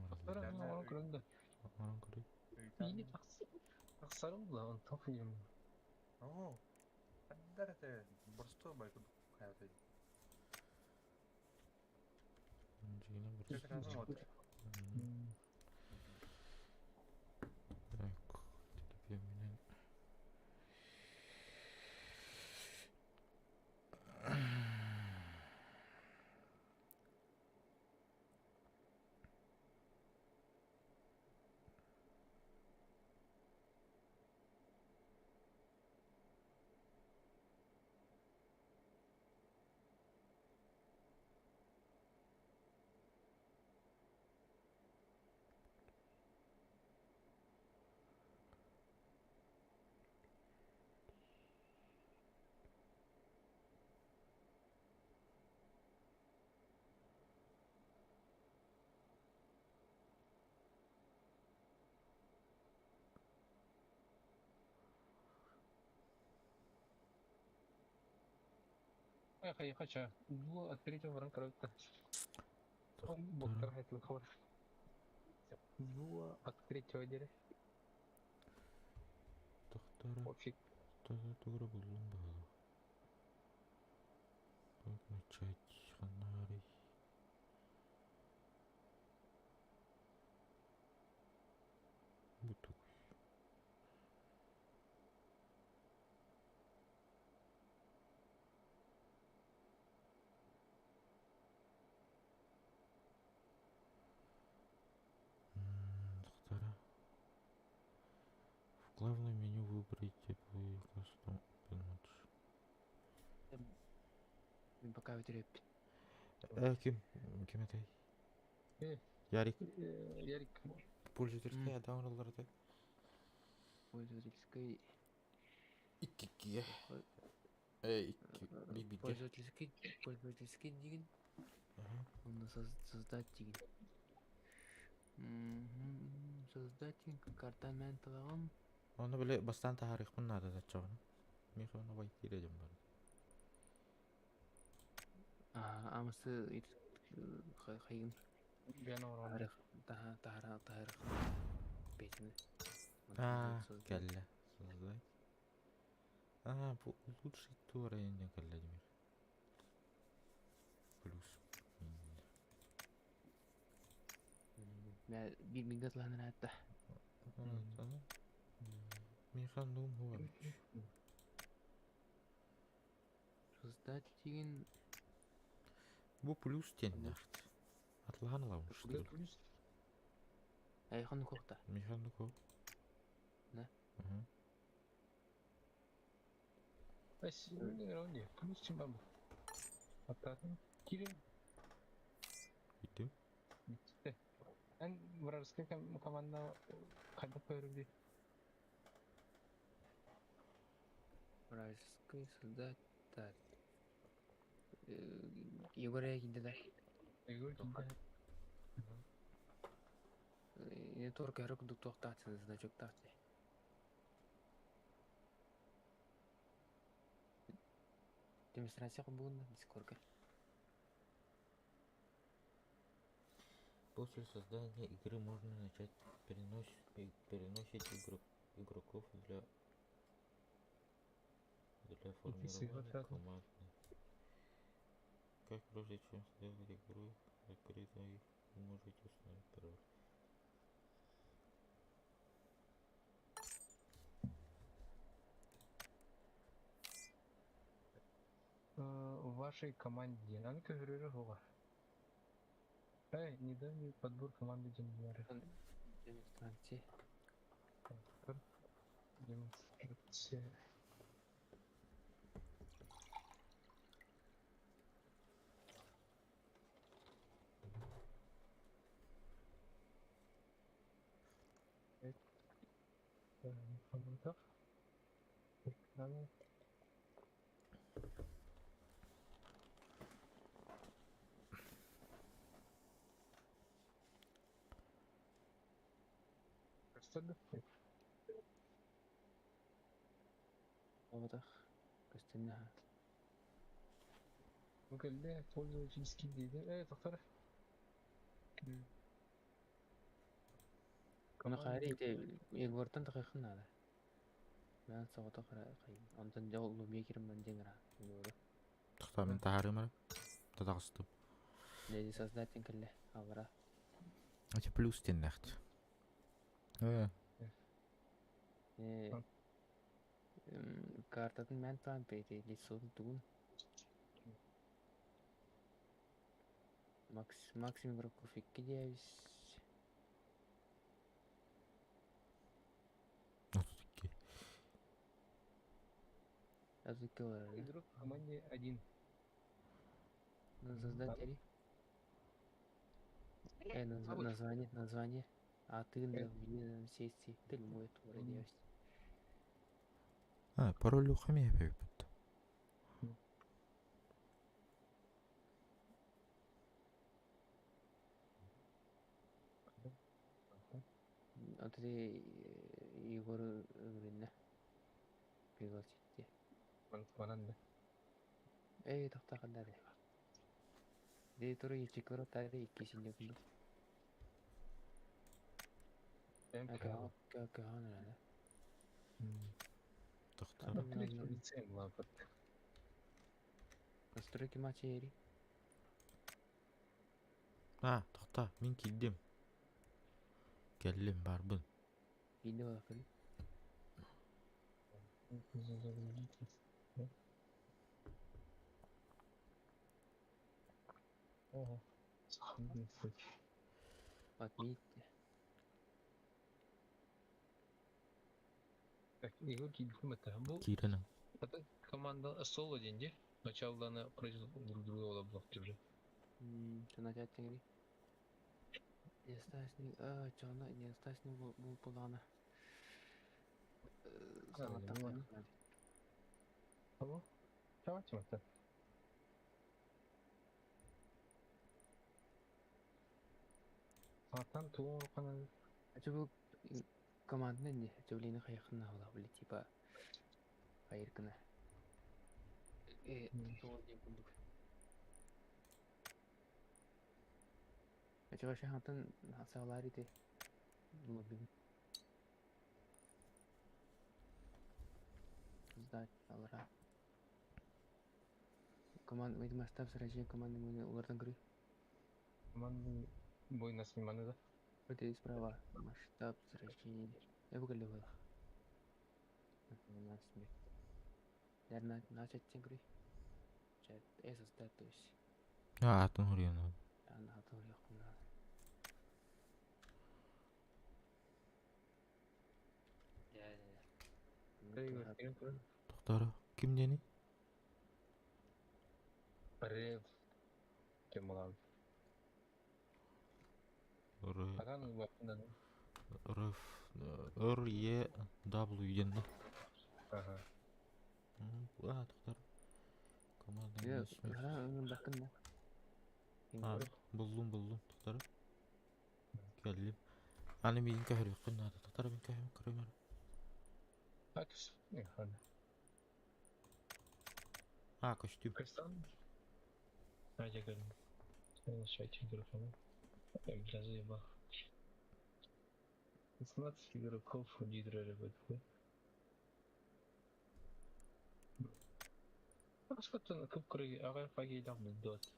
[SPEAKER 3] Тахтара оҥорон көрөн да.
[SPEAKER 2] Оҥорон көрүй.
[SPEAKER 3] Иини тахсарым була онтон хуйум.
[SPEAKER 1] Оо. Хандар это борстой байку хайата.
[SPEAKER 2] Дьиҥинэн Так, төлөпүөммүнэн
[SPEAKER 3] Эх, хочу. Было от третьего ранка. Боктар хотел хабар. Было от третьего дерева.
[SPEAKER 2] Тохтара.
[SPEAKER 3] Пофиг.
[SPEAKER 2] Тугура буллум баҕалаах. Как начать ханаарый? Бу тугуй? Тохтара. В главном меню выберите Play Custom Open Match.
[SPEAKER 4] Мин пока бүтүрөппүт.
[SPEAKER 2] Ким? Ким этэй? Ярик.
[SPEAKER 3] Ярик.
[SPEAKER 2] Пользовательская даунлар это.
[SPEAKER 4] Пользовательской
[SPEAKER 2] Икки. Икки. Би
[SPEAKER 4] Пользовательский пользовательский деген. Оны создать деген. Создать карта мен талаган.
[SPEAKER 2] Оны биле бастан тарихпын надо да чоғын. Миха оны бай дем бар.
[SPEAKER 4] А, амысы хайын.
[SPEAKER 3] Бен орон.
[SPEAKER 4] Тарих, таха, тахара, тарих. Бетini.
[SPEAKER 2] А, кэллэ. Создать. А, бу улучшить тура енді кэллэ демир. Плюс.
[SPEAKER 4] Бир миңге тыланыр атта.
[SPEAKER 2] Михан дум хуа.
[SPEAKER 4] Создать деген.
[SPEAKER 2] Бу плюс теннарт. Атлахан лаун что.
[SPEAKER 3] Плюс.
[SPEAKER 4] Айхан кохта.
[SPEAKER 2] Михан ко.
[SPEAKER 4] Да.
[SPEAKER 2] Угу.
[SPEAKER 3] Плюс чем бабу. Аттатын. Кирин.
[SPEAKER 2] Иди.
[SPEAKER 3] Эн вражеская команда когда поверили.
[SPEAKER 4] Вражеский создать. Так. Егор кинде да.
[SPEAKER 3] Егор кинде.
[SPEAKER 4] Не только рук ду тохтаться значок тахты. Демонстрация бугун Дискордка.
[SPEAKER 2] После создания игры можно начать переносить игроков для формирования команды. Как прежде чем сделать игру закрытой, вы можете установить пароль.
[SPEAKER 3] В вашей команде. Надо говорю, Эй, недавний подбор команды Демонстрации. Демонстрация. Экраны. Көстөр да?
[SPEAKER 4] Оботах. Көстүннэ ха.
[SPEAKER 3] Бу кэллэ пользовательский диэди. Э, тоқтар.
[SPEAKER 4] Оны хайри ити Егортан тахыхын наада. Мен соҕотох онтон дьэ ол лубия киримман дьиҥра.
[SPEAKER 2] Тохтоо мин таһаарыым эрэ. Татаҕыстым.
[SPEAKER 4] Леди создатель кэллэ. Аллара.
[SPEAKER 2] Эти плюс теннэхт. Э,
[SPEAKER 4] Э, картатын мен таан пейти лицо тугун. Макс максимум игроков икки диэбис.
[SPEAKER 2] 32.
[SPEAKER 4] Азыки олорор.
[SPEAKER 3] Игрок в команде один.
[SPEAKER 4] Ну, создатели. Э, название, название. А ты на в сессии. Ты мой тура диэбис.
[SPEAKER 2] А, пароль ухами опять.
[SPEAKER 4] А ты Егор Рынна. Пригласите.
[SPEAKER 3] Манан да.
[SPEAKER 4] Эй, тохтахандар. Дей туру ичикоро тари иккисинде курдук. Кахан эрэ.
[SPEAKER 2] Тохтоо.
[SPEAKER 4] Настройки матча ери.
[SPEAKER 2] А, тохтоо, мин киирдим. Кэллим барбын.
[SPEAKER 4] Киинде балакын.
[SPEAKER 3] Ого.
[SPEAKER 4] Отметьте.
[SPEAKER 3] Так, Егор киирдим это. Бу
[SPEAKER 2] Киирэн.
[SPEAKER 3] это команда соло деньги. Начало против друг друга блок уже.
[SPEAKER 4] Начать игры. Не осталось а, чё, не осталось бу плана.
[SPEAKER 3] Алло? Давайте вот так. Сатан туох канал.
[SPEAKER 4] А чё был командный не? Чё блин хайхна была, бли типа хайыркына. Э, туох не буду. А чё вообще хантан саалари те? Лобби. Сдать алра. Команд, мы масштаб сражения команды мы улардан көрүй.
[SPEAKER 3] Командный бой нас внимание, да?
[SPEAKER 4] Вот здесь справа масштаб сражения. Я выгляду было. На смерть. Наверное, начать игры. Чат, я создать, то есть.
[SPEAKER 2] А, атын хуруйан.
[SPEAKER 4] Ана хатын хуруйан.
[SPEAKER 2] Тохтоо. Ким диэний?
[SPEAKER 3] Рев. Кем булан?
[SPEAKER 2] Р
[SPEAKER 3] Аган бакында.
[SPEAKER 2] Р Р Е W диэн да.
[SPEAKER 3] Ага.
[SPEAKER 2] А, тохтоо. Команда
[SPEAKER 4] Я,
[SPEAKER 2] на смерть.
[SPEAKER 4] бакын да.
[SPEAKER 2] А, буллум буллум тохтоо. Кэллим. Аны миин көһөрүөххүн наада. Тохтоо мин көһөрүм көрөмөр.
[SPEAKER 3] Акс. Не хан.
[SPEAKER 2] А, көстүм.
[SPEAKER 3] Кристан. А, я говорю. Начать игроком. Я, бля, заебал. 16 игроков у Дидра РВД. Аскоттан көп көрге ағай фагейдақ дот.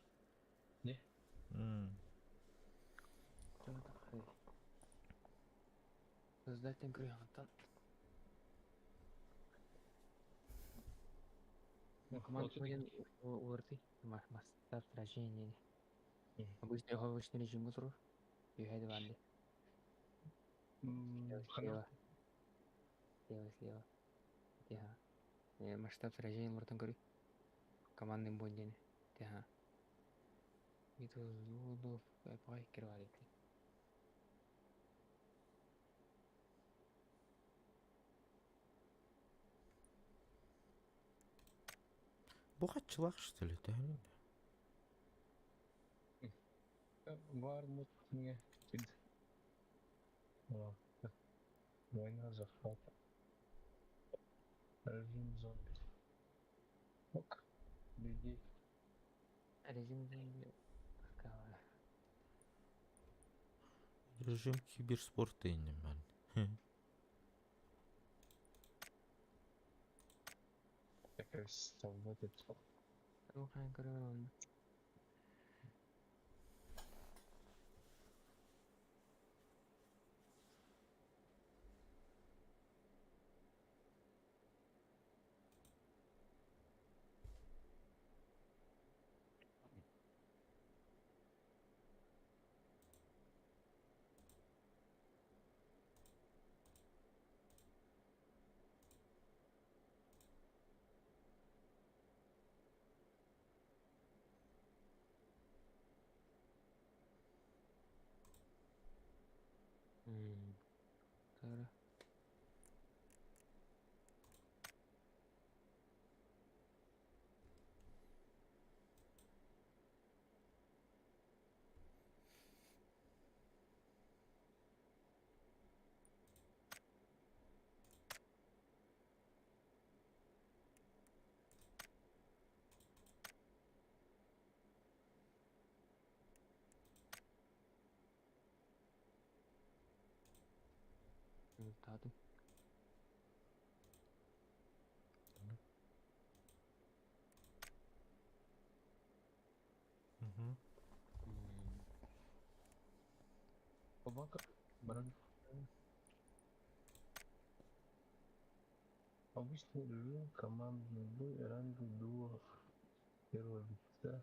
[SPEAKER 3] Не?
[SPEAKER 4] Создать игры хантан. Команда один уларты. Масштаб сражения. Обычный обычный режим утро. Юхайды ванды. Слева. Слева, слева. Тихо. Масштаб сражения улартан көрүй. Командный бой дени. Тихо. Ито зулу пай кирвалити.
[SPEAKER 2] Бу хатчылах что ли? Төһөнүн?
[SPEAKER 3] Бар мут не. Война захват. Режим зомби. Ок. Людей.
[SPEAKER 4] Режим зомби. Скала.
[SPEAKER 2] Режим киберспорта иннем мен.
[SPEAKER 3] Такая солдаты.
[SPEAKER 4] Ну, хайын көрөр. Тара. Тадым.
[SPEAKER 2] Угу.
[SPEAKER 3] Собака. Баран. Обычный режим, командный бой, ранг дуо первого лица.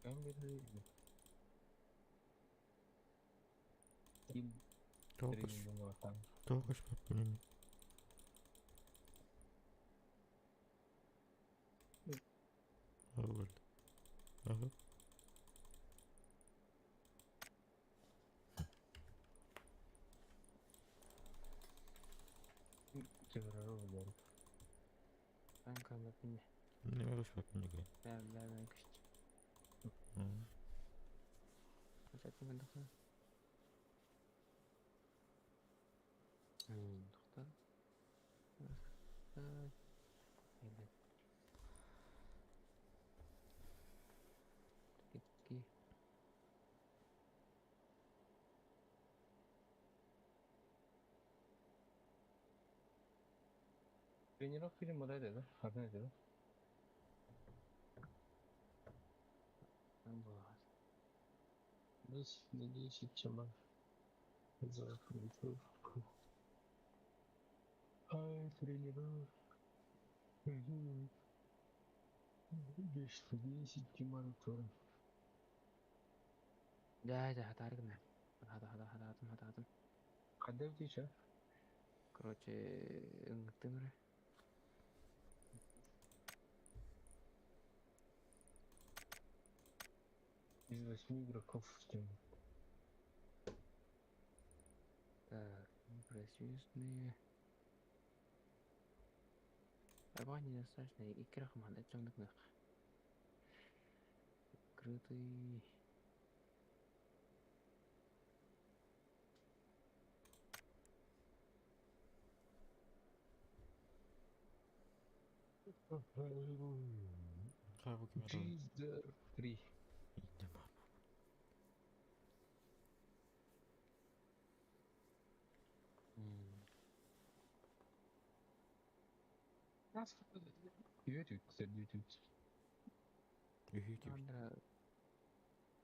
[SPEAKER 3] Камеры и
[SPEAKER 2] Тоқыш,
[SPEAKER 3] тренингового там.
[SPEAKER 2] тоқыш паппынын. Ол. Ага.
[SPEAKER 3] Террор.
[SPEAKER 4] Мен көрмөпүн.
[SPEAKER 2] Неме көш паппын.
[SPEAKER 4] Бә бә бә күч. Көрсөтүн дохта. Дохта. Ай. Икки.
[SPEAKER 3] Тренировка или модель, да? Одна да?
[SPEAKER 4] Мен болады.
[SPEAKER 3] 10 на 10 чема. За тренировку. Ай, тренировка. 10 на 10 тимаратора.
[SPEAKER 4] Да, да, хатаргына. Хата, хата, хата, хата, хата, хата.
[SPEAKER 3] Когда в тече?
[SPEAKER 4] Короче, ыңгытымры.
[SPEAKER 3] Из 8 игроков в тим.
[SPEAKER 4] Так, просвистные. Арбан недостаточно. И крахман, это чоңдук. Крутый.
[SPEAKER 2] Хайбу кимер.
[SPEAKER 3] Чиздер 3.
[SPEAKER 2] Иннем бар.
[SPEAKER 3] Ютуб, ютуб.
[SPEAKER 2] Үхү.
[SPEAKER 4] Андра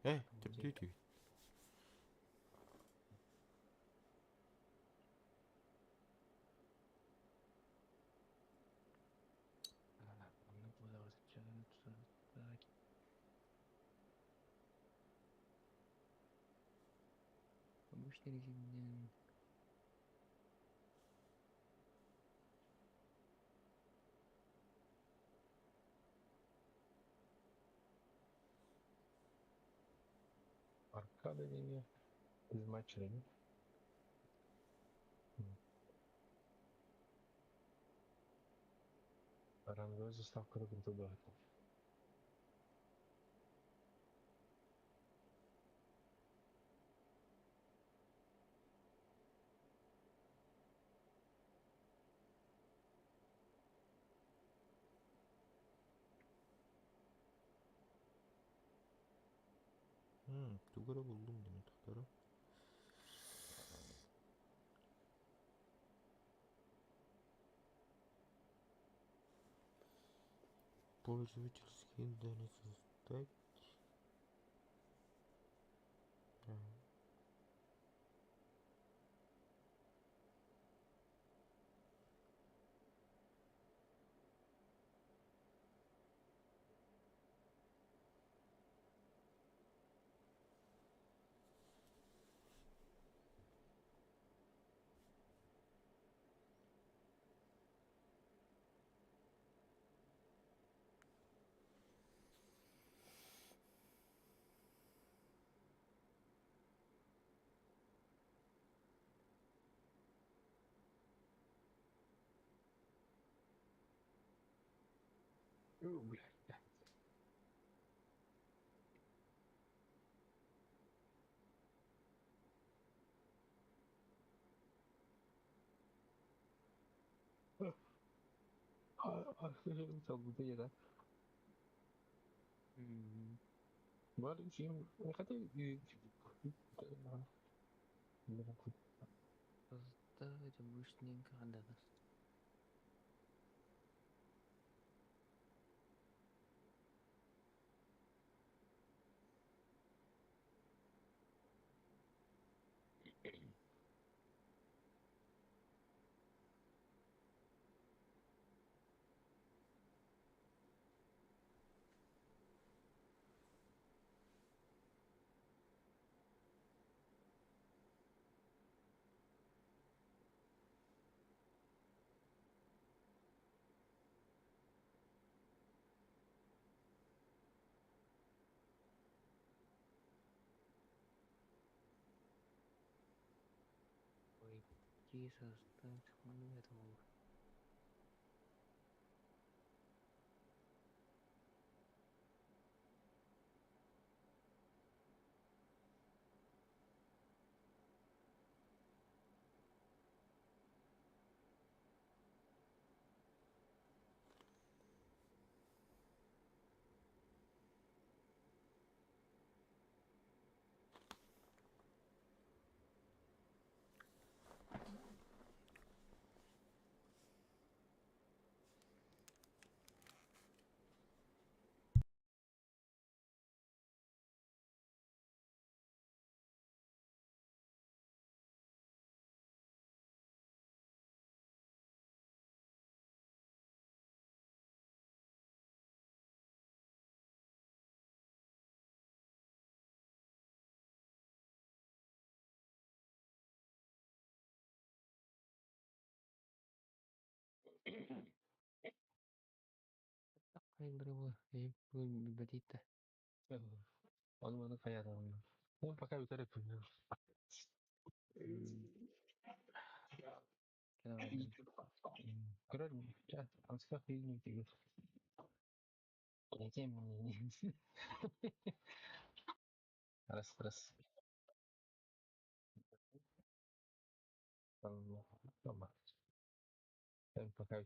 [SPEAKER 2] Э, төрдүү.
[SPEAKER 4] Обычный режимден.
[SPEAKER 3] Аркада не из матча, не? Ранговая заставка круто.
[SPEAKER 2] Тугу эрэ буллум дии тохторо. Пользовательские данные создать. Да.
[SPEAKER 3] О, блядь. Да. Бар чем хотя
[SPEAKER 4] Создать обычненько да. Ой, создать, ну это было. Бэтиттэ.
[SPEAKER 3] Onu bana kayar. Он пока витарик. Көрөр, анска фильм тигер. Зачем? Раз, раз. Tamam. Tamam. Ben пока.